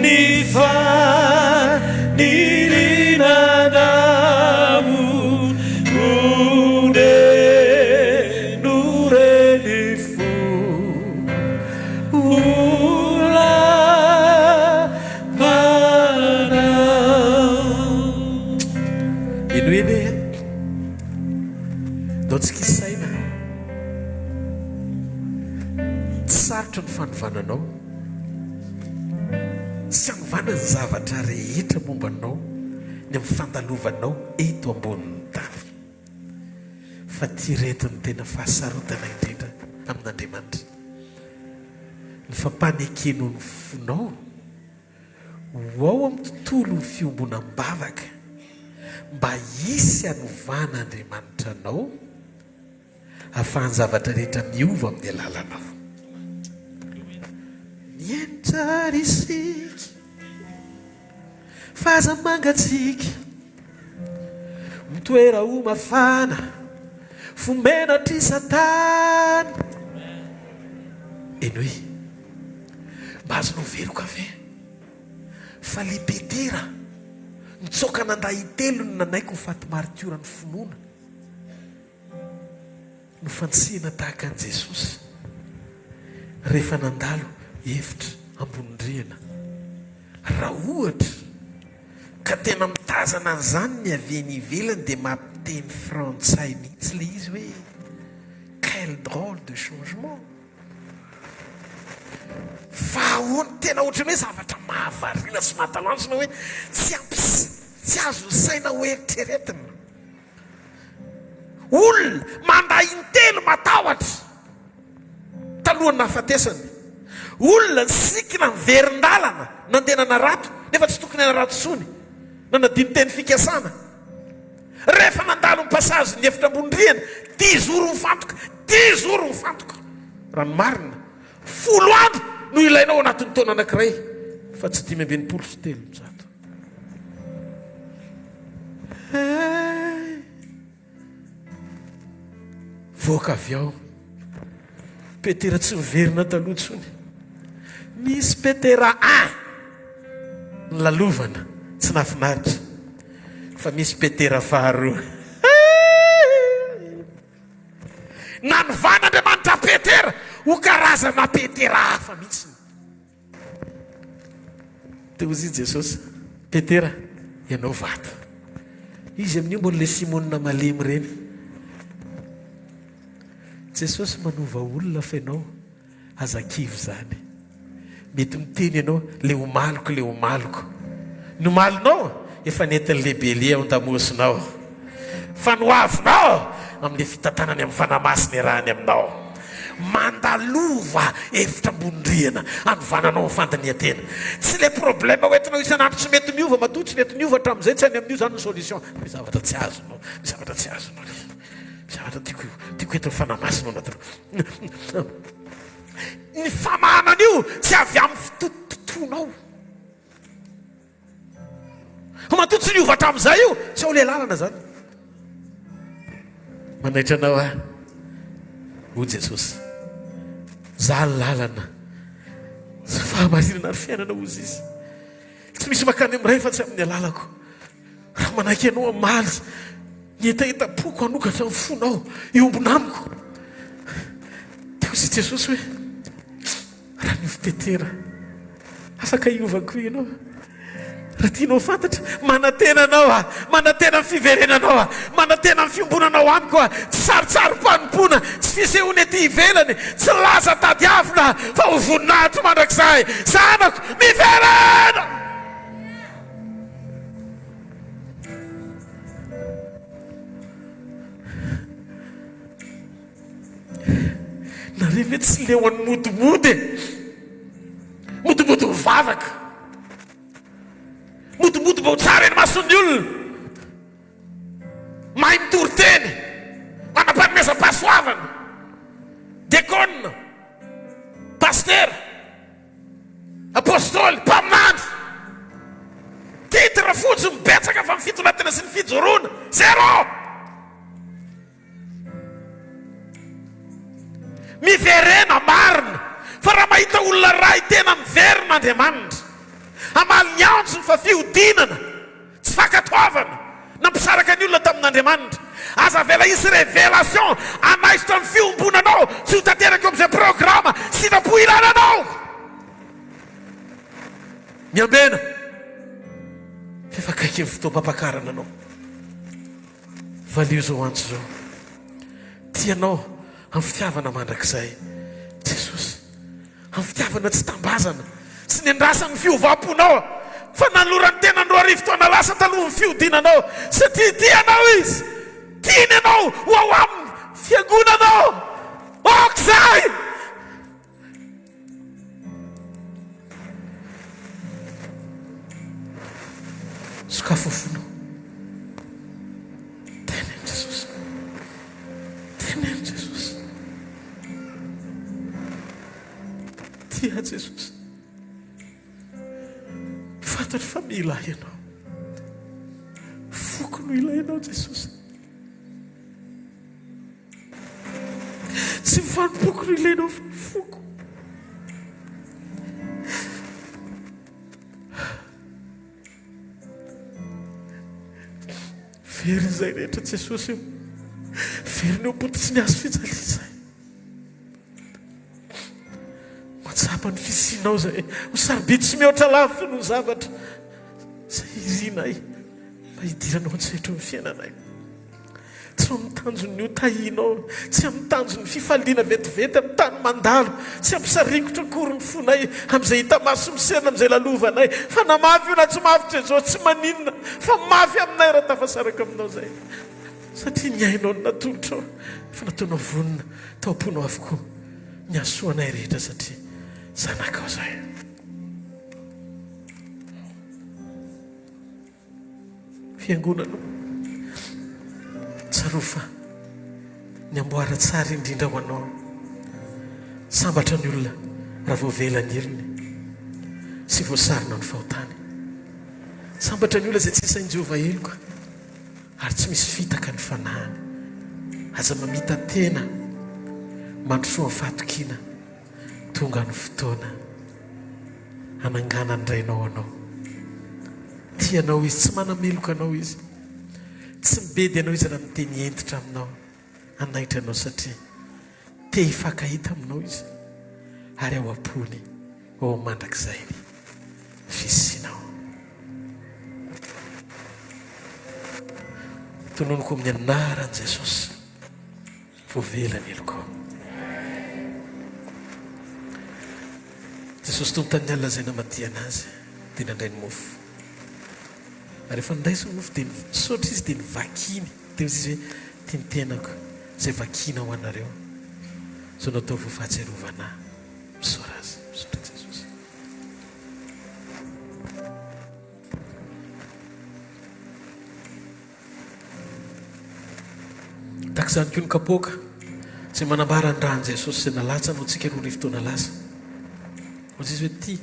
ny faniriana anao Oneno re ny fo ho lapanao. Henoy anie e. Ndao tsika hisaina. Tsy sarotra ny fanovana anao. Tsy hanovana ny zavatra rehetra momba anao ny amin'ny fandalovanao eto ambonin'ny tany. Fa ity ireto no tena fahasarotana indrindra amin'Andriamanitra. Ny fampanekenao ny fonao. Ho ao amin'ny tontolon'ny fiombonam-bavaka mba hisy hanovan'Andriamanitra anao, ahafahan'ny zavatra rehetra miova amin'ny alalanao. Mihaino tsara isika fa aza mangatsiaka, mitoera ho mafana, fo menatr'i Satana. Henoy. Mba azonao veroka ve fa le Petera nitsoaka nandà intelo ny nanaiky ho faty maritiora ny finoana nofantsihina tahaka an'i Jesosy rehefa nandalo efitra ambony rihana? Raha ohatra ka tena mitazana an'izany ny avy eny ivelany dia mampiteny frantsay mihitsy le izy hoe quel drôle de changement! Fa ahoana, tena ohatran'ny hoe zavatra mahavariana sy mahatalanjona hoe tsy ampy tsy azon'ny saina ho eritreretina. Olona mandà intelo matahotra talohan'ny nahafatesany. Olona nisikina niverin-dalana nandeha nanarato nefa tsy tokony hanarato intsony, nanadino teny fikasana. Rehefa nandalo ny passage ny efitra ambony rihana, dix jours mifantoka, dix jours mifantoka. Raha ny marina, folo andro no ilainao ao anatin'ny taona anankiray fa tsy 365. Hey! Voaka avy ao. Petera tsy miverina taloha intsony. Misy Petera un nolalovana, tsy nahafinaritra. Fa misy Petera faharoa. Nanovan'Andriamanitra Petera ho karazana Petera hafa mihitsy. Dia hoy Jesosy, Petera, ianao vato. Izy amin'io mbola ilay Simona malemy ireny. Jesosy manova olona fa ianao aza kivy izany. Mety miteny ianao, le omaliko, le omaliko. Ny omalinao efa nentin'ilay bélier ao an-damosinao. Fa ny hoavinao amin'ilay fitantanany amin'ny Fanahy Masina iarahany aminao. Mandalova efitra ambony rihana hanovana anao amin'ny fandinihan-tena. Tsy ilay problème hoentinao isan'andro tsy mety miova, matoa tsy nety niova hatramin'izay, tsy any amin'io izany ny solution. Misy zavatra tsy azonao, misy zavatra tsy azonao le. Misy zavatra tiako, tiako entin'ny Fanahy Masina ao anatinao. Ny famahana an'io tsy avy amin'ny fitotototonao. Fa matoa tsy niova hatramin'izay io, tsy ao ilay lalana izany. Manaitra anao aho, hoy Jesosy. Izaho ny lalana sy fahamarinana ary fiainana, hoy Izy. Tsy misy mankany amin'ny Ray fa tsy amin'ny alalako. Raha manaiky anao hamaly ny hetahetam-poko hanokatra ny fonao hiombona amiko. Dia hoy Jesosy hoe, Raha niova Petera, afaka hiova koa ianao. Raha tianao ho fantatra, manantena anao aho, manantena ny fiverenanao aho, manantena ny fiombonanao amiko aho. Tsy sarintsarim-panompoana, tsy fisehoana ety ivelany, tsy laza tadiavina, fa ho voninahitro mandrakizay. Zanako, miverena! Nareo ve tsy leo an'ny modimody e? Modimody mivavaka. Modimody mba ho tsara eny imason'ny olona. Mahay mitory teny. Manam-panomezam-pahasoavana. Diakona. Pasitera. Apostoly, mpaminany. Titre fotsiny betsaka fa ny fitondratena sy ny fijoroana zéro. Miverena marina fa raha mahita olona ray tena miverina Andriamanitra hamaly ny antsony fa fihodinana tsy fankatoavana nampisaraka ny olona tamin'Andriamanitra. Aza avela hisy révélation hanaisotra ny fiombonanao tsy ho tanteraka eo amin'izay programa sitrapo ilana anao. Miambena fa efa akaiky ny fotoam-pampakarana anao. Valio izao antso izao. Tia anao amin'ny fitiavana mandrakizay Jesosy. Amin'ny fitiavana tsy tambazana, tsy niandrasany ny fiovam-ponao, fa nanolorany tenany 2000 taona lasa talohan'ny fihodinanao, satria tia anao Izy. Tiany ianao ho ao Aminy, Fiangonanao. Aoka izay! Sokafo ny fonao. Teneno Jesosy. Teneno Jesosy. Tia Jesosy. Fantatro fa mila ahy ianao. Foko no ilainao Jesosy. Tsy ny fanompoako no ilainao fa ny foko. Very izay rehetra Jesosy io. Very ny eo am-pototry ny hazo fijaliana izay. Mahatsapa ny fisianao izay ho sarobidy sy mihoatra lavitra noho ny zavatra izay irinay mba hidiranao an-tsehatra eo amin'ny fiainanay. Tsy amin'ny tanjon'ny ho tahianao, tsy amin'ny tanjon'ny fifaliana vetivety amin'ny tany mandalo, tsy hampisaringotra akory ny fonay amin'izay hita maso miserana amin'izay lalovanay, fa na mafy io na tsy mafy Jesosy tsy maninona fa mafy aminay raha tafasaraka aminao izay, satria ny ainao no natolotrao, efa nataonao vonona tao am-ponao avokoa ny hasoanay rehetra satria zanakao izahay. Fiangonana. Tsarovy fa ny amboara tsara indrindra ho anao. Sambatra ny olona raha voavela ny helony sy voasarona ny fahotany. Sambatra ny olona izay tsy isain'i Jehovah heloka ary tsy misy fitaka ny fanahiny. Aza mamita-tena, mandrosoa amin'ny fahatokiana. Tonga ny fotoana hananganan'ny Rainao anao. Tia anao Izy, tsy manameloka anao Izy. Tsy mibedy anao Izy raha miteny hentitra aminao, hanaitra anao satria te hifankahita aminao Izy ary ao am-pony ho ao mandrakizay ny fisianao. Tononiko amin'ny anaran'i Jesosy. Voavela ny helokao. Jesosy Tompo tamin'ny alina izay namadihana Azy dia nandray ny mofo. Ary rehefa nindraisiny ny mofo dia nisaotra Izy dia novakiny. Dia hoy Izy hoe, Ity ny tenako izay vakiana ho anareo. Izao no ataovy ho fahatsiarovana Ahy. Misaora Azy. Misaotra Jesosy. Tahaka izany koa ny kapoaka izay manambara ny ran'i Jesosy izay nalatsany ho antsika 2000 taona lasa. Hoy Izy hoe ity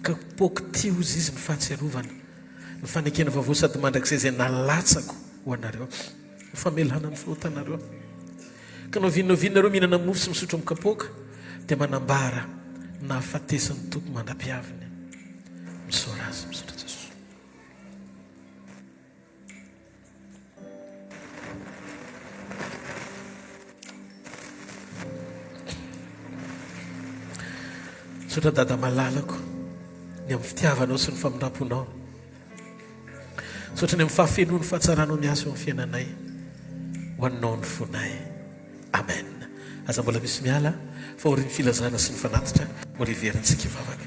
kapoaka ity hoy Izy ny fahatsiarovana ny fanekena vaovao sady mandrakizay izay nalatsako ho anareo ho famelana ny fahotanareo. Ka na oviana na oviana nareo mihinana mofo sy misotro amin'ny kapoaka dia manambara ny nahafatesan'ny Tompo mandra-piaviny. Misaora Azy, misaotra Jesosy. Misaotra Dada malalako ny amin'ny fitiavanao sy ny famindram-ponao. Misaotra ny amin'ny fahafenoan'ny fahatsaranao miasa eo amin'ny fiainanay. Ho anao ny fonay. Amen. Aza mbola misy miala fa aorian'ny filazana sy ny fanatitra mbola hiverintsika hivavaka.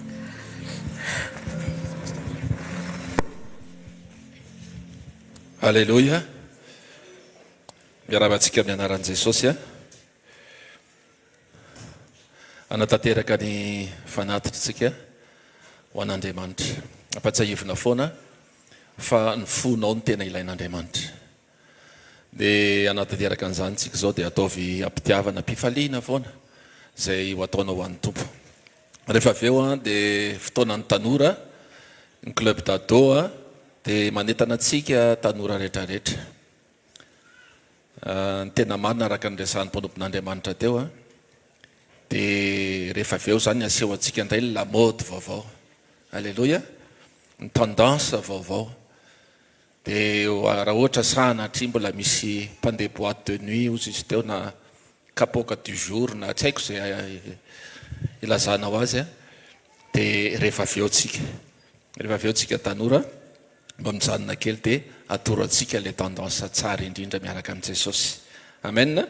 Hanatanteraka ny fanatitritsika ho an'Andriamanitra. Ampatsiahivina foana fa ny fonao no tena ilain'Andriamanitra. Dia hanatanteraka an'izany tsika izao dia ataovy am-pitiavana, am-pifaliana foana izay ho ataonao ho an'ny Tompo. Rehefa avy eo dia fotoanan'ny tanora, ny club d'ado dia manentana antsika tanora rehetrarehetra. Ny tena marina araka ny resahan'ny mpanompon'Andriamanitra teo dia rehefa avy eo izany aseho antsika indray ny lamaody vaovao. Aleloia! Ny tendance vaovao. Dia raha ohatra sanatria mbola misy mpandeha boite de nuit hozy izy teo na kapoaka du jour na tsy haiko izay ilazanao azy dia rehefa avy eo tsika, rehefa avy eo tsika tanora Mba mijanona kely dia atoro antsika ilay tendance tsara indrindra miaraka amin'i Jesosy. Amen.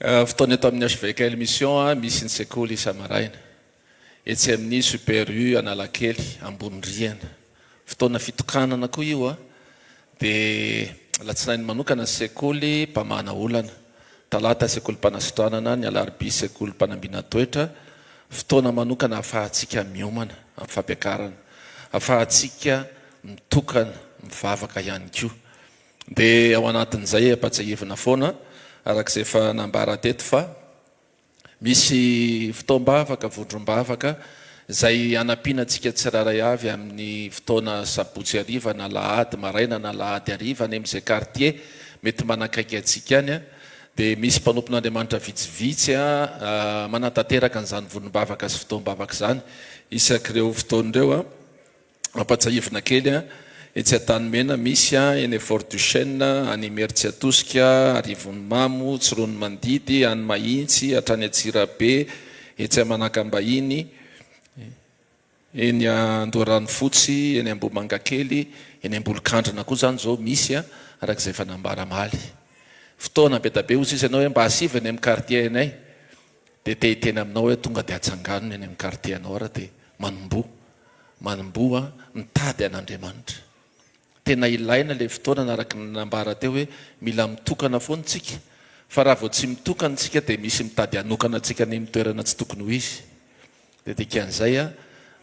Fotoana eto amin'ny HVKL Mission misy ny sekoly isa-maraina. Etsy amin'ny Super U Analakely, ambony rihana. Fotoana fitokanana koa io dia alatsinainy manokana sekoly mpamahana olana. Talata sekolim-panasitranana, ny alarobia sekolim-panambinan-toetra, fotoana manokana ahafahantsika miomana amin'ny fampiakarana, ahafahantsika mitokana, mivavaka ihany koa. Dia ao anatin'izay ampatsiahivina foana araka izay efa nambara teto fa Misy fotoam-bavaka, vondrom-bavaka, izay hanampiana antsika tsirairay avy amin'ny fotoana sabotsy hariva na alahady maraina na alahady hariva any amin'izay quartier mety manakaiky antsika any dia misy mpanompon'Andriamanitra vitsivitsy manatanteraka an'izany vondrom-bavaka sy fotoam-bavaka izany isak'ireo fotoana ireo. Ampatsiahivina kely an, etsy Antanimena misy an, eny Fort Duchesne, any Imerintsiatosika, Arivonimamo, Tsiroanomandidy, any Mahitsy, hatrany Antsirabe, etsy Manakambahiny, eny Andoharanofotsy, eny Ambohimangakely, eny Ambolokandrina koa izany izao misy an, araka izay efa nambara omaly. Fotoana be dia be hoy sisa ianao hoe mba asivo eny amin'ny quartier anay, dia te hiteny aminao hoe tonga dia atsangano ny eny amin'ny quartier anao ary dia manomboha. Manomboha mitady an'Andriamanitra. Tena ilaina ilay fotoana araka ny nambara teo hoe mila mitokana foana isika fa raha vao tsy mitokana isika dia misy mitady hanokana antsika any amin'ny toerana tsy tokony ho izy. Dia dikan'izay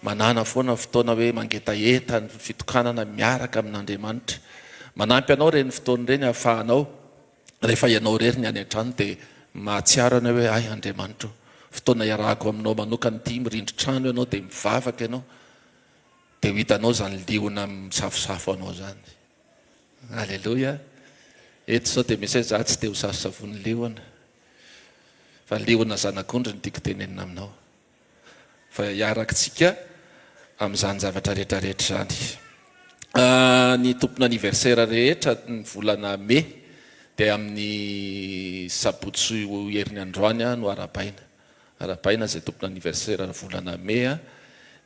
manàna foana fotoana hoe mangetaheta ny fitokanana miaraka amin'Andriamanitra. Manampy anao ireny fotoana ireny ahafahanao rehefa ianao irery ny any an-trano dia mahatsiaro ianao hoe hay Andriamanitra o, fotoana iarahako aminao manokana ity, mirindrin-trano ianao dia mivavaka ianao dia ho hitanao izany liona misafosafo anao izany. Aleloia. Eto izao dia misy hoe za tsy dia ho safosavoin'ny liona fa liona zanak'ondry no tiako tenenina aminao. Fa hiaraka-tsika amin'izany zavatra rehetra rehetra izany. Ny tompon'anniversaire rehetra ny volana mey dia amin'ny sabotsy heriny androany no arahabaina. Arahabaina izay tompon'anniversaire volana mey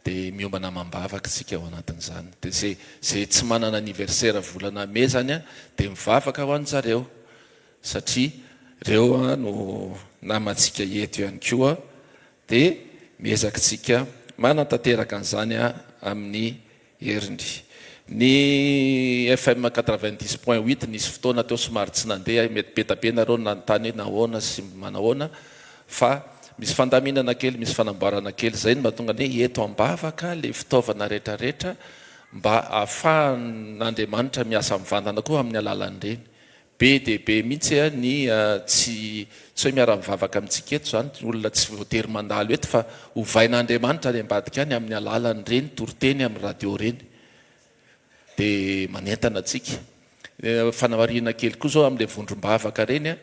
dia miomana amam-bavaka isika ao anatin'izany. Dia izay izay tsy manana anniversaire volana mey izany dia mivavaka ho an-jareo satria ireo no namantsika eto ihany koa Dia miezaka isika manatanteraka an'izany amin'ny heriny. Ny FM 90 point huit nisy fotoana teo somary tsy nandeha, mety be da be nareo no nanontany hoe nahoana sy manahoana fa misy fandaminana kely, misy fanamboarana kely, izay no mahatonga ny hoe eto am-bavaka ilay fitaovana rehetrarehetra mba ahafahan'Andriamanitra miasa mivantana koa amin'ny alalan'ireny. Be dia be mihitsy ny tsy tsy hoe miara-mivavaka amintsika eto izany, olona tsy voatery mandalo eto fa ovain'Andriamanitra any ambadika any amin'ny alalan'ireny toriteny amin'ny radio ireny. Dia manentana antsika. Fanamarihana kely koa izao amin'ilay vondrom-bavaka ireny,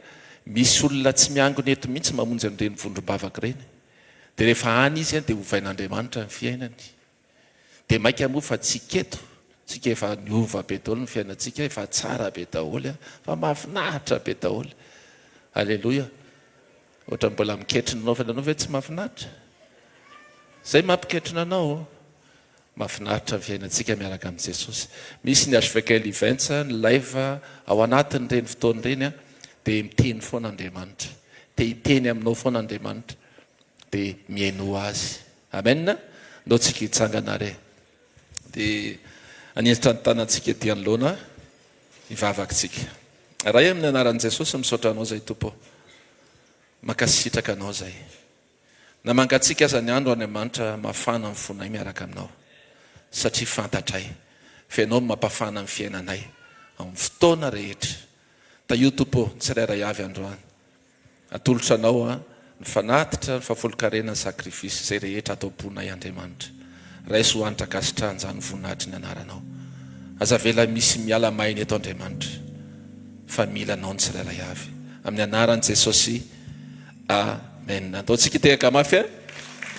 misy olona tsy miangona eto mihitsy mamonjy an'ireny vondrom-bavaka ireny. Dia rehefa any izy dia ovain'Andriamanitra ny fiainany. Dia maika moa fa tsika eto, tsika efa niova be daholo ny fiainantsika, efa tsara be daholo, fa mahafinaritra be daholo. Aleloia. Ohatran'ny mbola miketrina anao fa ianao ve tsy mahafinaritra? Izay mampiketrina anao. Mahafinaritra ny fiainantsika miaraka amin'i Jesosy. Misy ny HVKL Events, ny live ao anatin'ireny fotoana ireny dia miteny foana Andriamanitra. Te hiteny aminao foana Andriamanitra. Dia mihainoa Azy. Amen! Ndao tsika hitsangana re. Dia hanenjitra ny tanantsika ety anoloana hivavaka tsika. Ray amin'ny anaran'i Jesosy misaotra anao zay Tompo ô. Mankasitraka anao zay. Na mangatsiaka aza ny andro Andriamanitra mafana ny fonay miaraka aminao satria fantatray fa ianao no mampafana ny fiainanay amin'ny fotoana rehetra. Tahio Tompo ô ny tsirairay avy androany. Atolotra anao an ny fanatitra, ny fahafolonkarena, ny sacrifice, izay rehetra ato am-ponay Andriamanitra. Raiso ho hanitra ankasitrahana izany voninahitry ny anaranao. Aza avela misy miala maina eto Andriamanitra fa mila anao ny tsirairay avy. Amin'ny anaran'i Jesosy. Amen. Andao tsika hitehaka mafy a.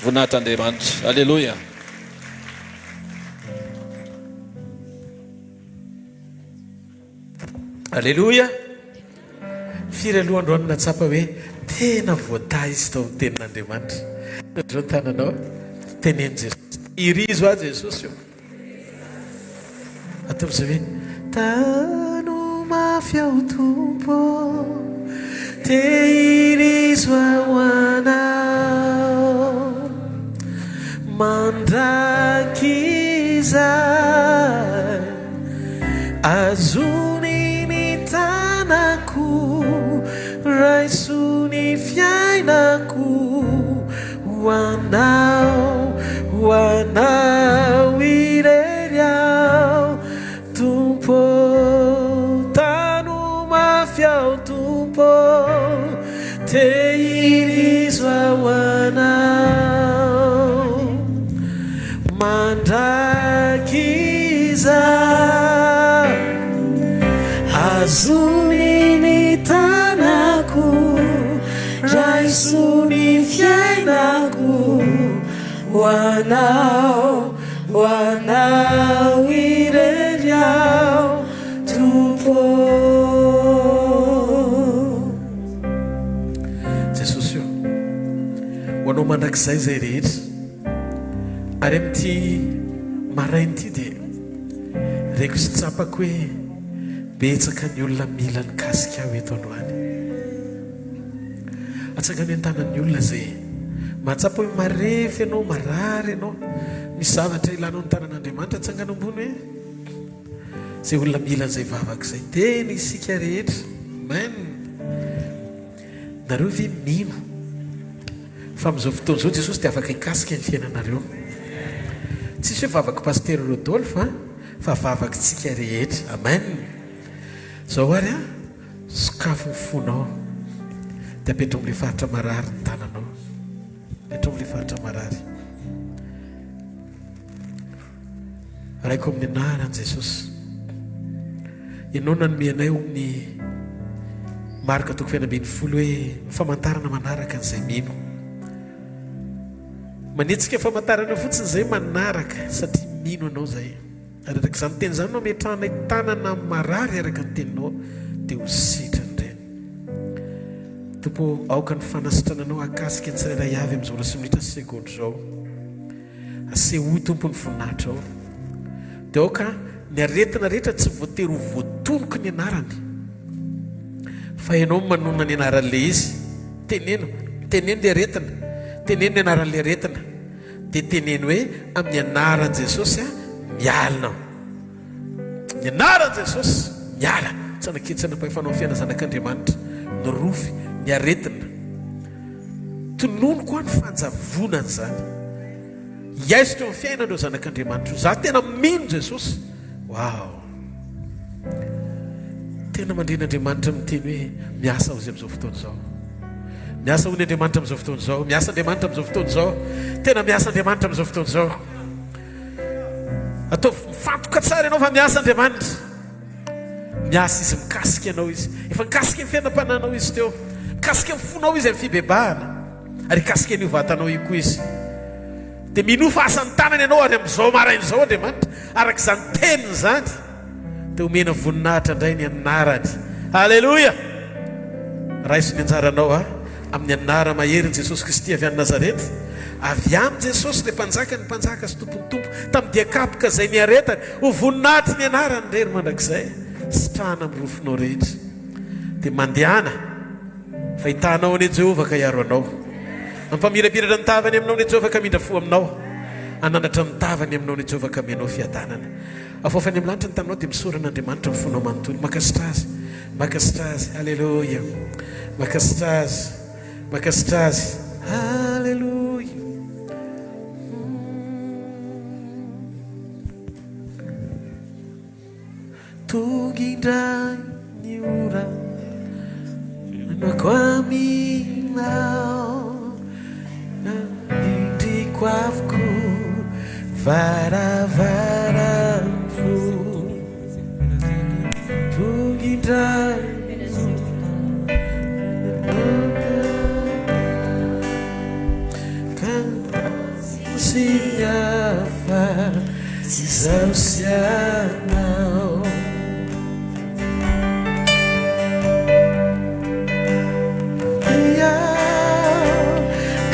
Voninahitra Andriamanitra. Aleloia. Aleloia. Firy aloha androany natsapa hoe tena voatahy izy tao amin'ny tenin'Andriamanitra. Tondreo ny tananao. Teneno Jesosy. Irizo aho Jesosy o. Ataovy izay hoe Tano mafy aho Tompo ô, tehirizo aho ho Anao mandrakizay. Azony ny tanako, raiso ny fiainako. Ho anao, ho anao irery aho Tompo ô, tano mafy aho Tompo ô, tehirizo aho ho anao mandrakizay. Azony ny tanako. Raiso ny fiainako ho anao, ho anao irery aho Tompo ô. Jesosy ô, ho anao mandrakizay izay rehetra. Ary amin'ity maraina ity dia reko sy tsapako hoe betsaka ny olona mila ny kasika aho eto androany. Atsangano ny tanan'ny olona izay mahatsapa hoe marefo ianao, marary ianao, misy zavatra ilanao ny tanan'Andriamanitra, atsangano ambony hoe izay olona mila an'izay vavaka izay. Teny isika rehetra. Amen. Nareo ve mino fa amin'izao fotoana izao Jesosy dia afaka hikasika ny fiainanareo? Tsisy hoe vavak'i Pasitera Rodolphe fa vavakitsika rehetra. Amen. Izao ary an. Sokafy ny fonao dia apetraho amin'ilay faritra marary ny tananao. Apetraho amin'ilay faritra marary. Raiko amin'ny anaran'i Jesosy. Ianao nanome anay ao amin'ny Marka toko fahenina ambin'ny folo hoe ny famantarana manaraka an'izay mino. Manetsika famantarana fotsiny izay manaraka satria mino anao izay. Ary araka izany teny izany no ametrahanay tanana amin'ny marary araka ny teninao, dia ho sitrany ireny. Tompo ô, aoka ny fanasitrananao hahakasika ny tsirairay avy amin'izao ora sy minitra sy segondra izao. Asehoy, Tompo, ny voninahitrao. Dia aoka ny aretina rehetra tsy voatery ho voatonoko ny anarany, fa Ianao no manonona ny anaran'ilay izy. Teneno, teneno ilay aretina, teneno ny anaran'ilay aretina. Dia teneno hoe, Amin'ny anaran'i Jesosy aho mialona aho. Amin'ny anaran'i Jesosy, miala. Tsy hanaketsana am-pahefana ao amin'ny fiainana zanak'Andriamanitra. Ny rofy, ny aretina. Tononiko aho ny fanjavonana izany. Hiaisotra eo amin'ny fiainana ireo zanak'Andriamanitra ireo. Izaho tena mino Jesosy. Wow. Tena mandre ny Andriamanitra miteny hoe miasa ho izy amin'izao fotoana izao. Miasa ho ny Andriamanitra amin'izao fotoana izao. Miasa Andriamanitra amin'izao fotoana izao. Tena miasa Andriamanitra amin'izao fotoana izao. Ataovy mifantoka tsara ianao fa miasa Andriamanitra. Miasa izy mikasika anao izy. Efa nikasika ny fiainam-pananao izy teo. Mikasika ny fonao izy amin'ny fibebahana. Ary hikasika an'io vatanao io koa izy. Dia minoa fa asan'ny tanany ianao ary amin'izao maraina izao Andriamanitra, araka izany teniny izany, dia omena voninahitra indray ny anarany. Aleloia! Raiso ny anjaranao a, amin'ny anara-maherin'i Jesosy Kristy avy any Nazareta, avy amin'i Jesosy ilay Mpanjakan'ny mpanjaka sy Tompon'ny tompo, tamin'ny dia kapoka izay niaretany, ho voninahitry ny anarany irery mandrakizay, sitrahana amin'ny rofinao rehetra. Dia mandehana. Fa hitahanao anie Jehovah ka hiaro anao. Hampamirapiratra ny tavany aminao anie Jehovah ka hamindra fo aminao. Hanandratra ny tavany aminao anie Jehovah ka hamenao fiadanana. Afoafany amin'ny lanitra ny taninao dia misaora an'Andriamanitra amin'ny fonao manontolo. Mankasitra Azy. Mankasitra Azy. Aleloia. Mankasitra Azy. Mankasitra Azy. Aleloia. Tonga indray ny ora Hanoako aminao Indriko avokoa varavaran'ny fo Tonga indray Ka tsy hafa izaho sy ianao.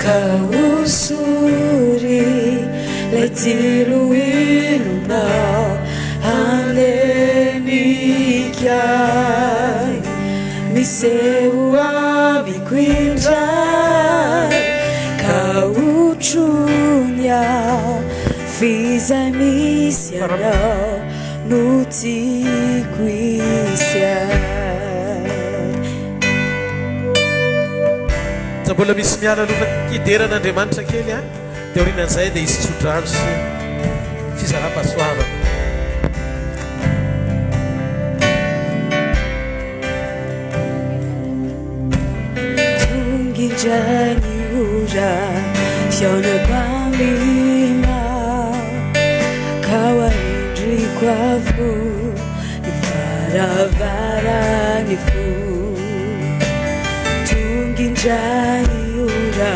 Ka hosory lay diloilonao Handenika ahy Miseho amiko indray Ka hotrony aho F'izay misy anao no tiako hisy ahy. Raha mbola misy miala aloha fa hidera an'Andriamanitra kely an, dia aorianan'izay dia hisy tsodrano sy fizaram-pahasoavana. Tonga indray ny ora fihaonako aminao Ka ho arindriko avokoa ny varavaran'ny fo Tonga indray ny ora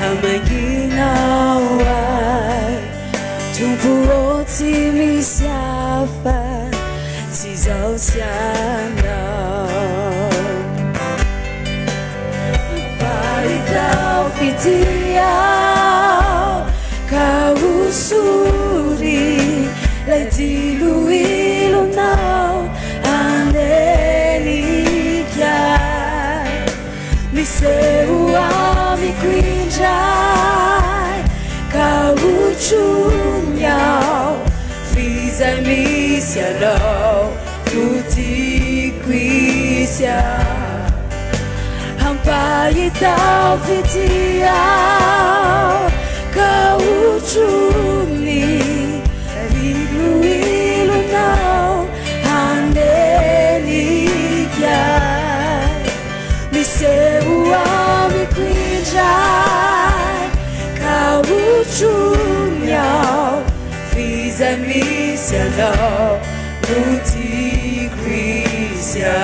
hamangianao ahy Tompo ô tsy misy hafa tsy izaho sy ianao Mpahitao fitia aho ka hosory lay diloilonao hanenika ahy Miseho amiko indray ka hotrony aho F'izay misy anao no tiako hisy ahy Ampahitao fitia aho ka hotrony Iloilonao hanenika ahy Miseho amiko indray ka hotrony aho F'izay misy anao no tiako hisy ahy.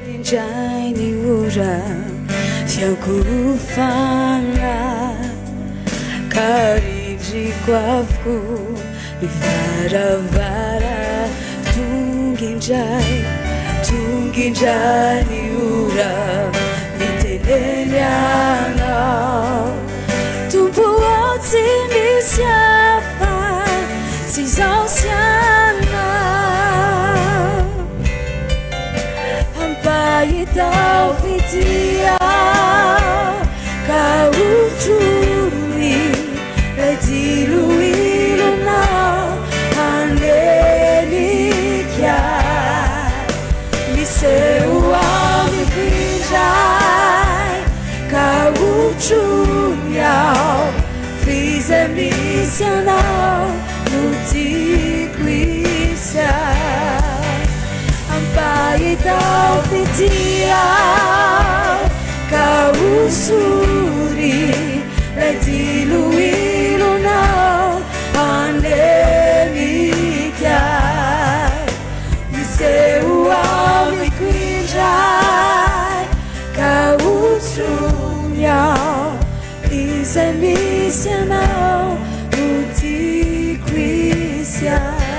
Indray ny ora fiankohofana ka rindriko avokoa ny varavara Tonga indray, tonga indray ny ora miteneny anao Tompo ô tsy misy hafa tsy izaho sy ianao Ampahitao fitia ka hotrony lay diloilonao hanenika Miseho amiko indray ka hotrony aho F'izay misy anao no tiako hisy ahy Ampahitao fitia ka hosory lay diloilonao hanemika ahy Miseho amiko indray ka hotrony aho Izay misy anao no tiako hisy ahy.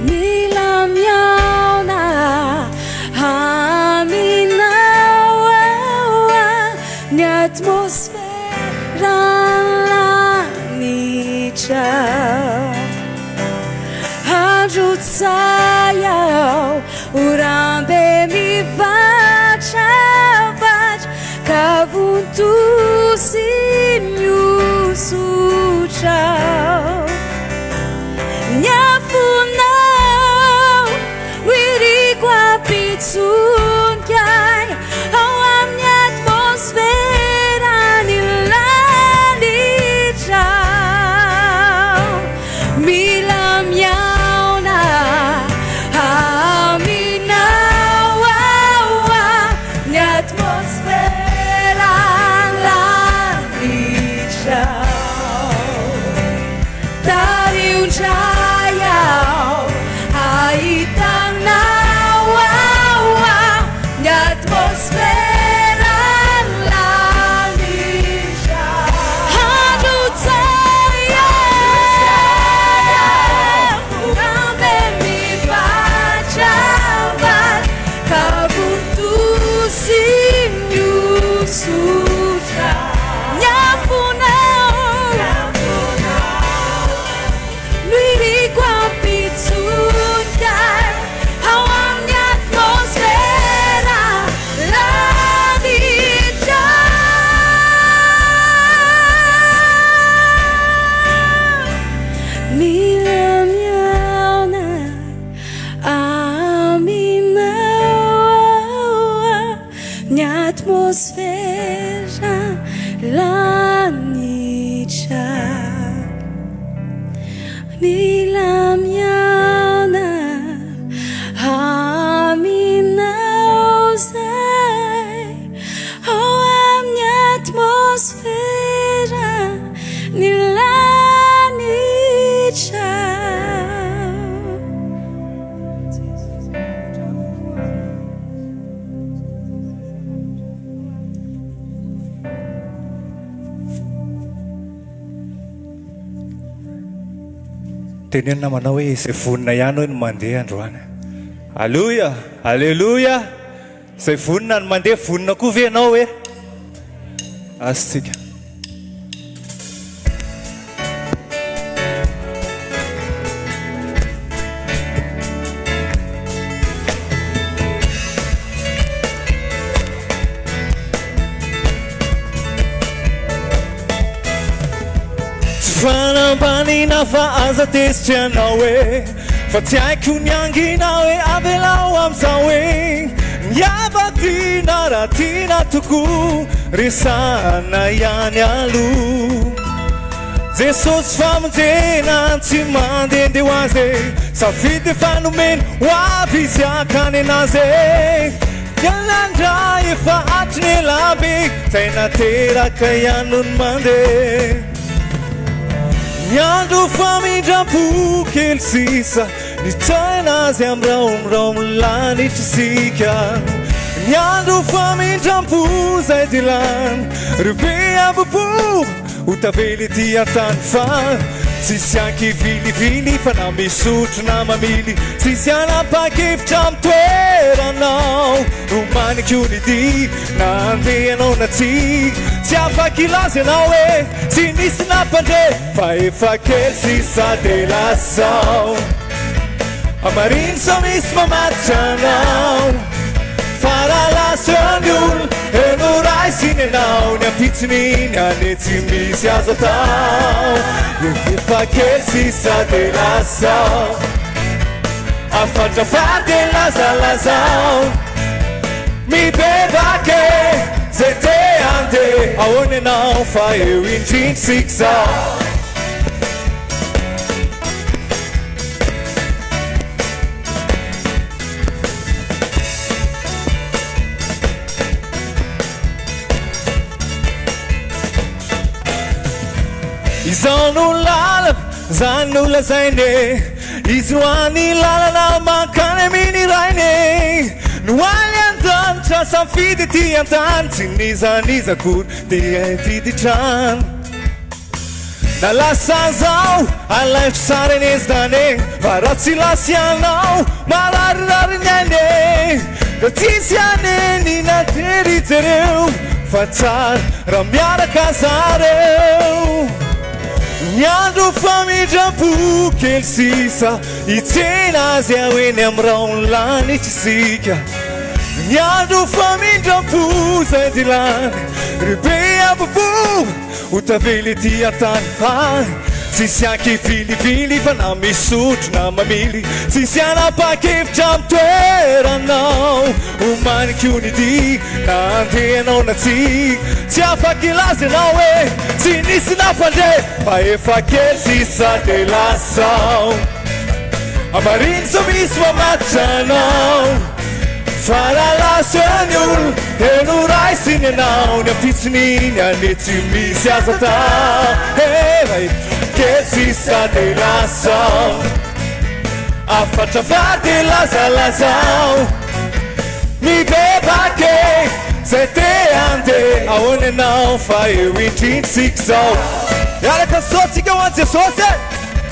Mila mihaona aminao aho ny atmosferan'ny lanitra. Androtsay aho orambe mivatravatra ka vontosy. indray aho hahita anao ao amin'ny atmosfera lanitra. Handrotsay aho rambe mivatrava ka vontosy miosotra ny afonao no iriko hampitsonika ao amin'ny atmosfera lanitra. Mila mihaona aminao ny atmosfera lanitra. Mila mihaona aminao zay ao amin'ny atmosfera ny lanitra. Teneno namanao hoe izay vonona ihany hoe no mandeha androany. Aleloia! Aleloia! Izay vonona no mandeha, vonona koa ve ianao e? Asintsika. Tsy fanambanina fa aza tezitra ianao e Fa tsy haiko ny hangina hoe avelao amin'izao e Ny hava-tiana raha tiana tokoa resahana ihany aloha Jesosy famonjena tsy mandehandeha ho azy e Safidy efa nomeny ho avy izy hakany anazy e Mialandra efa hatry ny ela be Zay nateraka ihany no mandeha Ny andro famindram-po kely sisa Nitsaina azy amin'ny rahomiraomy lanitra isika Ny andro famindram-po zay dia lany Reo be ambo-po ho tavela ety an-tany Fa tsisy ankivilivily fa na misotro na mamily Tsisy hanapa-kevitra amin'ny toeranao Nomaniko ny dia na handeha ianao na tsia Tsy afaka hilaza ianao hoe tsy nisy nampandre Fa efa kely sisa dia lasa aho Hamarino sao misy mamatotra anao Fa raha lasa eo ny olona eo no raisiny ianao Ny ampitson'iny anie tsy misy azo atao Efa kely sisa dia lasa aho Afatrafaro dia lazalazao Mibebaka e, zay te handeha Ahoana ianao fa eo indrindra isika izao Izao no lalana, zany no lazainy e Izy no hany lalana mankany amin'ny Rainy e No any an-danitra safidy ety an-tany Tsy n'iza n'iza akory dia hividy trano Na lasa zao alaivo sary anie zany e Fa raha tsy lasa ianao mararirary ny ainy e Ka tsisy hanenina tery jereo Fa tsara raha miaraka zareo Ny andro famindram-po kely sisa Hitsena azy aho eny amin'ny rahon'ny lanitra isika Ny andro famindram-po zay dia lany Ry be ambo-po ho tavela ety an-tany Fa tsisy ankivilivily fa na misotro na mamily Tsisy hanapa-kevitra amin'ny toeranao Omaniko ny dia na handeha ianao na tsia Tsy afaka hilaza ianao hoe tsy nisy nampandre Fa efa kely sisa dia lasa aho Hamarino sao misy mamatotra anao. Fa raha lasa eo ny olona dia noraisiny ianao Ny ampitson'iny anie tsy misy azo atao Hey, kely sisa dia lasa Hafatra vary dia lazalazao Mibebaka e, zay te handeha Ahoana ianao fa eo indrindra isika izao Miaraka soa tsika ho an'i Jesosy e!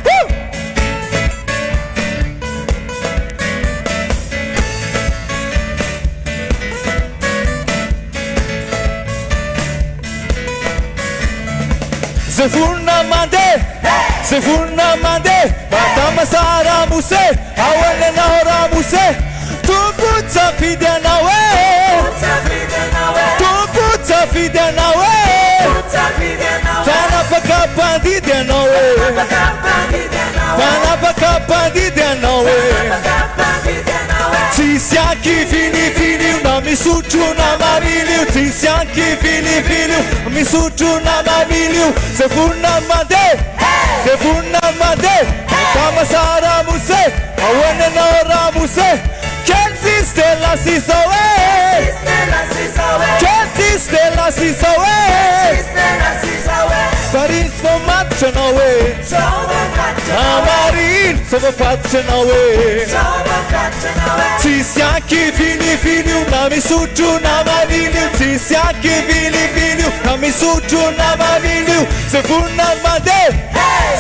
Woo! Zay vonona mandeha, zay vonona mandeha, Madama sa ramose, ahoana ianao ramose? Tompo tsafidy anao e, Tompo tsafidy anao e, Mpanapaka mpandidy anao e, Mpanapaka mpandidy anao e. Tsisy ankivilivily io na misotro na mamily io Tsisy ankivilivily io misotro na mamily io Zay vonona mandeha, zay vonona mandeha Madama sa ramose, ahoana ianao ramose Kely tsisy dia lasa izao e Kely tsisy dia lasa izao e Marino tsy voamatotra anao e Marino tsy voafatotra anao e Tsisy ankivilivily io na misotro na mamily io Tsisy ankivilivily io na misotro na mamily io Zay vonona ny mandeha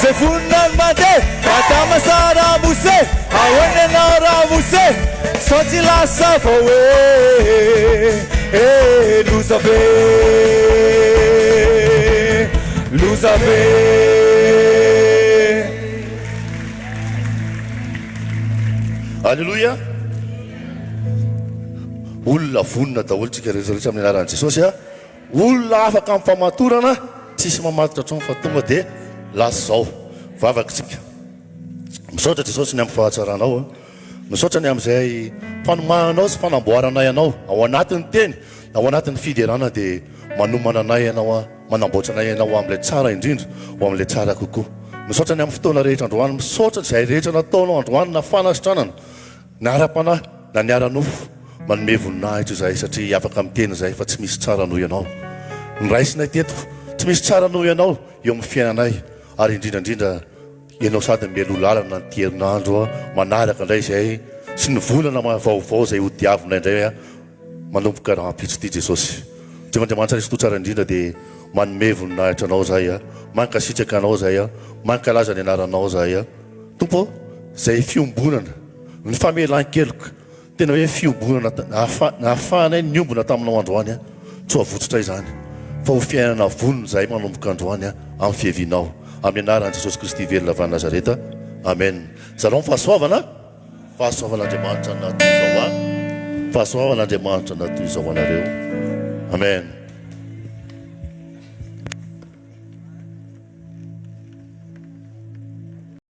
Zay vonona ny mandeha Madama sa ramose Ahoana ianao ramose Sao tsy lasa vao hoe eh loza be Loza be. Aleloia! Olona vonona daholo tsika rehetra rehetra amin'ny anaran'i Jesosy a! Olona afaka amin'ny famatorana, tsisy mamatotra intsony fa tonga dia lasa izao. Vavaka tsika. Misaotra Jesosy ny amin'ny fahatsaranao a! Misaotra ny amin'izay fanomananao sy fanamboaranay anao ao anatin'ny teny, ao anatin'ny fiderana dia manomana anay ianao a, manamboatra anay ianao ho amin'ilay tsara indrindra, ho amin'ilay tsara kokoa. Misaotra ny amin'ny fotoana rehetra androany, misaotra izay rehetra nataonao androany na fanasitranana, na ara-panahy na ny ara-nofo. Manome voninahitra izahay satria afaka miteny izahay fa tsy misy tsara noho ianao. Noraisinay teto, tsy misy tsara noho ianao eo amin'ny fiainanay ary indrindra indrindra Ianao sady mialoha lalana an'ity herinandro manaraka indray izay sy ny volana vaovao izay ho diavina indray manomboka rahampitso ity Jesosy. Jehovah Andriamanitra Ray Tsitoha Tsara Indrindra dia manome voninahitra Anao izahay, mankasitraka Anao izahay, mankalaza ny Anaranao izahay. Tompo ô, izay fiombonana, ny famelan-keloka, Tena hoe fiombonana nahafahanay niombona taminao androany an! Tsy ho avotsotray izany fa ho fiainana vonona izahay manomboka androany an! Amin'ny fiavianao. Amin'ny anaran'i Jesosy Kristy velona avy any Nazareta. Amen. Zarao ny fahasoavana. Fahasoavan'Andriamanitra na toy izao an! Fahasoavan'Andriamanitra na toy izao anareo. Amen.